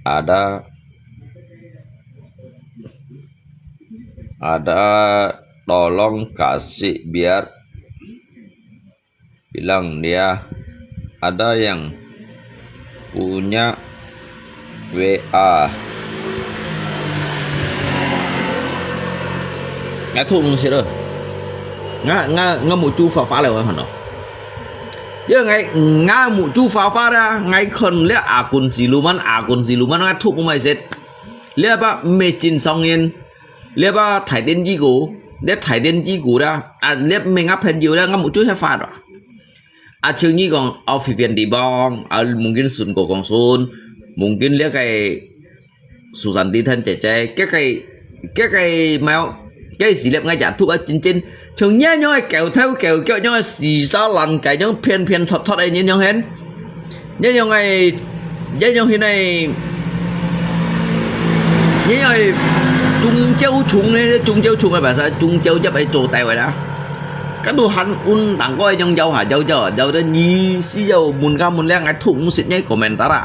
Ada, ada tolong kasih biar bilang dia ada yang punya W A. Ngài thuộc mùng xịt rồi. Ngài, ngài, ngài một chú phá phá rồi hả nó? Giờ ngài, ngài một chú phá phá ra, ngài còn lẽ à, con gì luôn mà, à, con gì luôn mà, ngài thuộc mùng mày xịt. Lẽ bác mê chín song yên. Lẽ bác thải đến gì cô? Lẽ thải đến gì cô đó? À, lẽ mê ngáp hẹn nhiều đó, ngài một chú phá phá rồi. À, 像你講，哦，飛飛地方，啊，mungkin Sun Gokong Sun，mungkin這个Susan Tithan姐姐，這个，這个，沒有，這个事業𠊎也讀啊，真正，像你樣个狗頭狗腳，樣个四沙爛界，樣騙騙戳戳个，你樣形，你樣个，你樣形个，你樣个中焦蟲呢，中焦蟲个白沙，中焦葉个做大位啦。 Kan Tuhan undang ko yang jauh ha, jauh-jauh, jauh dan ni si jauh mun ka mun leng ai thuk musit nyai komentar a.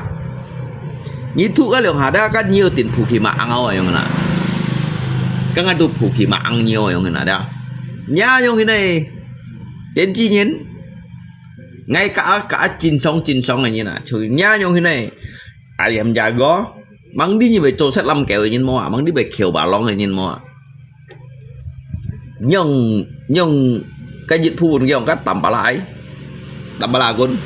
Ni thuk ka liong ha da kan ni tin phu ki ma ang ao yang na. Kan ai tu phu ki ma ang ni yang na da. Nya yang hinai. Ten ji nyen. Ngai ka ka chin song chin song ni na. Chu nya yang hinai. Ai yam ja go. Mang di ni bai cho set lam keu nyen mo a, mang di bai keu ba long nyen mo a. Nyong, nyong, ka jit phu bun yong ka tam ba lai. Tam ba la kun.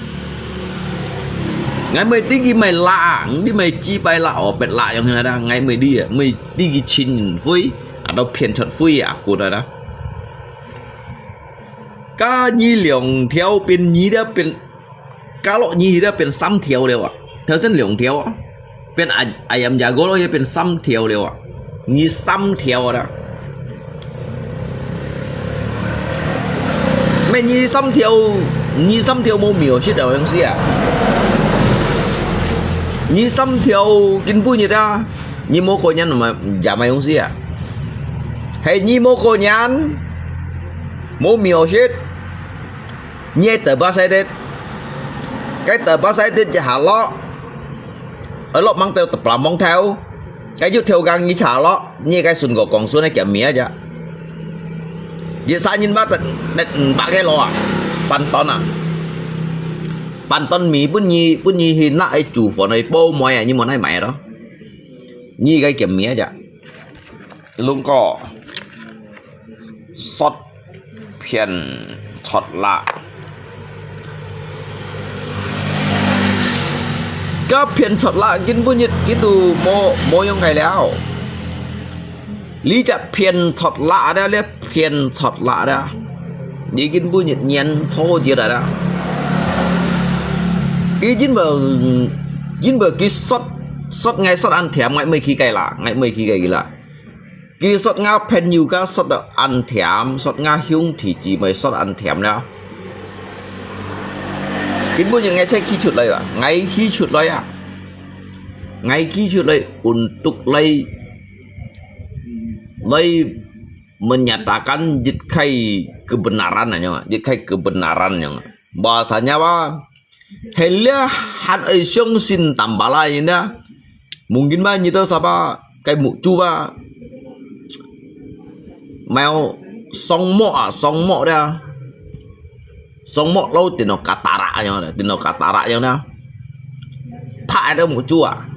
Ngai mai ti ki mai la, di mai chi bai la, o pet la yong na da, ngai mai di, mai ti ki chin fui, atau phian chot fui a kun da. Ka ni liong thiau pin ni da pin Ka lo ni hita pin sam thiau liao a. Thau sen liong thiau a. Pin a, ayam jago lo ya pin sam thiau liao a. Ni sam thiau da. Me ni sam thiau, ni sam thiau mo mio sit a yang sia. Ni sam thiau kin bu ni da. Ni mo ko nyan ma, ja ma yang sia. Hei ni mo ko nyan. Mo mio sit. 你係得巴塞的，該得巴塞的一下落，愛落吂到特別吂頭，該又頭gang你查落，你該順過講順个減面啊。一儕人話得，得五百个咯啊，半段啊。半段米分你，分你去拿去煮飯去煲糜啊，你無愛買咯。你該減面啊。 龍哥，說騙撮拉。該騙撮拉，今晡日佢都無，無用个了。你隻騙撮拉了，你騙撮拉了。你今晡日年初一來了。佢因為，因為佢說，說𠊎說恁甜，𠊎毋會去个啦，𠊎毋會去个啦。 佢說𠊎朋友个說到恁甜，說𠊎兄弟姊妹說恁甜了。今晡日𠊎才去出來啊，𠊎去出來啊，𠊎去出來untuk來，來menyatakan一個kebenaran啊，一個kebenaran啊。Bahasanya apa? 係了還愛相信Tampalak人啊。Mungkin嘛，你兜Sabah該目珠啊，mau songmok啊，songmok啊，songmok lo tino katarak樣啊，tino katarak樣啊，拍个目珠啊，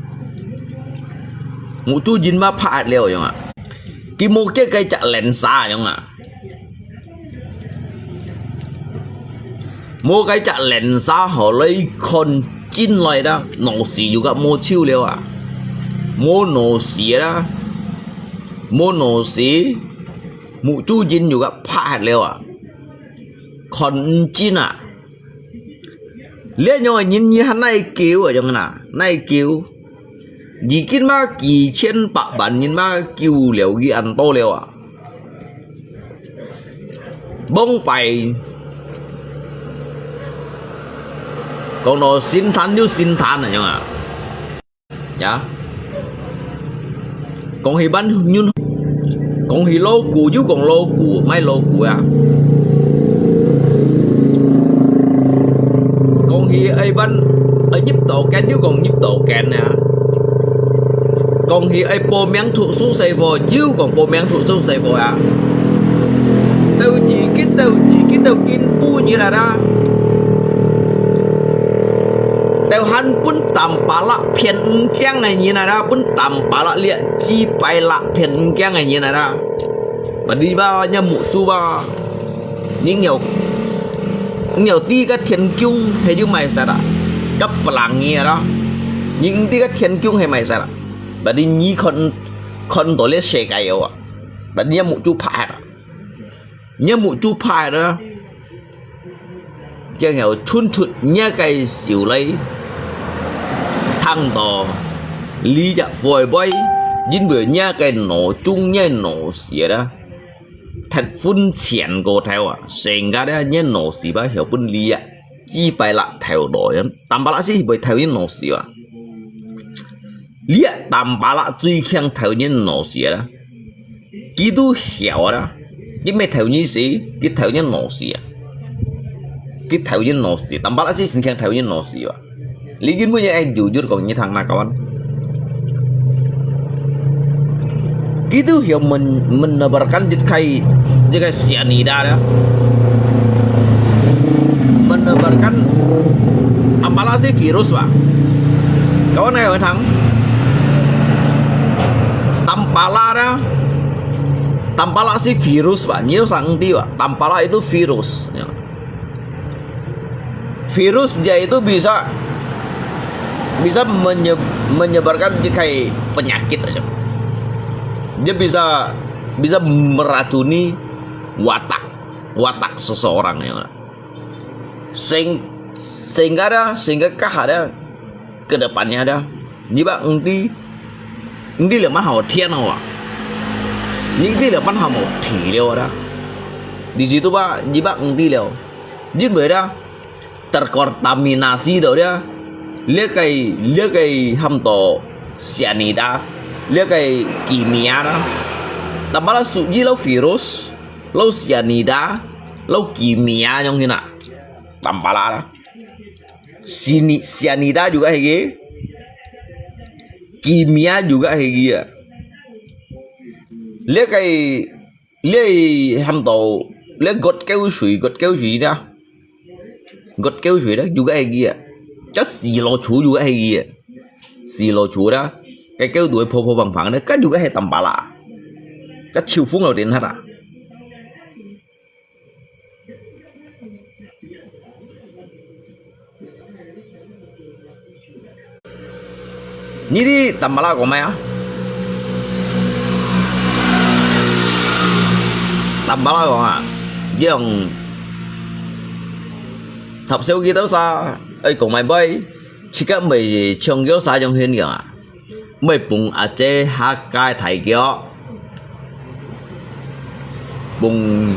目珠人嘛拍个了樣啊，佢無結个隻lensa樣啊。 無該隻lensa好來看真來啦，腦屎有个無手了啊，無腦屎啦，無腦屎，目珠人有个拍了啊，看毋真啊。這樣个人你還哪救啊？樣啊，哪救？ 已經嘛幾千百萬人嘛救了佢恁多了啊！往擺講到神壇就神壇啊，樣啊？呀？講起班人，講起老古就講老古，毋係老古啊！講起愛班，愛入道間就講入道間啊！ 講起愛報名讀書細課，又講報名讀書細課啊！到如今，到如今，到今晡日啊啦！到還分Tampalak騙毋驚个人啊啦，分Tampalak這幾百lakh騙毋驚个人啊啦！Berarti吧，若目珠吧，你有，你有知个天弓係有賣實啊，个pelangi啊啦，你毋知个天弓係賣實啊！ Berarti你看，看到這世界有啊，berarti若目珠拍忒啊，若目珠拍忒啊，正有伸出若个手來，撐到這隻會背，因為若个腦中，若腦屎啊，忒分錢過頭啊，成个咧，若腦屎吧，曉分你啊，幾百lakh頭來，Tampalak斯會偷人腦屎啊。 這Tampalak最強偷人腦屎啊！佢都曉啊！佢毋係偷你屎，佢偷人腦屎啊！佢偷人腦屎，Tampalak斯先強偷人腦屎啊！你根本就愛有有講你聽哪，kawan？佢都曉men-，menebarkan一個，一個cyanida啊！Menebarkan Tampalak斯virus吧？Kawan，你有聽？Tampalak啊，Tampalak斯virus吧？你有想知吧？Tampalak itu virus. Virus dia itu bisa, bisa menye-, menyebarkan dia kayak penyakit aja. Dia bisa, bisa meracuni watak, watak seseorang ya. Sehing-, sehingga ada, sehingga kah ada ke depannya ada. Ni ba ngti, ngti le man hao tian hao a. Ni ngti le man hao mo ti leo ada. Di situ ba, ni ba ngti leo. Jin bai ada terkontaminasi tau dia. Lia kai, lia kai ham to cyanida, lia kai kimia na. Tambah lah suji lau virus, lau cyanida, lau kimia nyong hina. Tampalak啦。Sini, cyanida juga係佢，kimia juga係佢啊。這个，這喊到，這割溝水，割溝水呢，割溝水呢，juga係佢啊。這洗腦球juga係佢啊，洗腦球呢，該溝度會破破碰碰呢，該juga係Tampalak。該秋風又點下啊？ 你知Tampalak講麼个啊？Tampalak講啊，用插手佢兜儕，愛講麼个，自家毋會像佢兜儕樣形樣啊。 毋會分阿姐客家个大腳，分，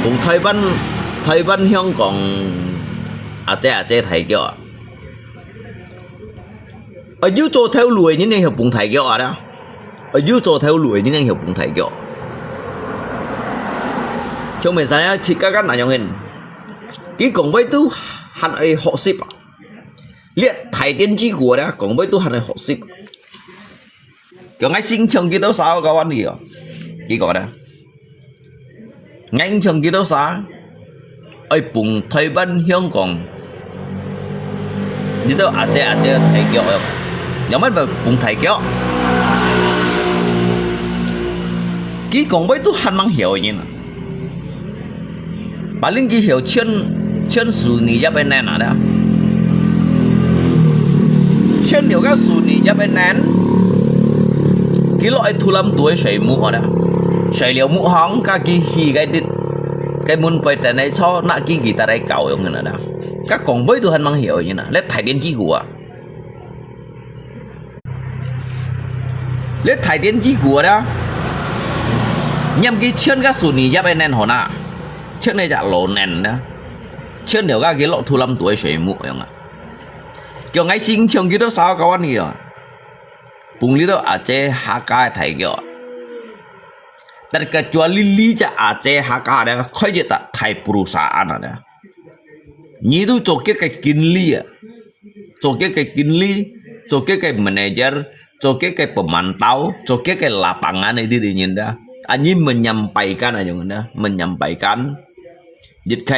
分台灣，台灣、香港阿姐阿姐大腳啊！啊，有做頭路个人正曉分大腳啊啦！啊，有做頭路个人正曉分大腳。像面上啊，自家个哪樣人，佢講話都還愛學習啊！ 這大電子股啊，講話都還愛學習。講𠊎先像佢兜儕个問題哦，佢講呢，𠊎先像佢兜儕，愛分台灣、香港，你兜阿姐阿姐大腳哦，有麼个分大腳？佢講話都還吂曉个人啊！ Paling佢曉牽，牽手你也會難啊，對啊。牽了个手你也會難，佢落去土lâm肚个睡目啊，對啊。睡了目項，該佢去該地，該門背等來坐，那佢佢帶來搞用个啦，對啊。該講話都還吂曉个人啊，這大電子股啊！ 這大電子股啊，拈佢牽个手你也會難好哪，牽个隻老難呢，牽了个佢落土lâm肚个睡目樣啊。叫𠊎先像佢兜儕个問題啊，分你兜阿姐客家个大腳啊。Terkecuali這隻阿姐客家呢，開一隻大perusahaan啊呢。 你都做佢个經理啊，做佢个經理，做佢个manager，做佢个pemantau，做佢个lapangan呢，你知人家。啊，你menyampaikan啊，用呢，menyampaikan。一个，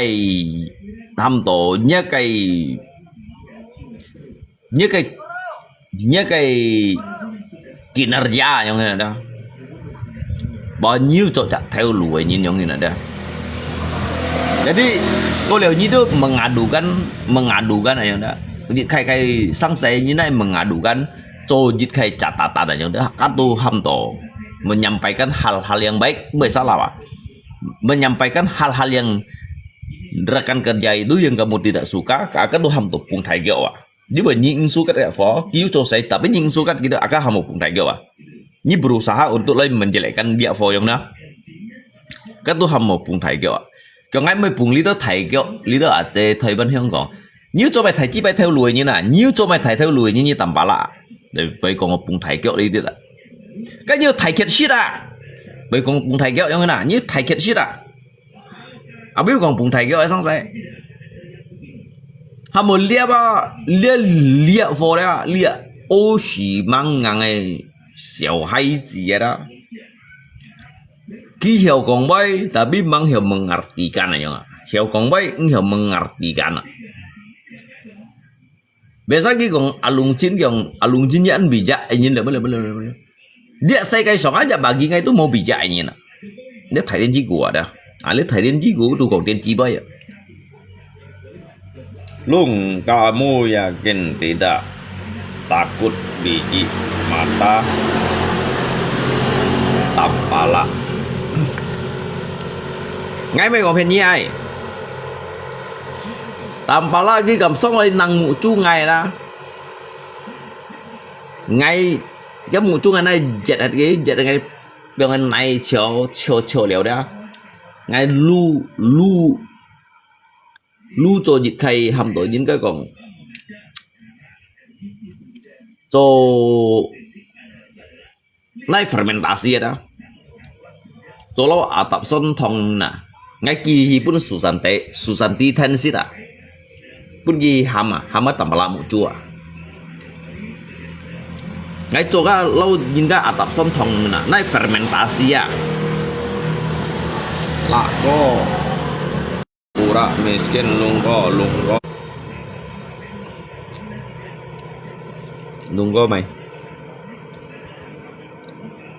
差不多，你个，你个 你个kinerja樣个啦，無你做隻頭路个人樣个啦。Jadi，過了你都mengadukan，mengadukan樣啦。你開開上司你來mengadukan，做一个catatan樣啦，該都喊到menyampaikan hal-hal yang baik，毋會salah啊。Menyampaikan hal-hal yang rekan kerja itu yang kamu tidak suka，該都喊到分大腳啊。 因為你毋suka个貨，佢有做事，tapi你毋suka佢都，該還無分大腳啊。你berusaha untuk來menjelekkan這貨樣呢，該都還無分大腳啊。叫𠊎毋會分你兜大腳，你兜阿姐台灣香港，你有做麼个大雞排頭路个人啊，你有做麼个大頭路个人，你Tampalak，你毋會講𠊎分大腳你兜啦。該你有大結舌啊，毋會講分大腳樣个啦，你大結舌啊。 啊，比如講分大腳个上司，還無這啊，這這貨咧，這osi mangang个小孩子个啦。佢曉講話，tapi吂曉mengartikan个樣啊，曉講話，毋曉mengartikan啊。 Biasa佢講阿龍真，講阿龍真也恁bijak，哎，你了，了，了，了，了。這世界上啊，這bagi𠊎都無bijak，哎，你啦。這大電子股啊，這，啊，這大電子股都講電子牌啊。Long kamu yakin tidak takut biji mata Tampalak？𠊎毋係講騙你啊！ Tampalak佢敢上來nang目珠𠊎啦。𠊎，該目珠𠊎哪會擳下佢，擳下佢，放个泥摷，摷，摷了了。𠊎滷，滷，滷做一个，差毋多應該講，做 哪fermentasi ada。Tolo atap sontong na. ，𠊎寄去分Susanti，Susanti Tennessee啊，分佢喊啊，喊啊Tampalak muk cu啊。𠊎做个㧯人家adaptation同啊，那fermentasi啊。Lako. Pura miskin, lungko, lungko. Lungko mai.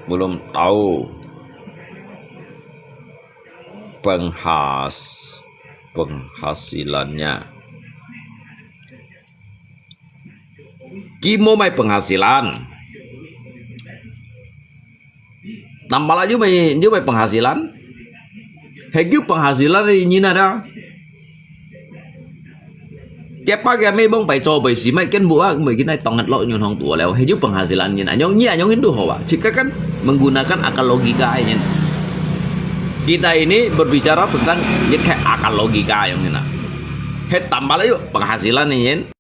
Belum tahu penghas-, penghasilannya. Ki mo mai penghasilan. Tampalak yu mai, yu mai penghasilan. He yu penghasilan ni nyin ada. Kiapa kiame bong pai co pai si mai ken bu a, mai kinai tong lo nyun hong tua leo. He yu penghasilan nyin anyong, nyi anyong hindu ho ba. Cik kan menggunakan akal logika nyin. Kita ini berbicara tentang ye kai akal logika yang nyin. He Tampalak yu penghasilan nyin.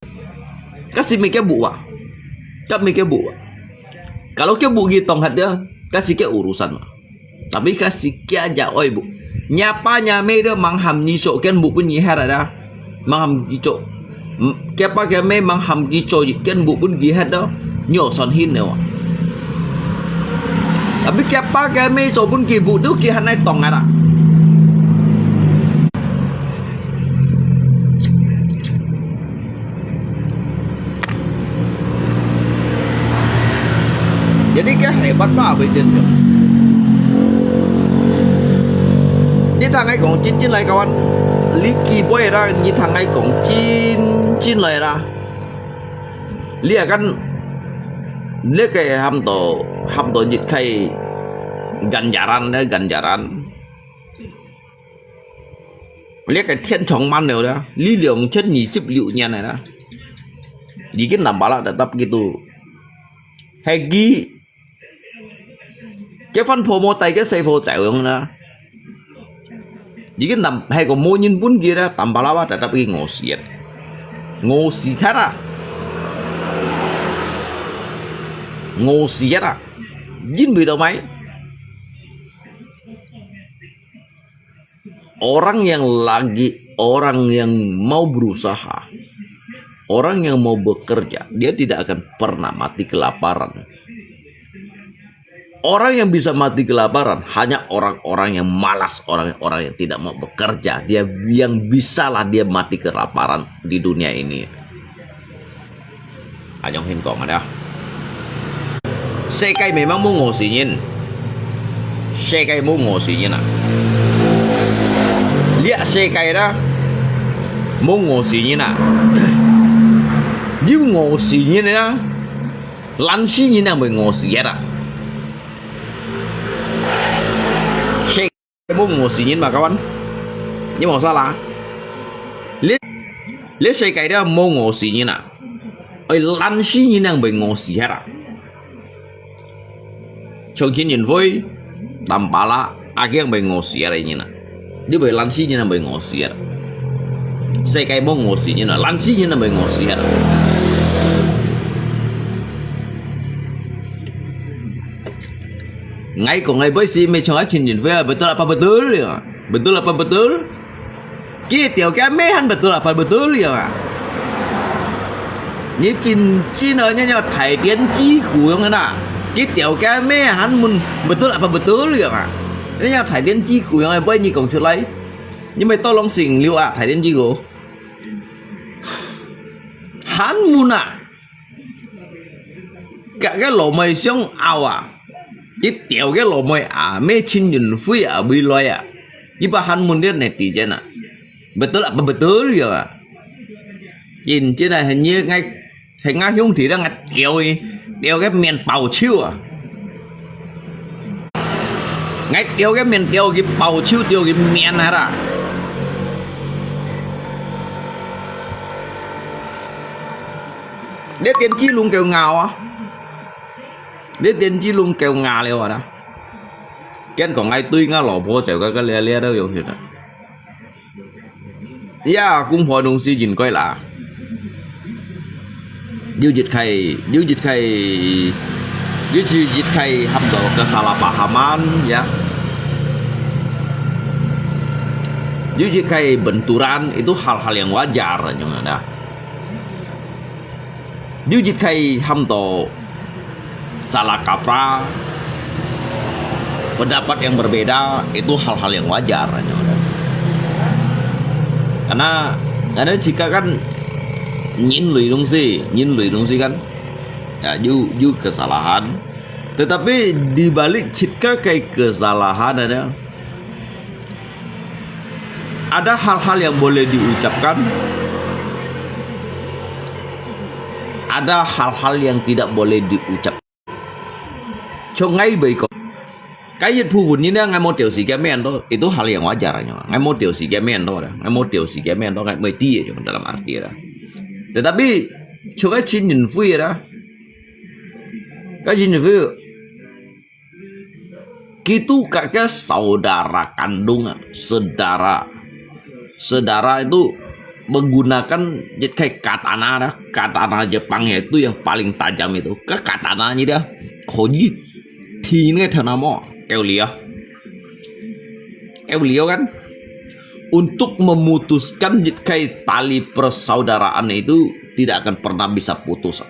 Kasi mi ke bu a. Kap mi ke bu a. Kalau ke bu gi tong hat dia, kasi ke urusan ma. Tapi kasi kia ja oi bu. Nyapa nyame dia mangham nyi co ken bu pun nyi hat ada. Mangham nyi co. Kiapa kiame mangham nyi co ken bu pun gi hat dia. Nyo son hin ne wa. Tapi kiapa kiame co pun gi bu tu gi hat nai tong ada. Jadi佢hebat嘛，佢真正。你聽𠊎講真真來，kawan，你幾杯啦？你聽𠊎講真真來啦。你akan，你个喊到，喊到一開ganjaran咧，ganjaran。 這个天長滿了啦，你兩千二十六年了啦，已經Tampalak tetap gitu。Hegi，佢番婆無帶佢細伙走樣啦，已經Tam，係個無人分佢啦，Tampalak tetap佢餓死啊，餓死忒啊，餓死忒啊，因為到咩？ Orang yang lagi, orang yang mau berusaha, orang yang mau bekerja, dia tidak akan pernah mati kelaparan. Orang yang bisa mati kelaparan hanya orang-orang yang malas, orang-orang yang tidak mau bekerja. Dia yang bisalah dia mati kelaparan di dunia ini. Anyong hin講啊，世界memang無餓死人，世界無餓死人啊。這世界啦，無餓死人啊，有餓死人个啦，懶尸人也會餓死个啦。世 無餓死人嘛，kawan。你無salah。這，這世界了無餓死人啊，愛懶尸人正會餓死忒啊。像Chin Jin Fui、Tampalak，啊，佢會餓死忒个人啊。你會懶尸人正會餓死忒啊。世界無餓死人啊，懶尸人正會餓死忒啊。 𠊎講个bôi si，乜像啊Chin Jin Fui啊，betul apa betul ya？Betul apa betul？佢條件乜還betul apa betul ya？你真真哦，你像大電機股樣个啦，佢條件乜還問betul apa betul ya？你像大電機股樣个，bôi你講出來，你乜多攏姓劉啊，大電機股。還問啊！ 佢个老妹想拗啊，佢吊个老妹啊，乜Chin Jin Fui啊，未來啊，佢把還問了netizen啊，betul apa betul ya啊？真真啊，係你，係𠊎兄弟啦，𠊎吊佢，吊个面包手啊！𠊎吊个面吊佢包手，吊佢面啊啦！ 這電子龍夠咬啊！這電子龍夠咬了啊啦！見講愛對𠊎老婆走个，个了了都有去了。呀，公婆東西應該啦。有一開，有一開，有一開喊到kesalahpahaman，ya。有一个benturan，itu hal-hal yang wajar，你知道。有一个喊到salah kaprah, pendapat yang berbeda, itu hal-hal yang wajar, 你知道。Karena, karena jika kan 人類東西，人類東西kan, ya, 有，有 kesalahan. Tetapi di balik jika 个 kesalahan ada, ada hal-hal yang boleh diucapkan, ada hal-hal yang tidak boleh diucap. 像𠊎會講，該一部分人呢，𠊎無掉時間面到，itu hal yang wajar，𠊎無掉時間面到，𠊎無掉時間面到，𠊎無知，dalam arti啦。Tetapi，像該陳雲輝啦，該陳雲輝，佢都甲个 saudara kandung啊，saudara，saudara itu menggunakan 一个 katana 啦，katana Jepang yaitu yang paling tajam itu，个 katana-nya dia，可以剃个头那么，kau lihat，kau lihat kan，untuk memutuskan 一个 tali persaudaraan itu tidak akan pernah bisa putus.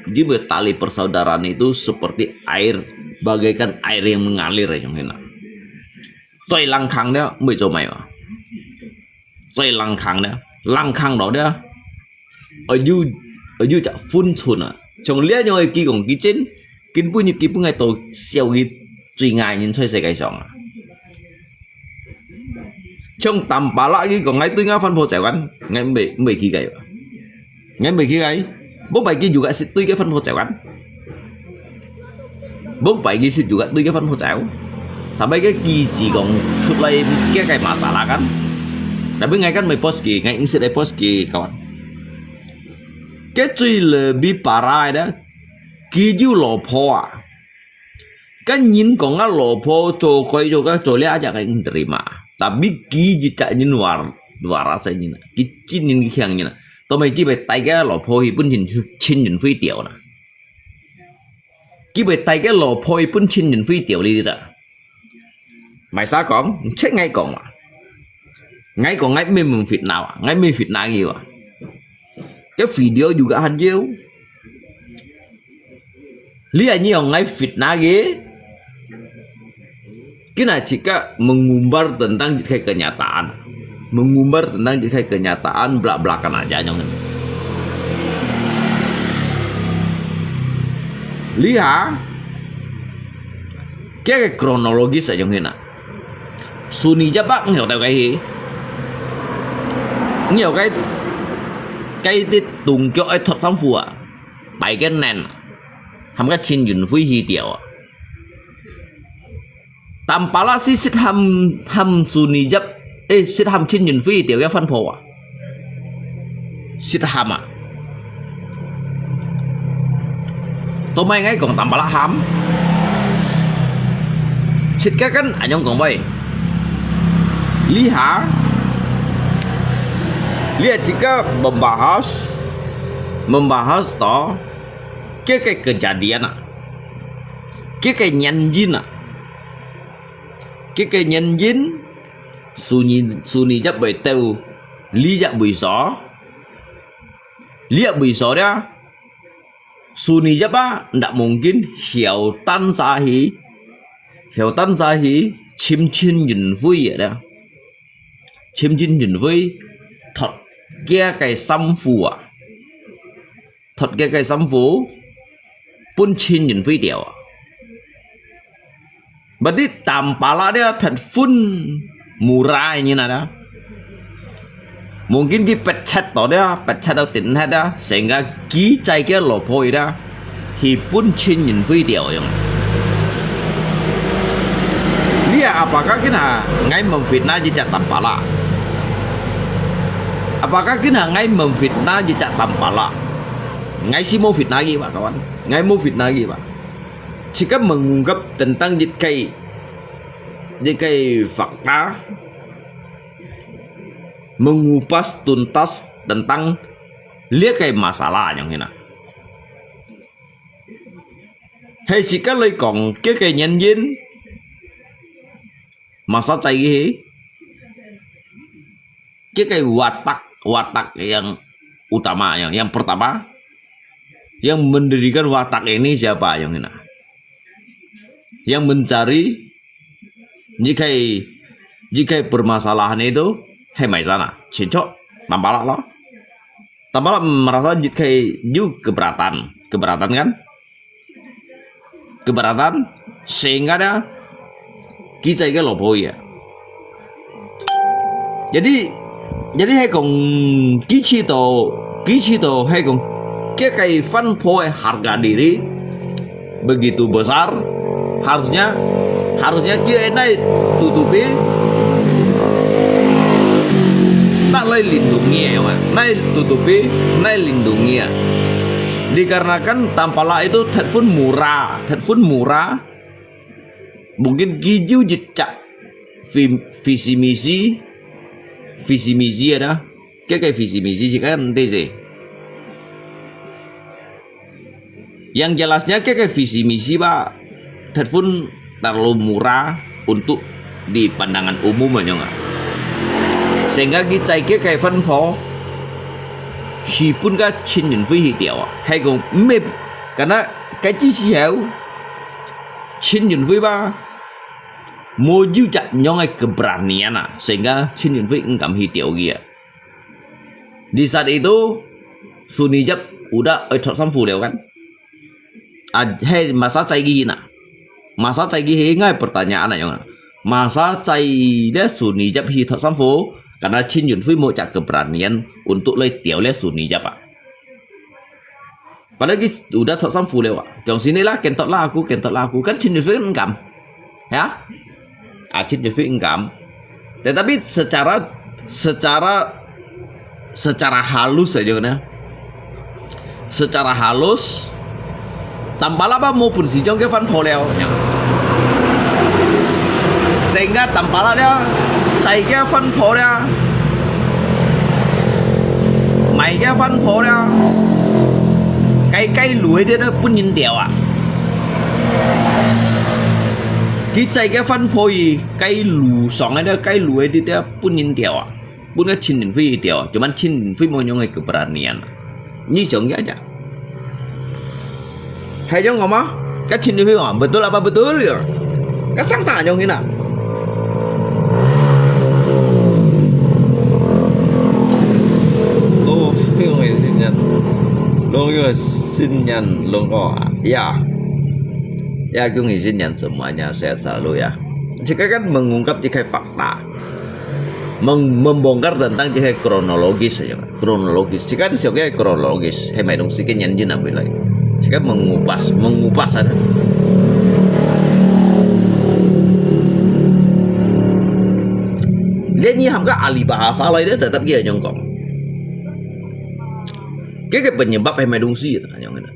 Jadi tali persaudaraan itu seperti air, bagaikan air yang mengalir，你知道。最冷康的，毋做咩嘛？最冷康的，冷康了的，哎呦，哎呦，就分寸啊！像這樣个佢講佢真，根本佢本來都笑佢最矮人在世界上啊！像Tampalak佢講，𠊎對𠊎番婆走完，𠊎毋會，毋會去个。 𠊎毋會去个，無擺佢juga識對个番婆走kan。無擺佢識juga對个番婆走。Sampai个佢只講出來个个masalah kan。Tapi𠊎kan毋會post佢，𠊎毋識來post佢，kawan。个最lebih parah个，佢有老婆啊。 Kan人講啊，老婆做該做該做了，aja kaya diterima. Tapi佢一隻人war，war asa人啊，佢真人佢強人啊。Tome佢會帶个老婆去分陳，陳雲輝調啦。佢會帶个老婆去分陳雲輝調哩啦。Mai sa講，毋識𠊎講嘛。𠊎講𠊎毋會fitnah啊，𠊎毋會fitnah佢啊。Cái video juga還有。 Li anyi ong ngai fitnah ge. Kina cika mengumbar tentang jikai kenyataan. Mengumbar tentang jikai kenyataan belak-belakan aja nyong. Li ha. Kia ke kronologis aja nyong hina. Suni jabak ngiau tau kai hi. Ngiau kai, kai ti tung kiok ai thot samfu a. Pai ke nen. Ham ka Chin Yun Fui hi tiau a. Tampala si sit ham, ham Suni jab, eh, sit ham Chin Yun Fui tiau ke fan pho a. Sit ham a. Tau mai ngai kong tampala ham. Sit ka kan anyong kong bai. Li ha. Li ha cika membahas, membahas to. Kia ke kejadian a. Kia ke nyan jin a. Kia ke nyan jin. Suni, Suni jab bai tau. Li jab bai so. Li jab bai so dia. Suni jab a, ndak mungkin hiau tan sa hi. Hiau tan sa hi, chim Chin Yun Fui ya dia. Chim Chin Yun Fui, thot kia ke samfu a. Thot kia ke samfu, pun Chin Yun Fui tiau a. Berarti tampala dia that fun murah ini nada. Mungkin ki pechat to dia, pechat to tin hat dia, sehingga ki cai kia lo poi dia, hi pun Chin Yun Fui tiau yang. Lia apakah kina ngai memfitnah jejak tampala? Apakah kina ngai memfitnah jejak tampala? Ngai si mau fitnah lagi, Pak, kawan. Ngai mau fitnah lagi, Pak. Jika mengungkap tentang jikai, jikai fakta, mengupas tuntas tentang liakai masalah yang hina. Hei, jika lai kong, kia kai nyan yin, masa cai hi. Kaya watak, watak yang utama, yang yang pertama, yang mendirikan watak ini siapa yang ini? Yang mencari jika jika permasalahan itu, hai mai sana, cicok, tampalak lo. Tampalak merasa jika you keberatan, keberatan kan? Keberatan, sehingga dia kisah ke lopo ya. Jadi, jadi hai kong kici to, kici to hai kong ke kai fan po harga diri begitu besar, harusnya, harusnya kia nai tutupi, tak lai lindungi ya, nai tutupi, nai lindungi ya. Dikarenakan tampalak itu telepon murah, telepon murah, mungkin kiyu jejak visi misi, visi misi ada, ke ke visi misi sih kan, tese. Yang jelasnya ke ke visi misi ba, telepon terlalu murah untuk di pandangan umum anyong ah. Sehingga kisah ke ke fan po, hipun ka Chin Yun Fui hi tiaw ah. Hai kong mep, karena ke ci si hau, Chin Yun Fui ba, mo yu jak nyong ai keberanian ah, sehingga Chin Yun Fui engkam hi tiaw kia. Di saat itu, Suni Jap udah oi thot samfu liao kan? Ah, hai masa cai gih na. Masa cai gih ngai pertanyaan ayong. Masa cai dia Suni Jap hi thot samfu, karena Chin Yun Fui mo jak keberanian untuk lai tiaw le Suni Jap ah. Padahal ki udah thot samfu liao ah. Kong sini lah, kentot lah aku, kentot lah aku. Kan Chin Yun Fui engkam. Ya? Ah, Chin Yun Fui engkam. Tetapi secara, secara, secara halus saja kan. Secara halus, tampalak ba mo pun si jong ke fan po liao. Sehingga tampalak dia, cai ke fan po dia, mai ke fan po dia, kai kai lui dia pun yin tiaw ah. Kisah ke fan po i kai lu song ada kai lui dia pun yin tiaw ah. Pun ka Chin Yun Fui tiaw, cuman Chin Yun Fui mo nyong ai keberanian. Ni siang ya aja. Hai jong ngomong, ka Chin Yun Fui ngomong, betul apa betul ya? Ka sang sang jong hina. 老友新年，老友新年，老友啊，ya. Ya, kong sini yang semuanya sehat selalu ya. Jika kan mengungkap jika fakta. Meng-, membongkar tentang jika kronologis saja. Kronologis. Jika siapa kronologis, hai mai dong sih kan nyan jin apa lai. Jika mengupas, mengupas ada. Dia ni hamka ahli bahasa lai dia tetap dia nyongkong. Kaya penyebab hai mai dong sih yang ini.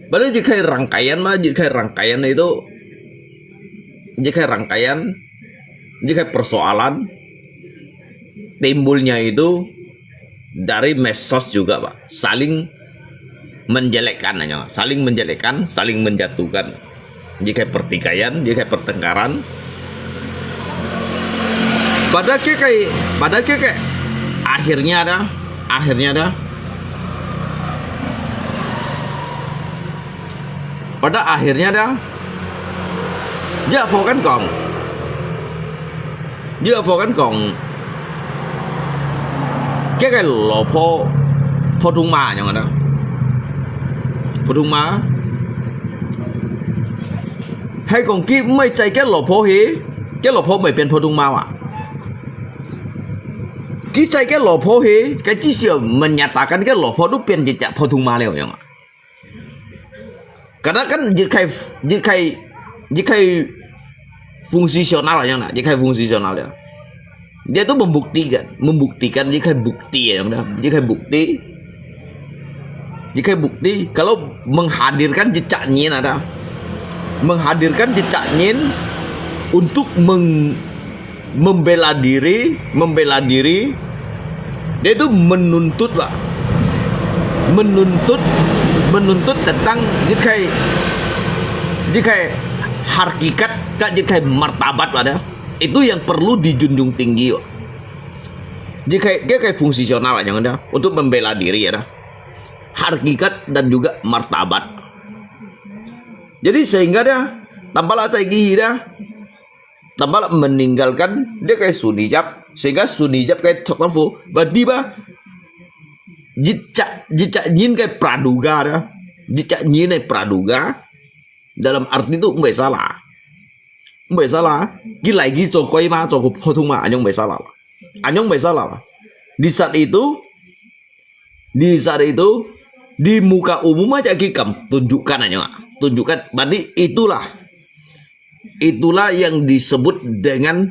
Padahal jika rangkaian mah, jika rangkaian itu, jika rangkaian, jika persoalan timbulnya itu dari medsos juga, Pak. Saling menjelekkan aja, saling menjelekkan, saling menjatuhkan. Jika pertikaian, jika pertengkaran, pada kekai, pada kekai, akhirnya ada, akhirnya ada, pada akhirnya ada, ya, Fokan Kong, ya, Fokan Kong, kekai lopo, Pothung Ma, yang ada, Pothung Ma, hai kong ki mai cai ke lopo he, ke lopo mai pian Pothung Ma wa. Ki cai ke lopo he, ke ci siu menyatakan ke lopo tu pian jejak Pothung Ma liao yang. Karena kan jikai, jikai, jikai fungsional yang na, jikai fungsional ya. Dia tu membuktikan, membuktikan jikai bukti ya, jikai bukti, jikai bukti. Kalau menghadirkan jejak nyin ada, menghadirkan jejak nyin untuk meng-, membela diri, membela diri, dia itu menuntut, Pak. Menuntut, menuntut tentang jikai, jikai hakikat, ka jikai martabat, Pak, dia. Itu yang perlu dijunjung tinggi, Pak. Jadi kayak, dia kayak fungsi sional aja dia untuk membela diri ya dah. Hakikat dan juga martabat. Jadi sehingga dia tanpa lah cai dah, tanpa lah meninggalkan dia kayak sunni jap, sehingga sunni jap kayak thot safu, berarti bah jejak jejak nyin kayak praduga dah, jejak nyin kayak praduga, dalam arti tu 毋會 salah. 毋會 salah. 佢來佢做鬼嘛，做个普通嘛，恁樣毋會 salah. 恁樣毋會 salah. Di saat itu, di saat itu, di muka umum aja kita tunjukkan aja, tunjukkan. Berarti itulah, itulah yang disebut dengan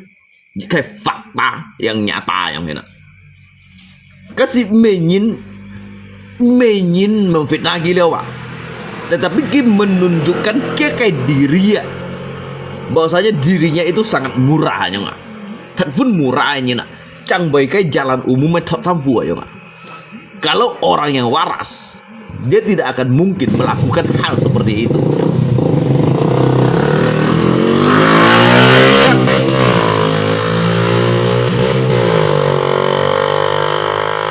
kayak fakta yang nyata yang ini. Kasi 毋係人，毋係人 memfitnah kita, Pak. Tetapi kita menunjukkan kita kayak diri ya. Bahwasanya dirinya itu sangat murah aja. Thot pun murah aja. Chang boy kayak jalan umum thot safu aja. Kalau orang yang waras, dia tidak akan mungkin melakukan hal seperti itu.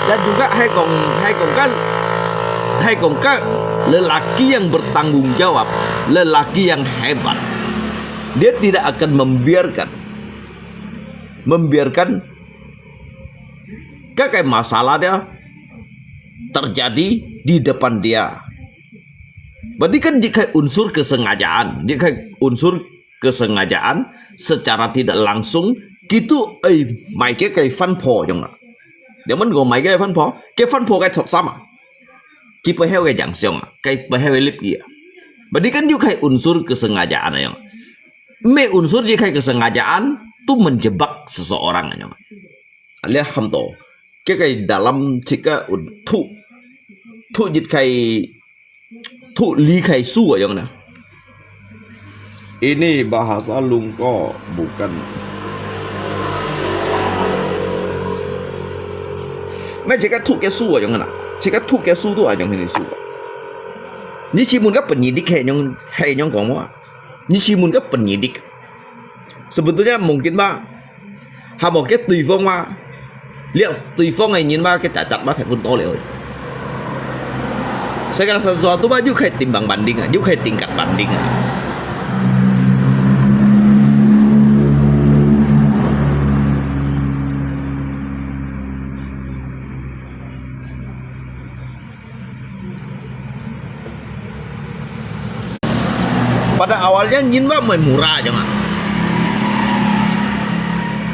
Dan juga hai kong, hai kong kan, hai kong kan, lelaki yang bertanggung jawab, lelaki yang hebat, dia tidak akan membiarkan, membiarkan kayak masalah dia terjadi di depan dia. Berarti kan jika unsur kesengajaan, jika unsur kesengajaan secara tidak langsung, gitu, eh, mai kayak 翻破 aja. Dia men kau mai kayak 翻破, kayak 翻破 kayak thot sama. Kita 背後个影響啊，kayak 背後个力啊. Berarti kan juga kayak unsur kesengajaan aja. 毋係 unsur jika kayak kesengajaan tu menjebak seseorang aja. 這喊到，這个dalam這个有讀，讀一个，讀二个書个樣呢。Ini bahasa Lungko bukan. 咩這个讀个書个樣呢？這个讀个書都係用呢書个。你試問个本意你係用，係用講話？你試問个本意你？Sebetulnya mungkin ba, hamo ke 對方 ba, lihat 對方 ay nyin ba, ke cacat ba, thai pun to liao. Segala sesuatu ba, yuk khai timbang banding ah, yuk khai tingkat banding ah. Pada awalnya nyin ba 毋會 murah aja ah.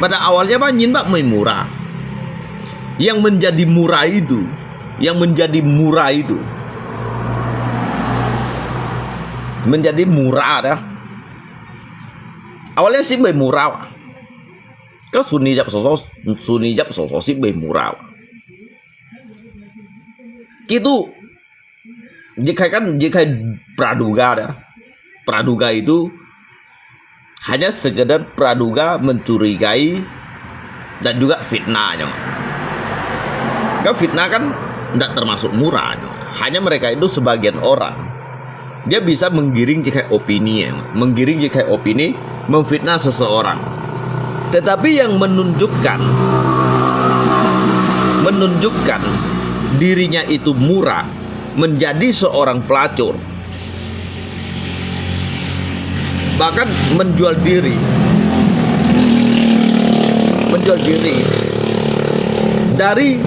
Pada awalnya ba nyin ba 毋會 murah. Yang menjadi murah itu, yang menjadi murah itu, menjadi murah dah. Awalnya si 毋會 murah. Ka sunni jap soso, sunni jap soso si 毋會 murah. Gitu. Jika kan, jika praduga dah. Praduga itu hanya sekedar praduga mencurigai dan juga fitnah aja. Kan fitnah kan tidak termasuk murah aja. Hanya mereka itu sebagian orang. Dia bisa menggiring jika opini, ya. Menggiring jika opini, memfitnah seseorang. Tetapi yang menunjukkan, menunjukkan dirinya itu murah, menjadi seorang pelacur, bahkan menjual diri, menjual diri dari,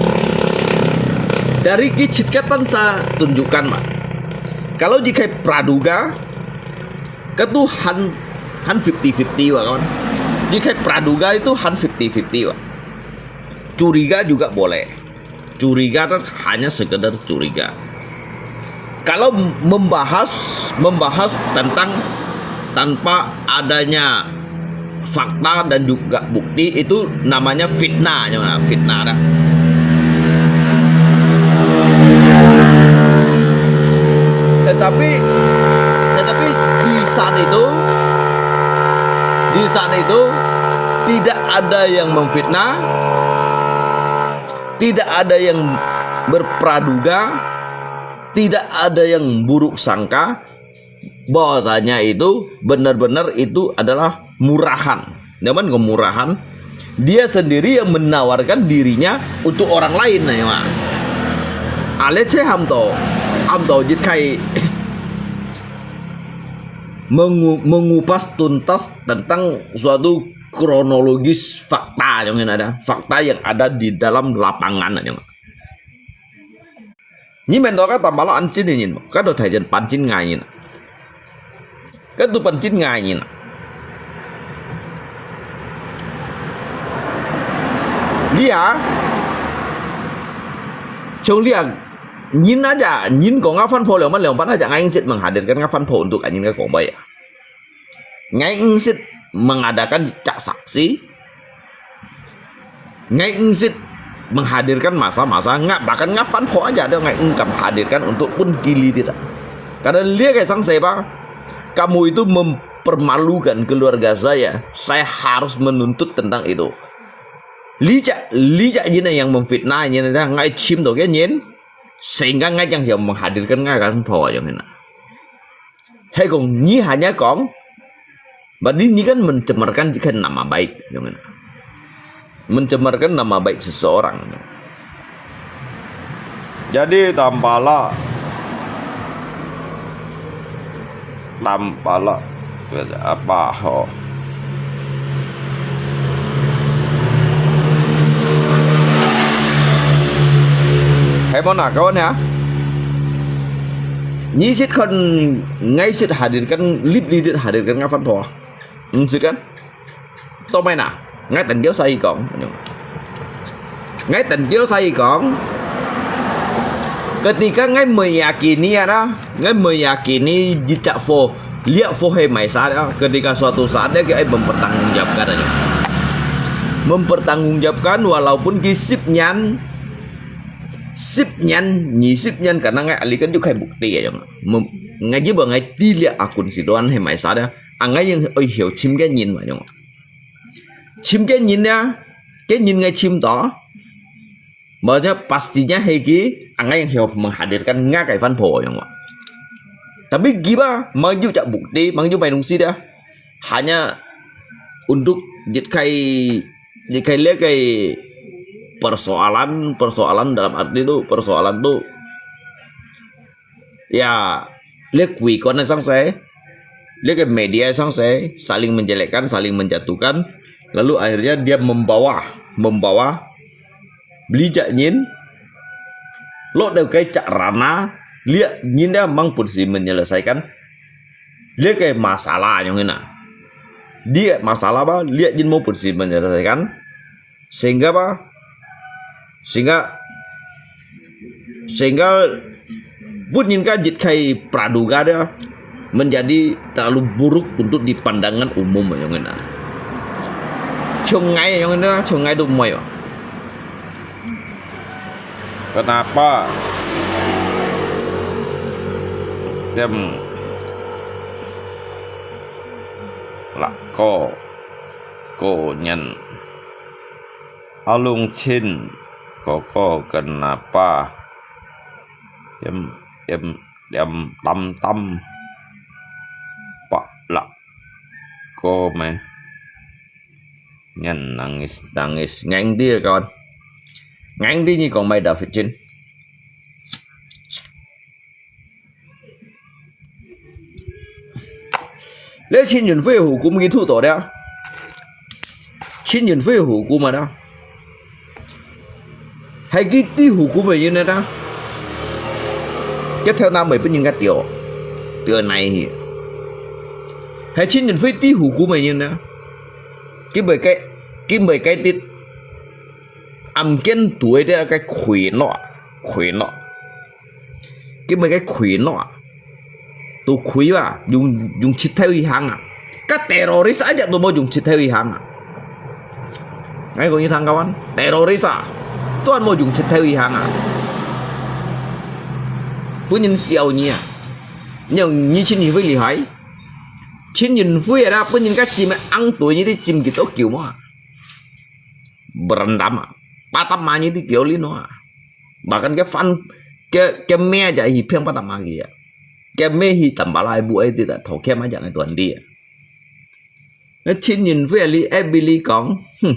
dari kicit katan sa tunjukkan, Mak. Kalau jika praduga, ketu han, han fifty fifty, Pak, kawan. Jika praduga itu han fifty fifty, Pak. Curiga juga boleh. Curiga kan hanya sekedar curiga. Kalau membahas, membahas tentang tanpa adanya fakta dan juga bukti, itu namanya fitnah, ya, fitnah dah. Tetapi, tetapi di saat itu, di saat itu tidak ada yang memfitnah, tidak ada yang berpraduga, tidak ada yang buruk sangka, bahwasanya itu benar-benar itu adalah murahan. Nyaman ko murahan? Dia sendiri yang menawarkan dirinya untuk orang lain, nah, ya. Alé cé ham to, ham to jit kai mengu-, mengupas tuntas tentang suatu kronologis fakta yang ada, fakta yang ada di dalam lapangan yang. Nyi men to ka tampala an chin nyin, ka to thai jen pan chin ngai nyin. Ka tu pan chin ngai nyin. Lia, chong lia, nyin aja, nyin ko nga fan pho leong man leong pan aja ngai sit menghadirkan nga fan pho untuk anyin ka kong bai. Ngai ngsit mengadakan cak saksi, ngai ngsit menghadirkan masa-masa, nga, bahkan nga fan pho aja ada ngai engkam hadirkan untuk pun kili tidak. Karena lia kai sang saya, kamu itu mempermalukan keluarga saya, saya harus menuntut tentang itu. Licak, licak jina yang memfitnah jina dah ngai chim to ke nyin, sehingga ngai yang yang menghadirkan ngai kan pho yang hina. Hai kong nyi hanya kong, berarti nyi kan mencemarkan jika nama baik, yang hina. Mencemarkan nama baik seseorang. Jadi tampala, tampala apa ho? Hai mo na kawan ya? Nyi sit kan ngai sit hadirkan, lip lidit hadirkan nga fan pho. Ngsit kan? Tau mai na, ngai tần kéo sai kong. Ngai tần kéo sai kong. Ketika ngai meyakini ada, ngai meyakini jejak pho, lia pho hai mai sa ada. Ketika suatu saat dia ke ai mempertanggungjawabkan ada. Mempertanggungjawabkan walaupun ki sip nyan, sip nyan, nyi sip nyan karena ngai alikan juga bukti ya, jong. Mem-, ngai jiba ngai tilia akun si doan hai mai sa ada. Angai yang oi hiu chim ke nyin ma, jong. Chim ke nyin ya, ke nyin ngai chim to. Makanya pastinya hai ki, angai yang hiu menghadirkan nga kai fan pho yang wa. Tapi giba, mangju cak bukti, mangju mai nungsi dia. Hanya untuk jit kai, jit kai lia kai persoalan, persoalan dalam arti tu, persoalan tu ya, lia kui kon sang saya, lia ke media sang saya, saling menjelekkan, saling menjatuhkan, lalu akhirnya dia membawa, membawa beli jak nyin, lo deu kai cak rana, lia nyin dia mang pun si menyelesaikan, lia ke masalah yang ina. Dia masalah ba, lia nyin mau pun si menyelesaikan, sehingga apa? Sehingga, sehingga pun nyin ka jit kai praduga dia menjadi terlalu buruk untuk di pandangan umum yang ina. Chong ngai yang ina, chong ngai tu mai. Kenapa? Dem lak ko, ko nyan. Alung chin, koko kenapa? Yam, yam, yam tam tam. Pak lak. Ko me. Nyan nangis, nangis. Ngang dia, kawan. Ngang dia ni kong mai David Chin. Lê Chin Yun Fui hukum gitu to dia. Chin Yun Fui hukum ada. Hai ki ti hukum ai yun ada. Cái theo nam mới bên những cái tiểu tiểu này hi. Hai Chin Yun Fui ti hukum ai yun ada. Cái bởi cái cái bởi cái tít âm kiến tuổi dia cái khuy nọ, khuy nọ. Cái mấy cái khuy nọ. Tụ khuy ba, dùng dùng chit theo y hàng à. Cái terrorist aja tụ mau dùng chit theo y hàng à. Ngai có như thằng kawan, terrorist à. Tuan mau dùng chit theo y hàng à. Pun nhân siêu nhỉ à. Nhưng như Chin Yun Fui lì hai. Chin Yun Fui ada pun nhân cái chim ang tuổi như thế chim gitu kiểu mà. Berendam à. Patap mani ti kiao li no à. Bahkan cái fan cái cái mẹ aja hi phiang patap mani à. Cái mẹ hi tambah lai bu ai ti ta thok kia ma jang ai tuan dia. Nó Chin Yun Fui li ai bi li kong. Hmm.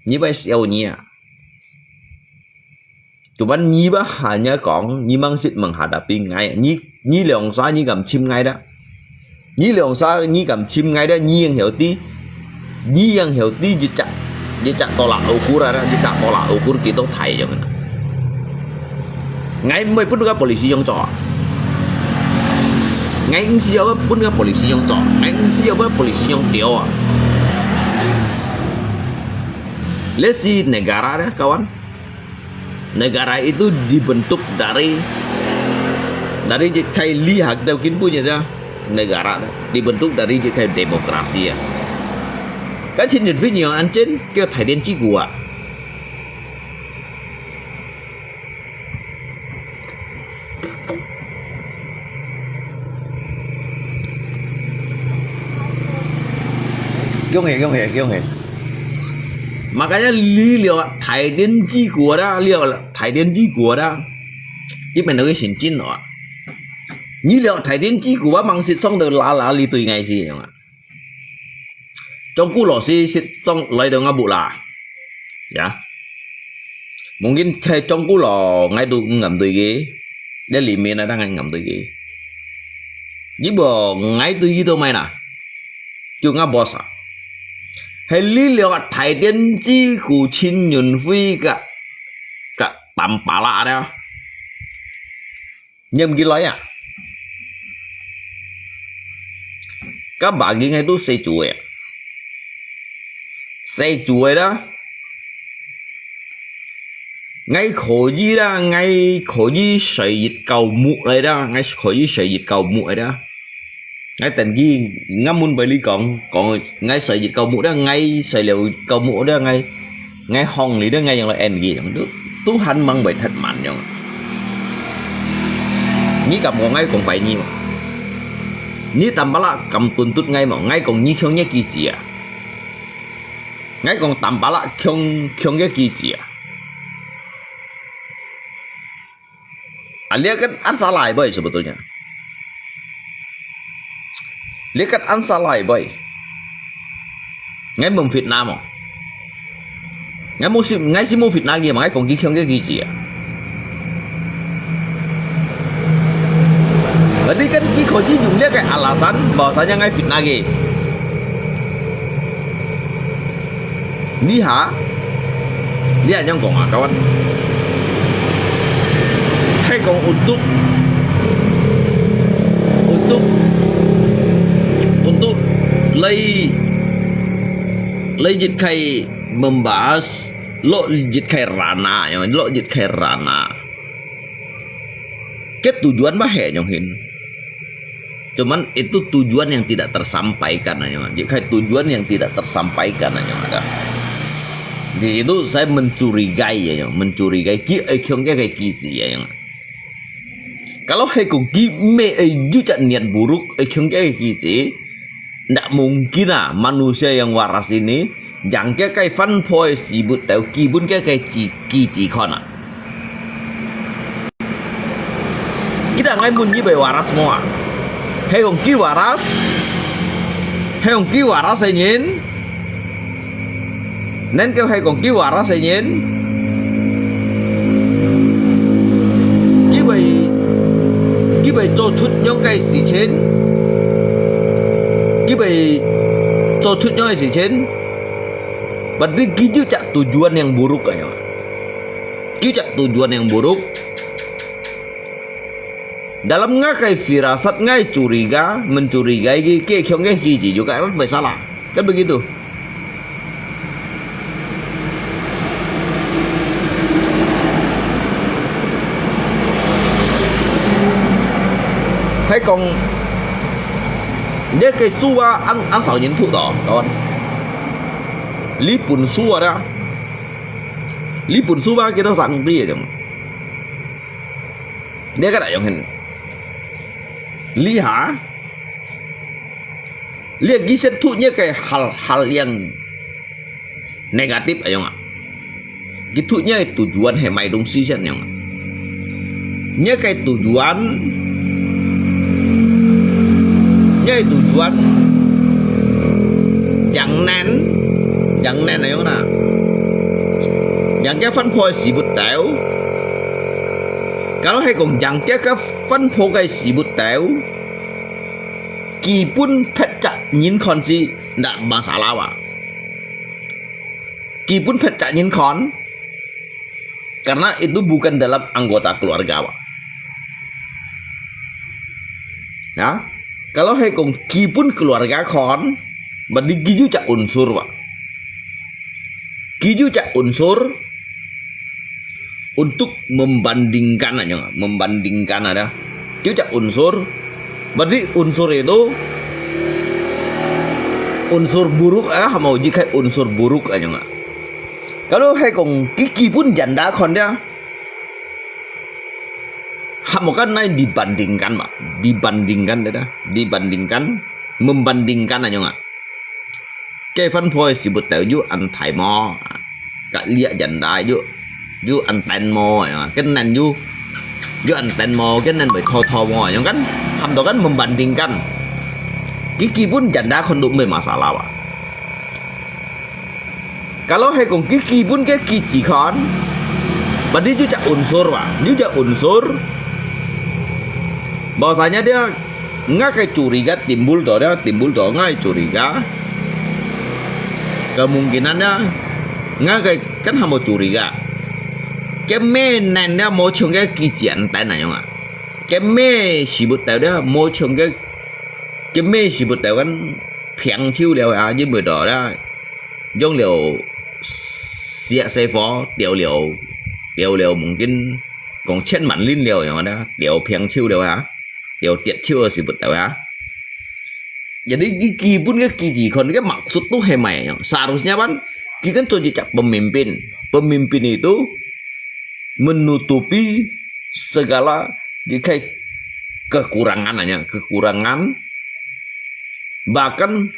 你會笑你啊！Cuman你會喊人講，你吂識吂hadapi𠊎，你你兩儕你敢尋𠊎啦？你兩儕你敢尋𠊎啦？你應曉知，你應曉知一隻一隻tolak ukur啊，一隻tolak ukur幾多大樣啊！𠊎毋會分該polisi樣做啊！𠊎毋需要分該polisi樣做，𠊎毋需要分polisi樣丟啊！Let's see negara deh, kawan. Negara itu dibentuk dari dari kay lihag daw kin punya dah negara dibentuk dari kay demokrasi ya. Kan Chin Yun Fin yang anchen kêu Thái Điển Chi Cú à.恭喜恭喜恭喜！Makanya 你了 Thái Điển Chi Cú dah, 了 Thái Điển Chi Cú dah. Ipen lagi sincin wa. Ni liao Thái Điển Chi Cú wa mang sit song tơ la la li tui ngai si yong a. Trong Cú Lo si sit song lai tơ nga bu la. Ya. Mungkin chai Trong Cú Lo ngai tu ngam tui ki. Dia li mi na dang ngai ngam tui ki. Ni bo ngai tui ki to mai na. Kiu nga boss a. Hai li liao Thái Điển Chi Cú Chin Yun Hui ka. Ka tam pa la da. Ngiam ki lai a. Ka ba ki ngai tu se chu e. Se chu e da. Ngai kho yi da, ngai kho yi sai yit kau mu lai da, ngai kho yi sai yit kau mu lai da. Ngai ten ki ngam mun bai li kong, kong ngai sai yit kau mu da, ngai sai liao kau mu da, ngai Ngai hong li da ngai yang lo en ki yang tu, Tuhan mang bai that man yang. Ni kam kong ngai kong pai ni ma. Ni tam pala kam tun tut ngai ma, ngai kong ni khiong ye ki chia. Ngai kong tam pala khiong khiong ye ki chia. Alia kan an salai boy sebetulnya. Lia kan an salai boy. Ngai mung fitnah mo. Ngai mung si ngai si mung fitnah ki, ngai kong ki khiong ki ki chia. Berarti kan ki kho ji yung lia kai alasan bahwasanya ngai fitnah ki. Ni ha? Lia nyong kong a kawan. Hai kong untuk untuk untuk lai lai jit kai membahas lo jit kai rana ya, lo jit kai rana. Ke tujuan ba he nyong hin. Cuman itu tujuan yang tidak tersampaikan aja. Jadi kayak tujuan yang tidak tersampaikan aja ada. Di situ saya mencurigai ya, mencurigai ki ai khiong ke kai ki si ya. Kalau hai kong ki me ai ju chat niat buruk ai khiong ke kai ki si, ndak mungkin ah manusia yang waras ini yang ke kai fan poi sibut tau ki bun ke kai ki si kon ah. Kita ngai mun ni bai waras mo a. Hai kong ki waras. Hai kong ki waras hai nyin. Nen kêu hai kong ki waras hai nyin. Ki bai ki bai cho chut nyong kai si chen. Ki bai cho chut nyong kai si chen. Berarti ki ju cak tujuan yang buruk kayaknya. Ki cak tujuan yang buruk. Dalam ngakai firasat ngai curiga, mencurigai ki, ki khiong ki ki ji juga kan bai salah. Kan begitu. Hai kong, dia ke suwa an an sao nyin thu to, kawan. Li pun suwa da. Li pun suwa kita sang ti ya jong. Dia kada yong hen. Li ha. Lia ki set thu nya kai hal hal yang negatif ayong a. Ki thu nya tujuan he mai dong si sen ayong a. Nya kai tujuan nya tujuan jang nen jang nen ayong na. 贏个番婆个屎朏斗，假如係講贏个个番婆个屎朏斗，基本別隻人看是ndak masalah啊。基本別隻人看，karena itu bukan dalam anggota keluarga啊。啊，假如係講基本keluarga看，berarti佢有隻unsur啊。佢有隻unsur，untuk membandingkan啊，membandingkan ada。佢有隻unsur，berarti unsur itu unsur buruk啊，係無？佢係unsur buruk啊。假如係講佢基本janda看dia，係無？Kan naik dibandingkan嘛，dibandingkan ada，dibandingkan，membandingkan啊。 該番婆个屎朏斗有恁大無？甲這janda有，有恁等無？啊，該等有，有恁等無？該等會妥妥無？樣kan，喊到kan membandingkan。佢基本janda看都毋係masalah啊。Kalau係講佢基本个佢自看，berarti有隻unsur啊，有隻unsur。Bahwasanya dia 𠊎个curiga timbul到了，timbul到𠊎个curiga。Kemungkinan呢，𠊎个kan係無curiga。該乜等了無像个佢自恁等啊樣啊。該乜屎朏斗了無像个，該乜屎朏斗kan平手了啊，因為到了用了石細火掉了，掉了mungkin講千萬輪了樣啊，掉平手了啊。 有跌手个屎朏斗啊。Jadi佢基本个佢自看个maksud都係麼个？Seharusnya kan，佢kan做一隻pemimpin。Pemimpin itu menutupi segala佢个kekurangan啊，kekurangan。Bahkan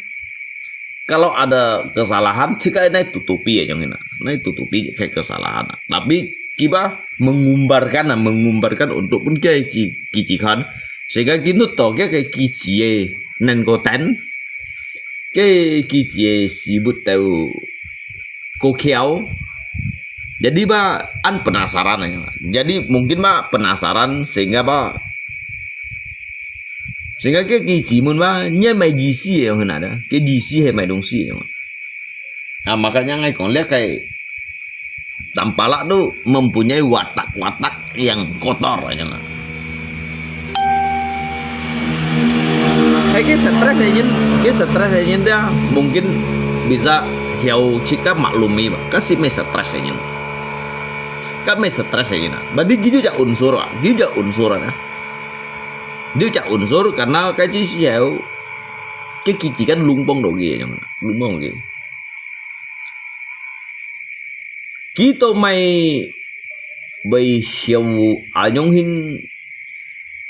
kalau ada kesalahan，自家naik tutupi啊，樣呢，naik tutupi个kesalahan啊。Tapi佢吧mengumbarkan啊，mengumbarkan untuk分佢自，佢自看。Sehingga佢nud到佢个佢自个能夠等，佢个佢自个屎朏斗過翹。Jadi吧，恁penasaran啊。Jadi mungkin吧penasaran，sehingga吧，sehingga佢个佢自問吧，你係麼个意思个樣呢？佢个意思係麼个東西个樣？ 啊，makanya𠊎講，這个tampalak tu mempunyai watak-watak yang kotor，啊，樣啊。Hay佢stres个人，佢stres个人dia，mungkin bisa曉自家maklumi吧。Kan係乜stres个人，kan乜stres个人啊。Berarti佢有隻unsur啊，佢有隻unsur啊。佢有隻unsur，karena該時候，佢自家lung pong到佢，啊，樣啊，lung pong佢。 佢都毋會曉恁樣去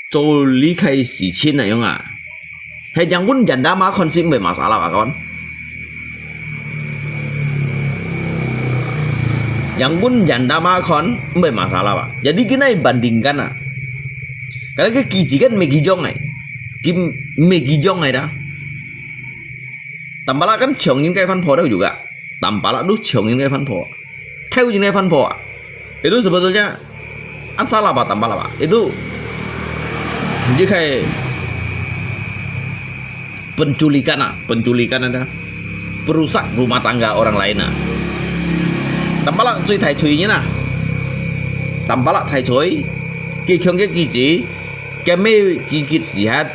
做這个事情啊，樣啊。係，yang pun janda嘛，看係毋會masalah啊，kan。Yang pun janda嘛，看毋會masalah啊。Jadi佢哪會bandingkan啊？Karena佢自家毋係佢樣个，佢毋係佢樣个啦。Tampalak kan搶人个番婆都有个。 Tampalak tu搶人个番婆，偷人个番婆啊。Itu sebetulnya，恁salah吧，tampalak吧。Itu，你可以penculikan啊，penculikan ada，perusak rumah tangga orang lain啊。Tampalak最大罪人啊。Tampalak大罪，佢搶个佢子，佢乜佢佢時刻，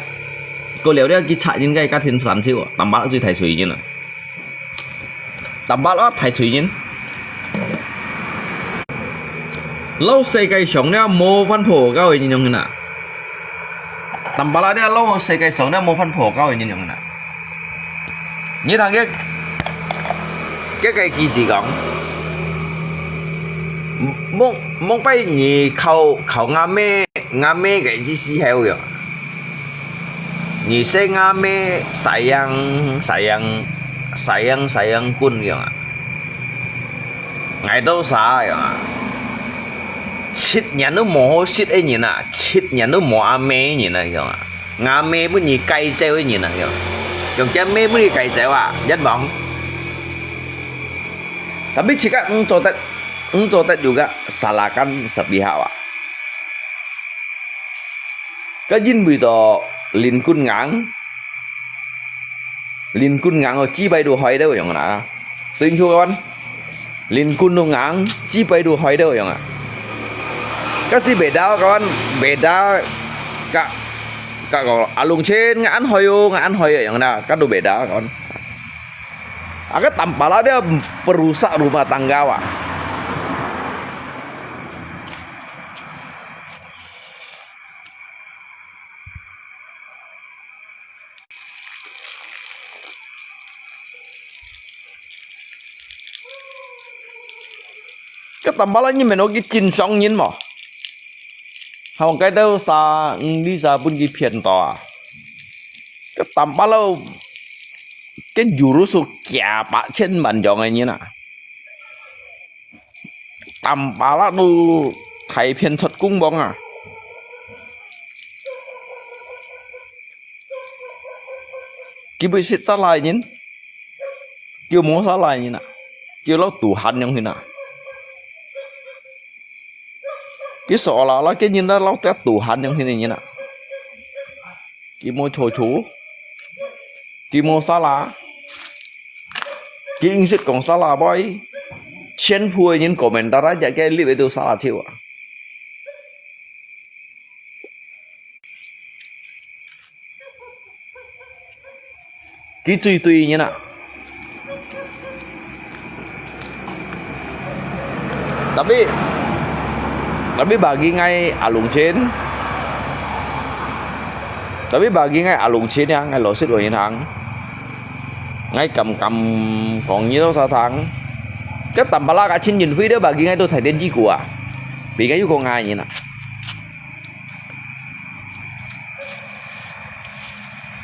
過了了佢拆人个家庭三手啊，tampalak最大罪人啊。 Tampalak大罪人。摎世界上了無番婆教个人樣形啊。Tampalak了摎世界上了無番婆教个人樣形啊。你聽个，个个記者講，莫，莫拜你靠，靠阿妹，阿妹个意思係有用。 你識阿妹sayang sayang sayang sayang kun樣啊？𠊎兜儕樣啊？七年都無好食个人啊，七年都無阿妹个人啊，樣啊？阿妹分你戒走个人啊，樣。用隻妹分你戒走啊，一望。Tapi自家毋做得毋做得有个salahkan sepihak啊。該因為到鄰近硬，鄰近硬哦，基本都害到樣啦。對，就講，鄰近都硬，基本都害到樣啊。該係beda kawan，beda ka ka ko alung chin ngan hoyo ngan hoyo yang na, kan do beda kawan. Agak tampala dia perusak rumah tangga wa. Cái tầm bá lá như mày nói cái chín sóng nhìn mà. Hông cái đâu xa đi xa bún cái phiền to à. Cái tầm bá lá cái juru số kia bạc trên bàn dòng này nhìn à. Tầm bá lá đu thái phiền xuất cung bóng à. Kì bùi xịt xa lai nhìn. Kì mô xa lai nhìn à. Kì lô tù hàn yong hìn à. Kì sổ là lô kì nhìn đó lô tét tù hàn yong hìn nhìn à. Kì mô chô chô. Kì mô xa la. Kì inh xịt kông xa la bói. Chén phu nhìn comment ra chả kì lip ê tu xa la chiu à. Kì chui tui nhìn à. Tapi, tapi bagi ngai alung chin. Tapi bagi ngai alung chin ya, ngai lo sit wa yin hang. Ngai kam kam kong nyi lo sa thang. Cái tầm bá lá cả chín nhìn phi đó bagi ngai tu thải đến chi của à. Vì ngai yu kong ngai nhìn à.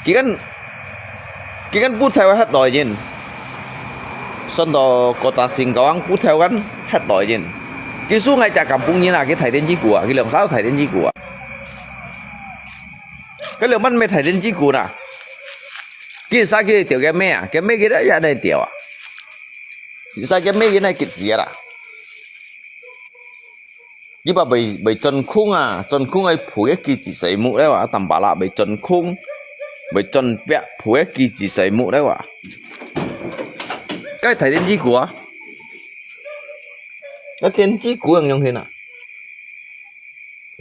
Kì ngăn, kì ngăn bút theo hết đòi nhìn. Sơn đó có ta xin có ăn bút theo ngăn hết đòi nhìn. Kì su ngay chả cảm phung nhìn à, kì thải đến chi của à, kì lòng sao thải đến chi của à. Cái lòng mắt mê thải đến chi của nè. Kì sa kì tiểu cái mê à, cái mê kì đã ya này tiểu à. Kì sa cái mê kì này kì gì à. Yí ba bày, bày chân khung à, chân khung ai phủ cái kỳ chỉ sấy mũ đấy wa, tầm bả lạ bày chân khung, bày chân bẹt phủ cái kỳ chỉ sấy mũ đấy wa. Cái thải đến chi của, cái tiền chi của yang yang hin à.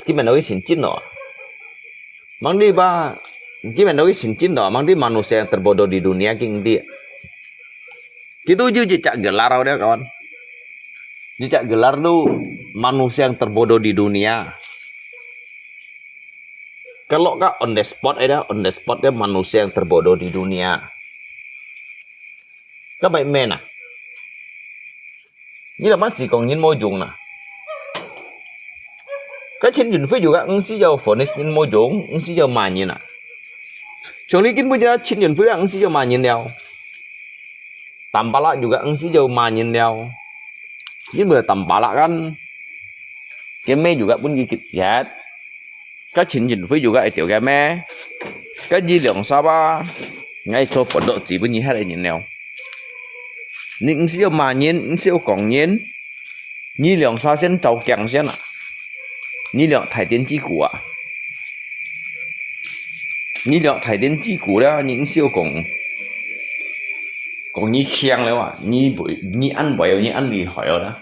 Kì mèn đâu cái xin chín đó. Mang đi ba, kì mèn đâu cái xin chín đó, mang đi manusia yang terbodoh di dunia king dia. Kì tu ju cicak gelar dia kawan. Cicak gelar tu manusia yang terbodoh di dunia. Kalau ka on the spot ada, on the spot dia manusia yang terbodoh di dunia. Ka mai men à. Nyi lah masih kong nyin mo jung na. Ka Chen Yun Fei juga ngsi jau vonis nyin mo jung, ngsi jau ma nyin na. Chong li kin bu ja Chen Yun Fei ngsi jau ma nyin liao. Tam pala juga ngsi jau ma nyin liao. Yin bu tam pala kan. Cái mê juga bún kì kịp siat. Ka Chen Yun Fei juga ai tiểu cái mê. Ka yi liang sa ba. Ngai cho pon do chỉ bún yi hat ai nyin liao. Nyi ngsi jau ma nyin, ngsi jau kong nyin. Nyi liang sa sian chau kiang sian à. Nyi liang thải tiến chi của à. Nyi liang thải tiến chi của đó, nyi ngsi jau kong. Kong nyi kiang liao à, nyi bui, nyi ăn bui, nyi ăn lì hỏi đó.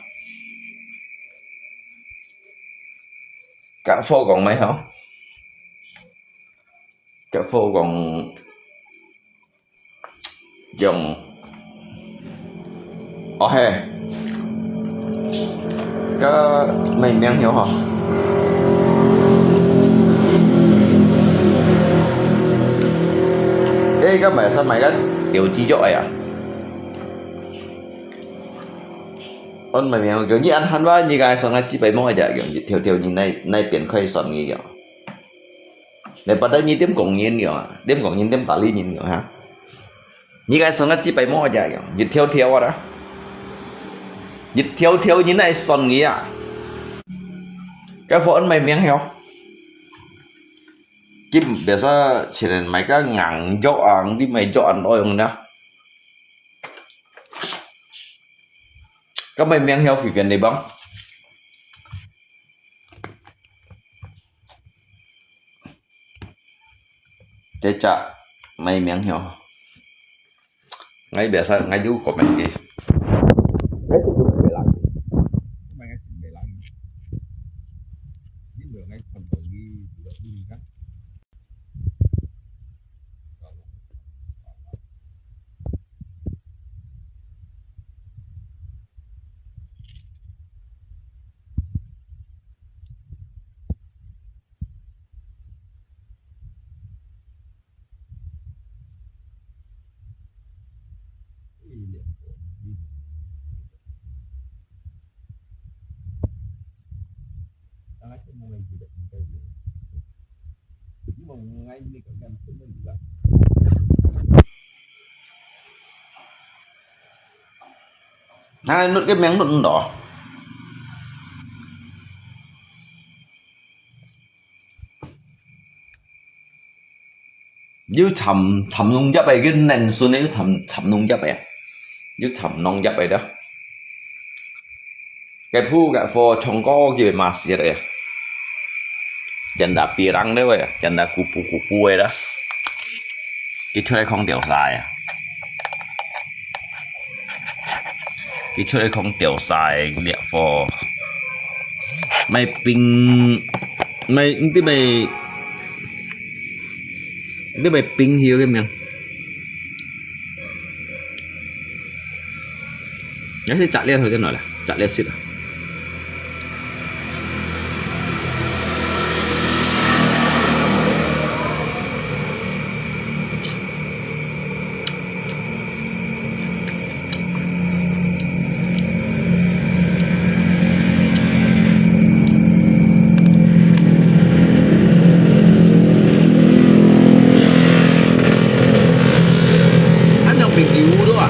Cả phô kong mai hả? Cái phô kong dùng. Ồ hè. Cái mày miếng hiểu hả? Ê, cái mày sao mày cái điều chi cho ai à? Ôn mày miếng kiểu như ăn hẳn ba, như cái sao ngay chỉ phải mua ai à, kiểu như theo theo như này, này biến khai son như kiểu. Nè, bắt đầu nhi tiêm công nhân nhiều à, tiêm công nhân tiêm tả lý nhân nhiều hả? Nhi cái son chỉ bay mua vậy, dịch theo theo đó. Dịch theo theo như này son nghĩa à. Cái phone mày miếng heo. Kim biasa chỉ nên mày cái ngang jok ang đi mày jok ăn oi ang đó. Cái mày miếng heo phi phiền đi băng. 這隻麼名吼？𠊎biasa，𠊎有comment佢。𠊎係有袂來。Nah, nút cái meng nút đó. Yû chăm, chăm nông yap ai, cái nền xuân yû chăm, chăm nông yap ai. Yû chăm nông yap ai đó. Cái phu cái pho chong có cái mà xí đấy. Chân đã bia răng đấy vậy, chân đã cú pú cú pú ấy đó. Cái chuối không tiểu sai à. Cái chuối không tiểu sai liệt pho. Mày ping, mày, cái mày Ini bai ping hiu ke miang. Ya si cak liat thôi ke noi lah, cak liat sit lah. Ăn yang bình cứu đó à?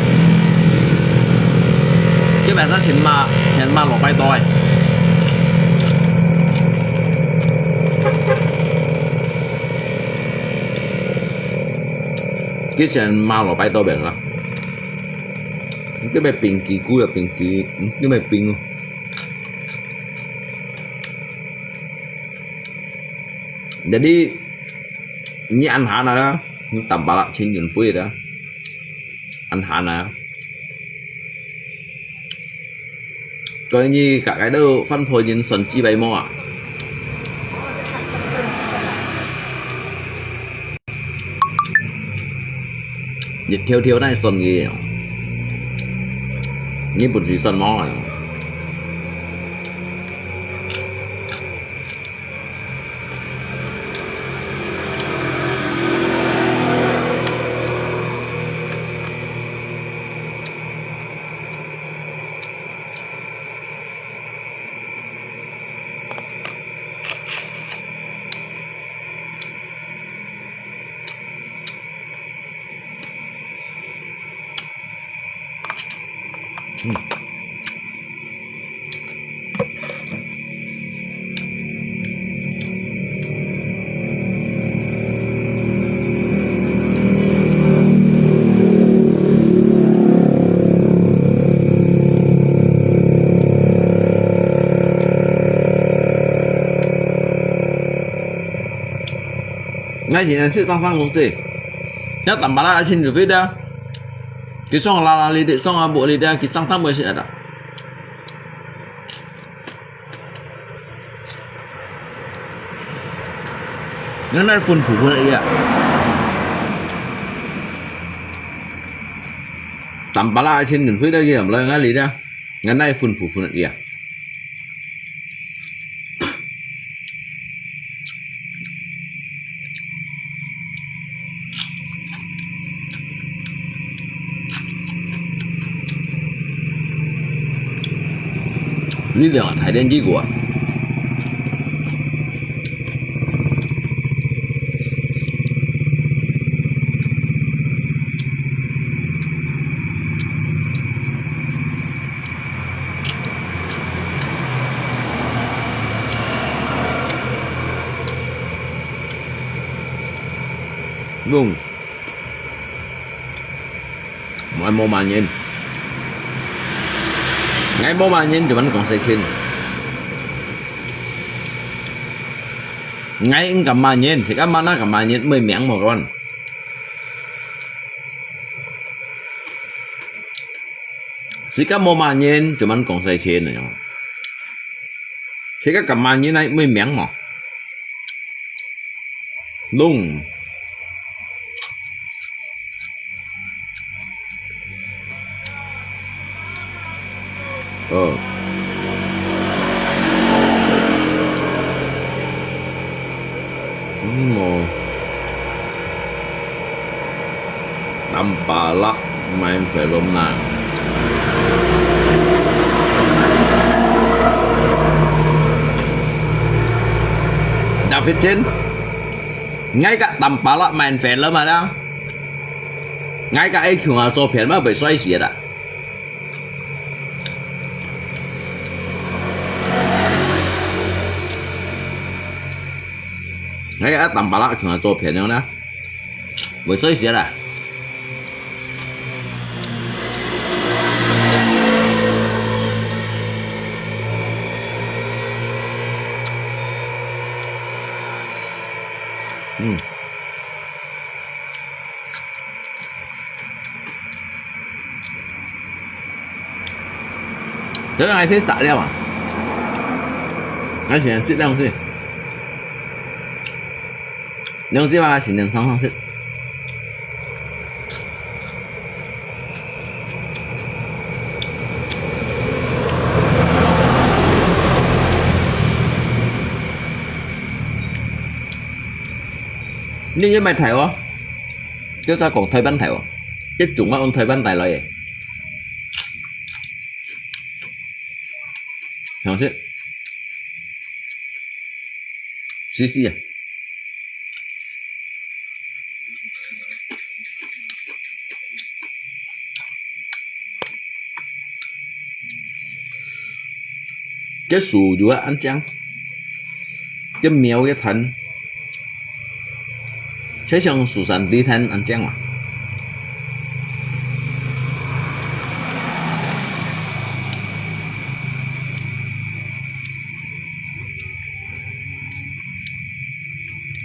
Cái bạn ta xin mà, xin mà lọ bay toi. Cái xin mà lọ bay toi bạn đó. Cái bài bình kỳ cú là bình kỳ, cái bài bình. Jadi, ini ăn hán à, tạm bả là chín nghìn pui đó. Ăn hán à. Coi như cả cái đó phân phối nhân xuân chi bài mua à. Nhiệt thiêu thiêu này xuân gì. Như bún gì xuân mó à. Ngay chỉ là sự tăng tăng công ty. Nhớ tầm bả là xin được biết đó. Cái song là là lý để song à bộ lý đó, cái tăng tăng mới sẽ đó. Nó nói phun phủ phun ấy à. Tầm bả là xin được biết đó, cái làm lời ngay lý đó. Ngay nay phun phủ phun ấy à. Ini dia, Thai Deng Jigo. Ngung. Mày mua mà nhìn. Ngay mua mà nhìn thì vẫn còn say xin. Ngay ứng cả mà nhìn, thì các mà nó cả mà nhìn, mười miếng một con. 自家無麼人，就蠻講使錢个樣。自家敢麼人來，無名無？弄。哦。嗯，哦。Tampalak main film nah. David Chan, ngai ka Tampalak main film ada. Ngai ka ai kiung a 做片嘛，會衰死啦。Ngai ka Tampalak kiung a 做片樣啦。 會衰死啦。嗯。這個還係殺了啊？還選質量是。 兩隻嘛，先生上上食。你也買大哦，就係講台灣大哦，這種啊，用台灣帶來个。 想食。試試啊。這樹有啊，恁靚。這苗也彈。 就像Susan Design恁靚啊。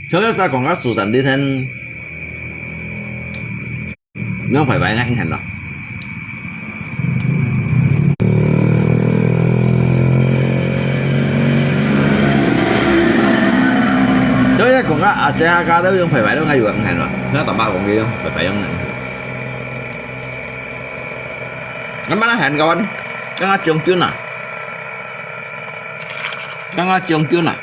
就係講个Susan Design， 用壞壞个，你看咯。所以講个阿姐阿家都用壞壞个，你看咯，你看大把講个用壞壞用个。你慢慢行，kawan，剛剛將軍啊，剛剛將軍啊。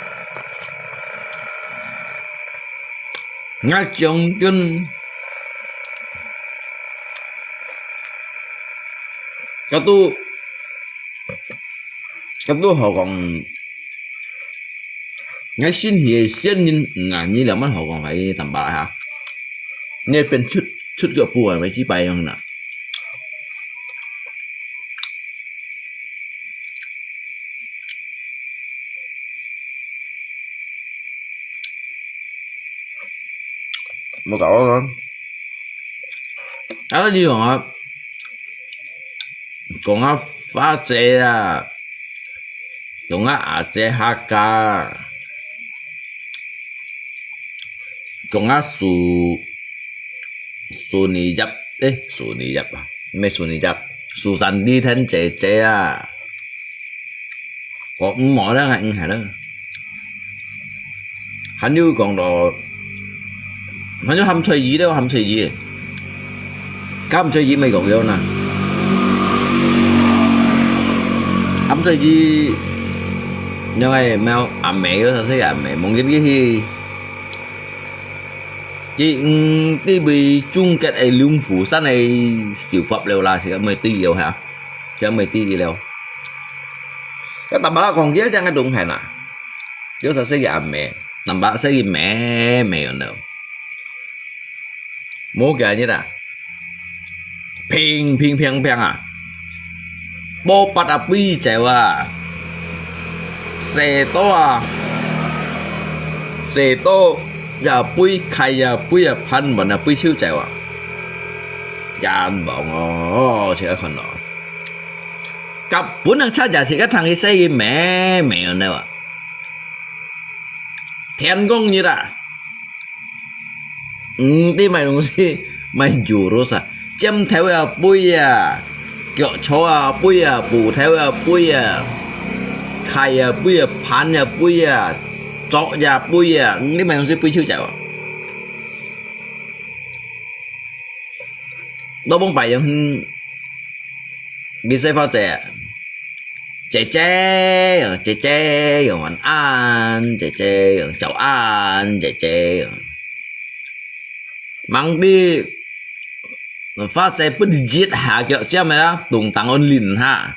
𠊎將軍，該都，該都好講，𠊎心裡个先人，嗯啊，你兩萬好講，還是坦白哈，你變出，出腳步啊，還幾百樣啦。 無搞錯。啊，你講啊，講啊花姐啊，講啊阿姐客家，講啊Su，Suni Yap，誒，Suni Yap啊，毋係Suni Yap，Susan Design姐姐啊。 哦，毋好啦，𠊎毋係啦。還有講到，還有鹹菜魚咧，鹹菜魚，鹹菜魚乜講究啦。鹹菜魚，因為貓阿妹，有時阿妹，望見佢去，佢毋知為中國个龍虎山个手法了啦，係个乜對了哈。 這乜知了。這Tampalak講佢正个東西啦，有時細个阿妹，Tampalak細个妹妹樣了。無幾日啊，乒乒乓乓啊，波八啊飛走啊，射到啊，射到也飛，開也飛啊，盤碗啊飛手走啊。 冤枉哦，自家看咯。甲本人出也自家聽佢細个咩咩樣了啊。天光日啊，毋知買東西，買jurus啊，尖頭啊，飛啊，腳草啊飛啊，布頭啊飛啊，揩啊飛啊，盤啊飛啊，桌也飛啊，你明係飛手掣哦。老公擺樣，你細花姐，姐姐，姐姐，晚安，姐姐，早安，姐姐。 吂知花姐分一下腳尖个啦，動盪个輪下。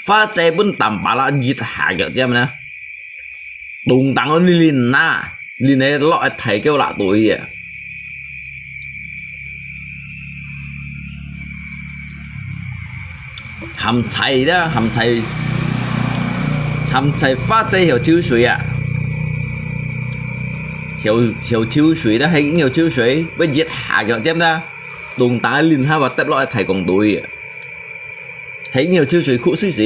花姐分淡白啦一下腳尖啦，動盪个輪下，輪下落去大狗罅肚去啊！ 鹹菜啦，鹹菜，鹹菜花姐曉泅水啊！曉，曉泅水啦，係曉泅水，會一下腳尖啦，動盪个輪下會跌落去大江肚去啊！係曉泅水哭死死。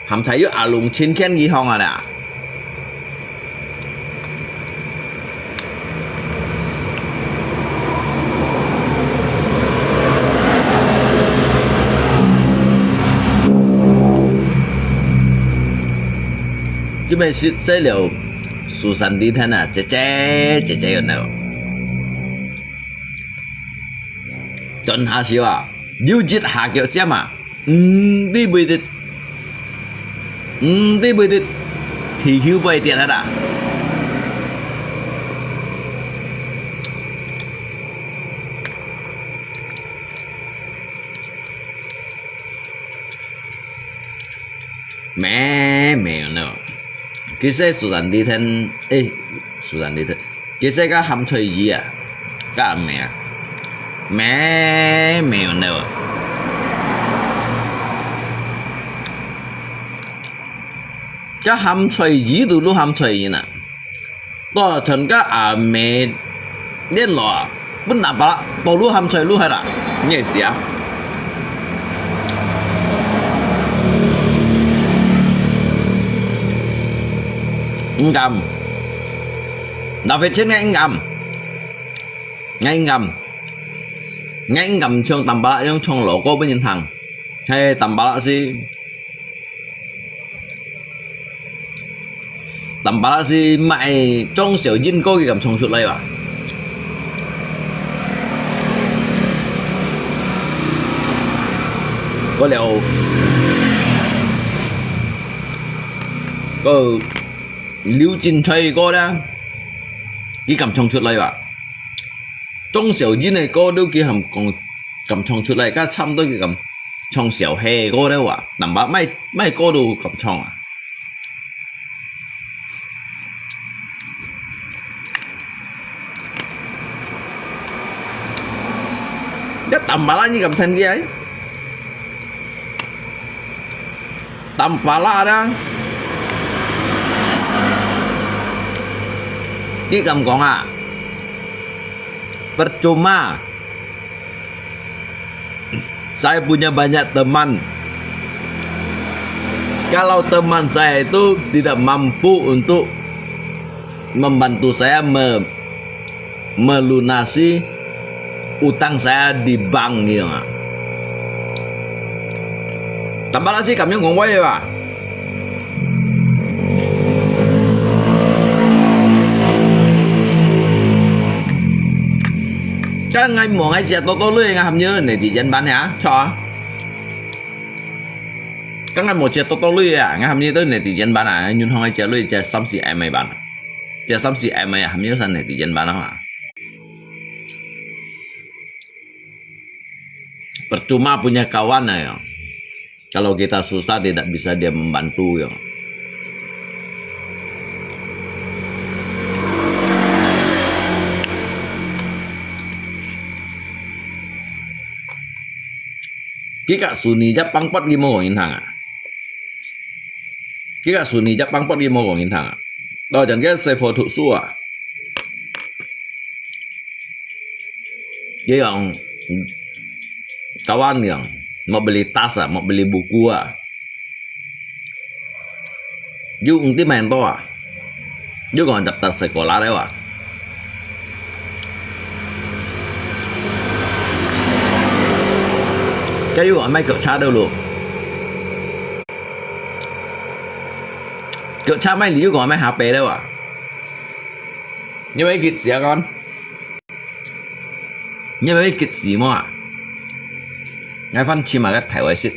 鹹菜又阿龍親見佢項啊啦。這邊係細了，蘇珊迪天啊，姐姐，姐姐有呢。轉下手啊，又一下腳尖啊！ 毋知會得，毋知會得，地球會跌下啦！咩咩呢？其實蘇珊迪天，誒，蘇珊迪天， 其實該鹹菜魚啊，該阿姆啊，咩咩呢？該鹹菜魚都摎鹹菜魚呢，到同該阿姆聯絡啊，分阿爸都摎鹹菜摎下啦，你也是啊？毋敢。 David Chen，𠊎毋敢，𠊎毋敢，𠊎毋敢像Tampak樣唱老歌分人聽。係Tampak係，Tampak係賣張韶英歌佢敢唱出來哇？過了，過 劉進財个歌啦，佢敢唱出來哇？張韶英个歌都佢還講敢唱出來，該差毋多佢敢唱小黑个歌了哇？Tampak麼个歌都敢唱啊？ 該Tampak你敢聽佢啊？Tampak啊，dia敢講啊？Percuma. Saya punya banyak teman. Kalau teman saya itu tidak mampu untuk membantu saya me-, melunasi utang saya di bank gitu啊。Tampak係咁樣講話个吧？ 該𠊎無𠊎姐多多鐳，𠊎喊你netizen版啊，著啊。該𠊎無姐多多鐳啊，𠊎喊你到netizen版啊，銀行个姐鐳姐三四M个版，姐三四M个啊，喊你上netizen版啊嘛。 Percuma punya kawan ya. Kalau kita susah tidak bisa dia membantu ya. Kika suni ja pangpot gimo ko intang ah. Kika suni ja pangpot gimo ko intang ah. Lo jan ke se photo su ah. 佢講，嗯，kawan佢講，mau beli tas啊，mau beli buku啊。又毋知買到啊，又講daftar sekolah了啊。加油啊，莫腳叉到咯。腳叉莫理由講莫下背了啊。你會去試下看？你會去試麼啊？𠊎翻起碼个台灣式。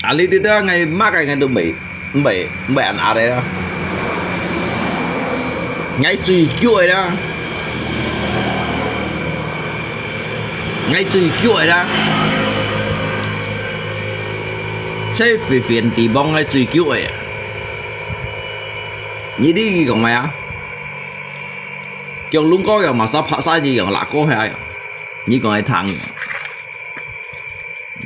啊，你知道𠊎麼个𠊎都毋會，毋會，毋會恁壓个啦。𠊎最久个啦，𠊎最久个啦。在飛飛地方𠊎最久个。你知佢講个啊？ 強龍哥樣，馬上拍晒你樣，拉過去樣。你講个聽樣，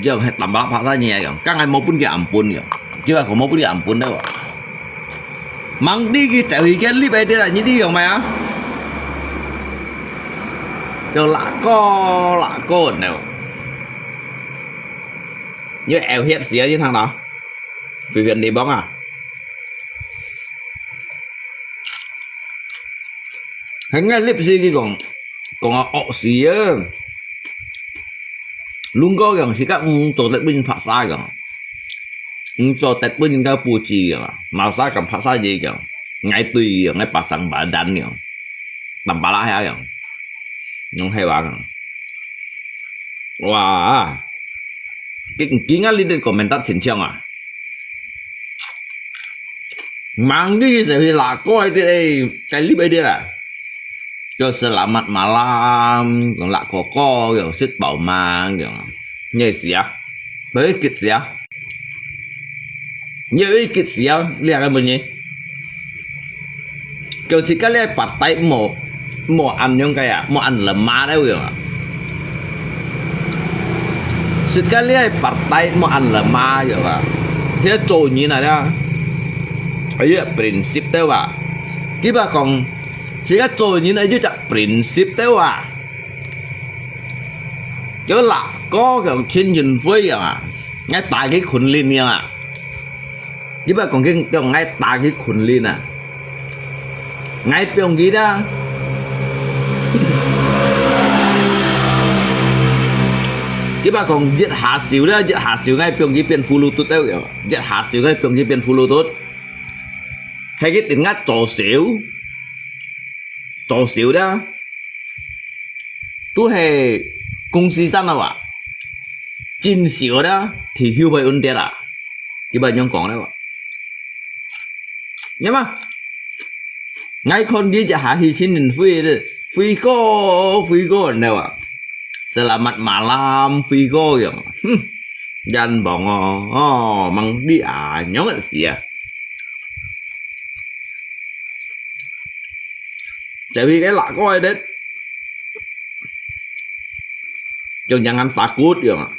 樣係淡薄拍晒你樣，剛才無分佢暗分樣，就係講無分佢暗分了。吂知佢走去个禮拜天啊，你知樣咩啊？就拉過拉過呢。你會血死啊！你聽到？飛飛地方啊！ 係𠊎立時佢講，講啊惡死啊！龍哥樣，自家毋做得分人拍殺樣，毋做得分人家布置樣，馬殺敢拍殺佢樣，𠊎對樣，𠊎pasang badan樣，淡薄啦遐樣，用黑話樣。哇！今，今日你个comment清唱啊！ 吂知就去拉過个，該入个啦。就selamat malam，講拉哥哥，講食飽吂，講。你會死啊？會激死啊？你會激死啊？你還問你？ 就自家這partai無，無恁樣个啊，無恁lemah了樣啊。自家這partai無恁lemah樣啊。這做人啊，愛有prinsip對吧？佢話講，自家做人愛有隻prinsip對吧？就拉哥講親人會樣啊，愛打佢群裡樣啊。 佢話講佢，叫𠊎打佢群裡啊，𠊎放佢啦。佢話講一下手啦，一下手𠊎放佢變葫蘆墩了，一下手𠊎放佢變葫蘆墩。係佢等𠊎做手，做手啦。 都係公司生啊哇，真少啦，退休會運跌啊，佢般樣講了哇。你嘛，𠊎看佢一下去親人會，會過，會過了哇。Selamat malam，會過樣，哼，人亡哦，哦，吂知啊，樣个事啊。 Tapi kaya lak ko ada. Yang jangan takut ya.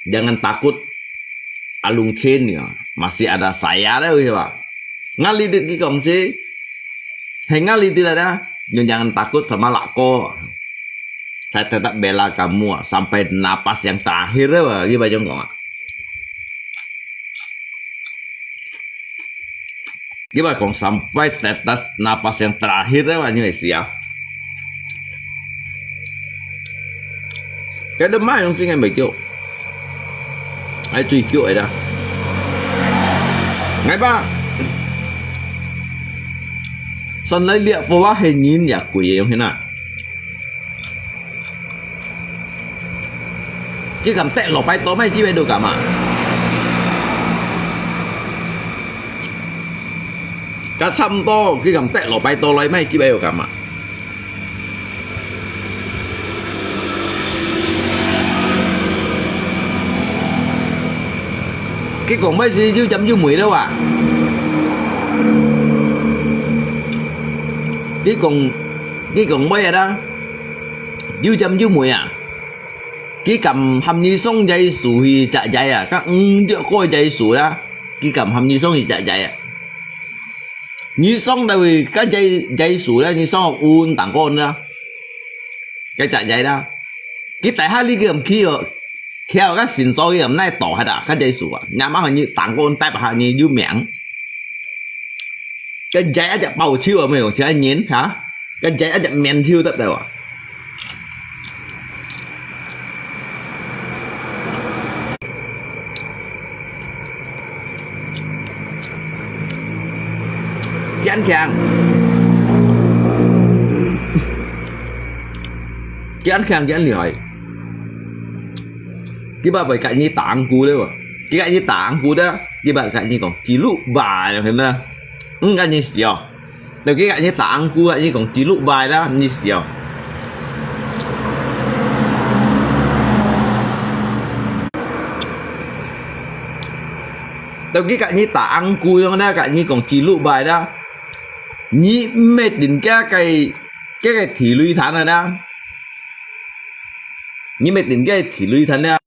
Jangan takut. Alung Chin ya. Masih ada saya dah ya. Ngalidit ki kong ci. Hai ngalidit ada. Yang jangan takut sama lak ko. Saya tetap bela kamu sampai napas yang terakhir ya. Gimana jong kong? Kiba kong sampai tetes napas yang terakhir ya, wak ni Malaysia. Kada mai yang singai mai kyo. 𠊎最久个啦。𠊎吧，算來這貨啊，係人也貴个樣形啊。佢敢得六百多，買幾百都敢啊？佢差毋多，佢敢得六百多來，買幾百都敢啊？ 佢講買係有尖有尾了哇？佢講，佢講買个啦，有尖有尾啊？佢敢喊你送耶穌去摘耶啊？該五六個耶穌啦，佢敢喊你送去摘耶啊？你送到位該耶，耶穌啦，你送到運當個啦，該摘耶啦？佢帶下你佢敢去哦？ 佢个身手佢毋耐到下啊，該耶穌啊，若麼个你打過搭下你有名。該耶一隻包手啊，無用，這人哈，該耶一隻面手得到啊。堅強，堅強，堅厲害。 佢把會甲你打鼓了無？佢甲你打鼓的，佢把甲你講，記錄吧，有没有？嗯，甲你笑。就佢甲你打鼓啊，你講記錄吧啦，你笑。就佢甲你打鼓樣啦，甲你講記錄吧啦，你毋係人家个，个个地雷彈个啦。 你毋係人家地雷彈了，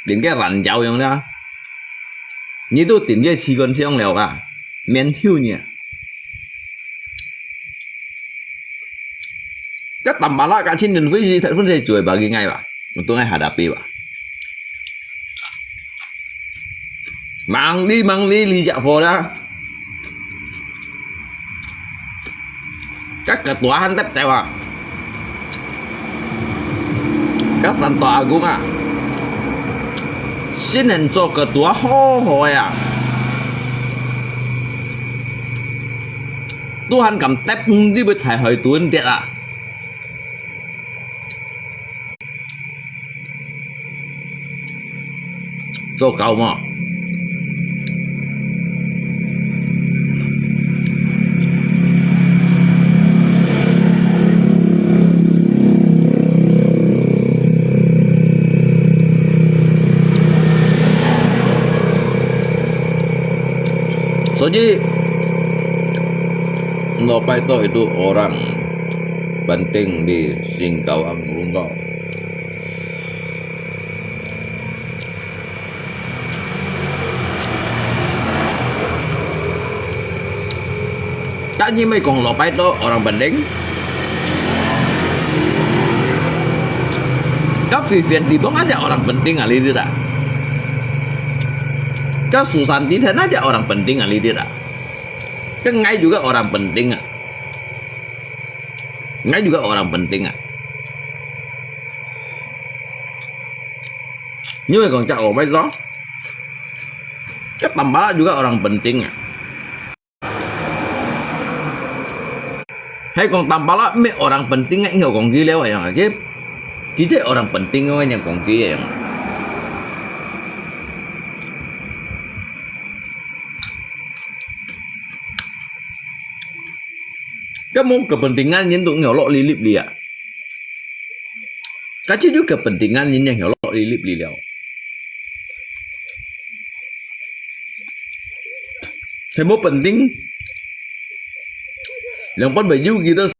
人家爛掉樣了，你都人家氣管上了啊，免抽你啊。該淡薄啦，該青年會是，分是做會把佢愛吧，我都愛下大杯吧。忙哩忙哩哩隻貨啦。 該ketua還得走啊？該三大阿公啊，新人做ketua好好个啊，都還敢得，你會大海豚跌啊？ 做狗嘛。所以，no拜托itu orang penting di Singkawang Rungkaw. 但你乜講no拜托orang penting？該Vivian Bambang aja orang penting啊，你知道？該Susanti Than aja orang penting啊，你知道？該𠊎juga orang penting啊。 𠊎juga orang penting啊。你會講隻no拜托？該Tampak juga orang penting啊。係講Tampak乜orang penting啊，應該講佢了樣啊，佢，佢就orang penting啊，應該講佢樣。 Kamu kepentingan nyen tu ngolok lilip lia. Kaciu kepentingan nyen ngolok lilip liao. Hemo penting. Yang pun baju kita